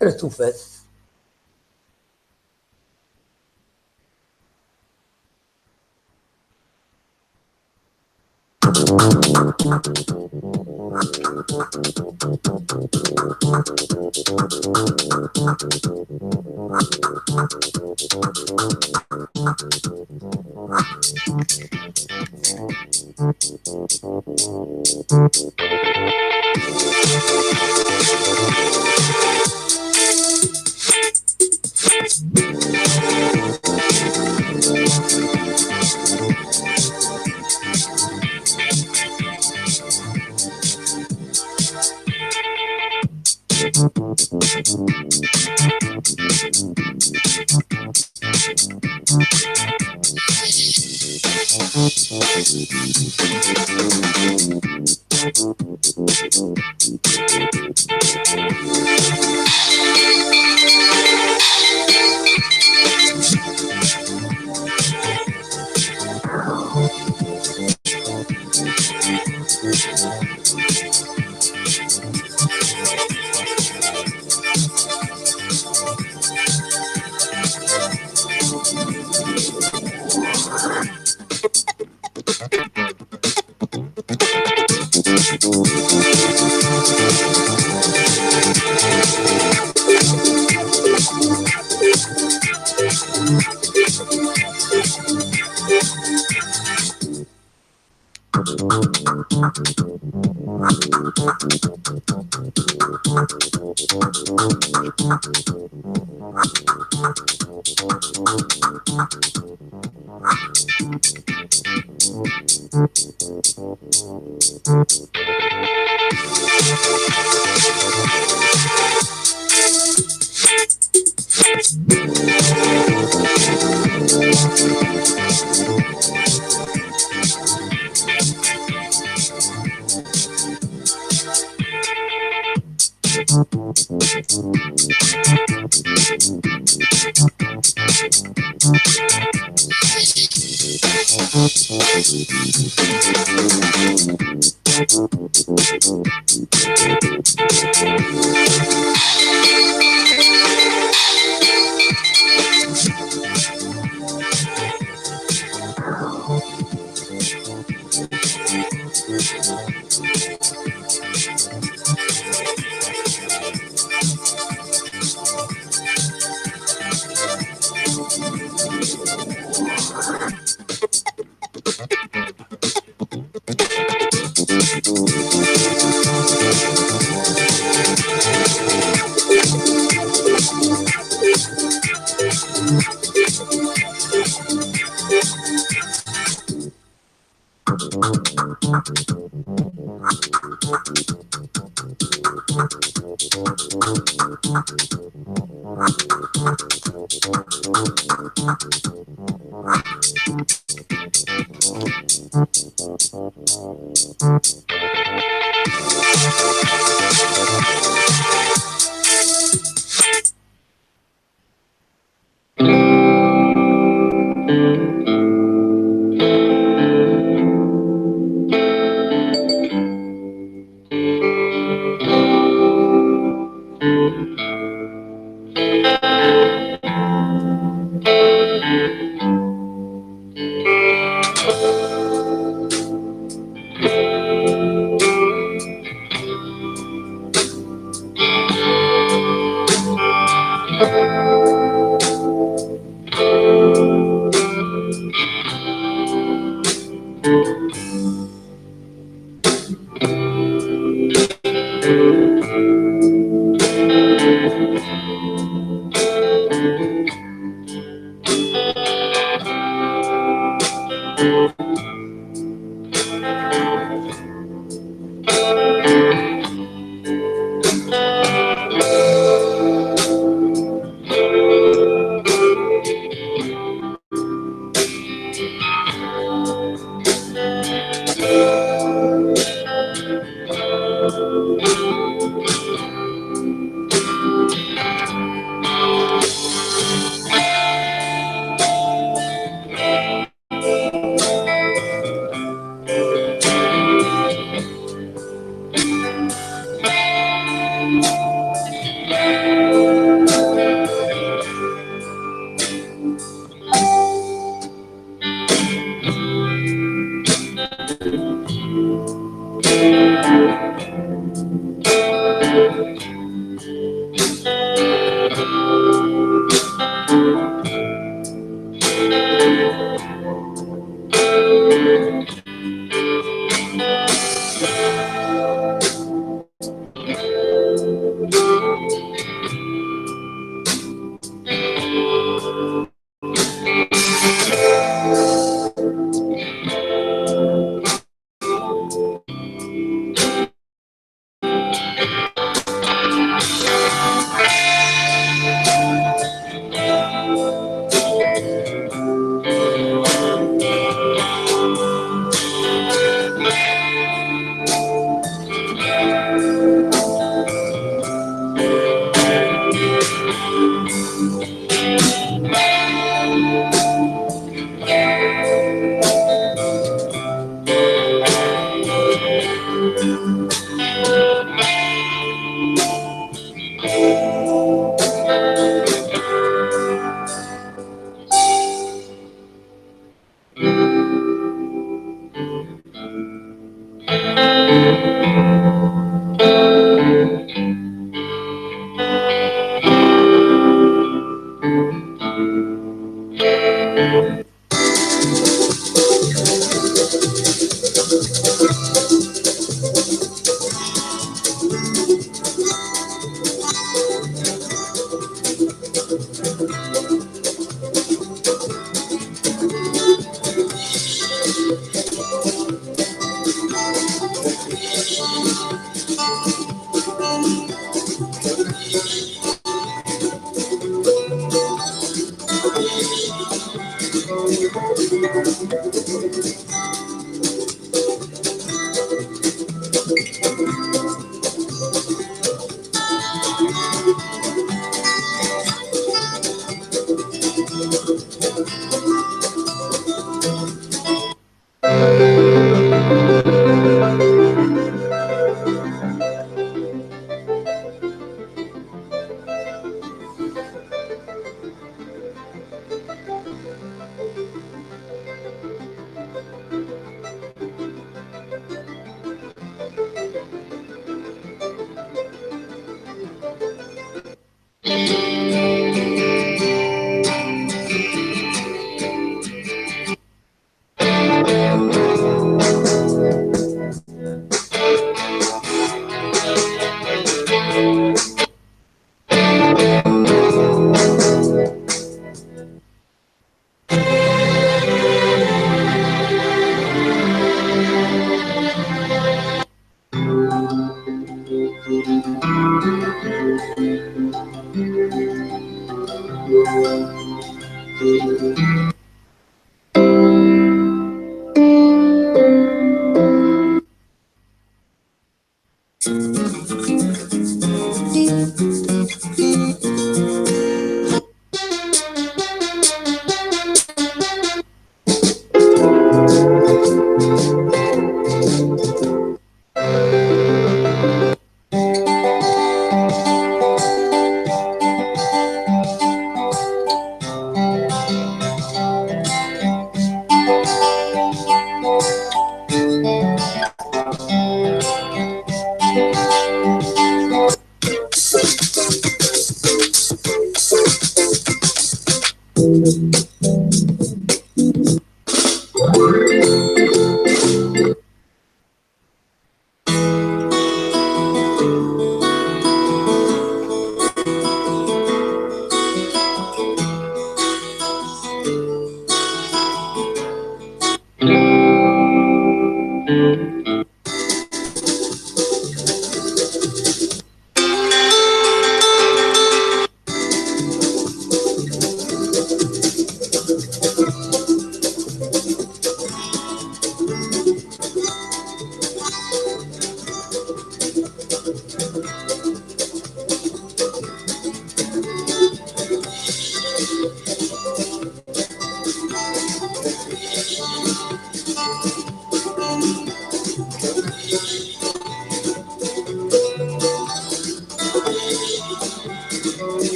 ar tufat.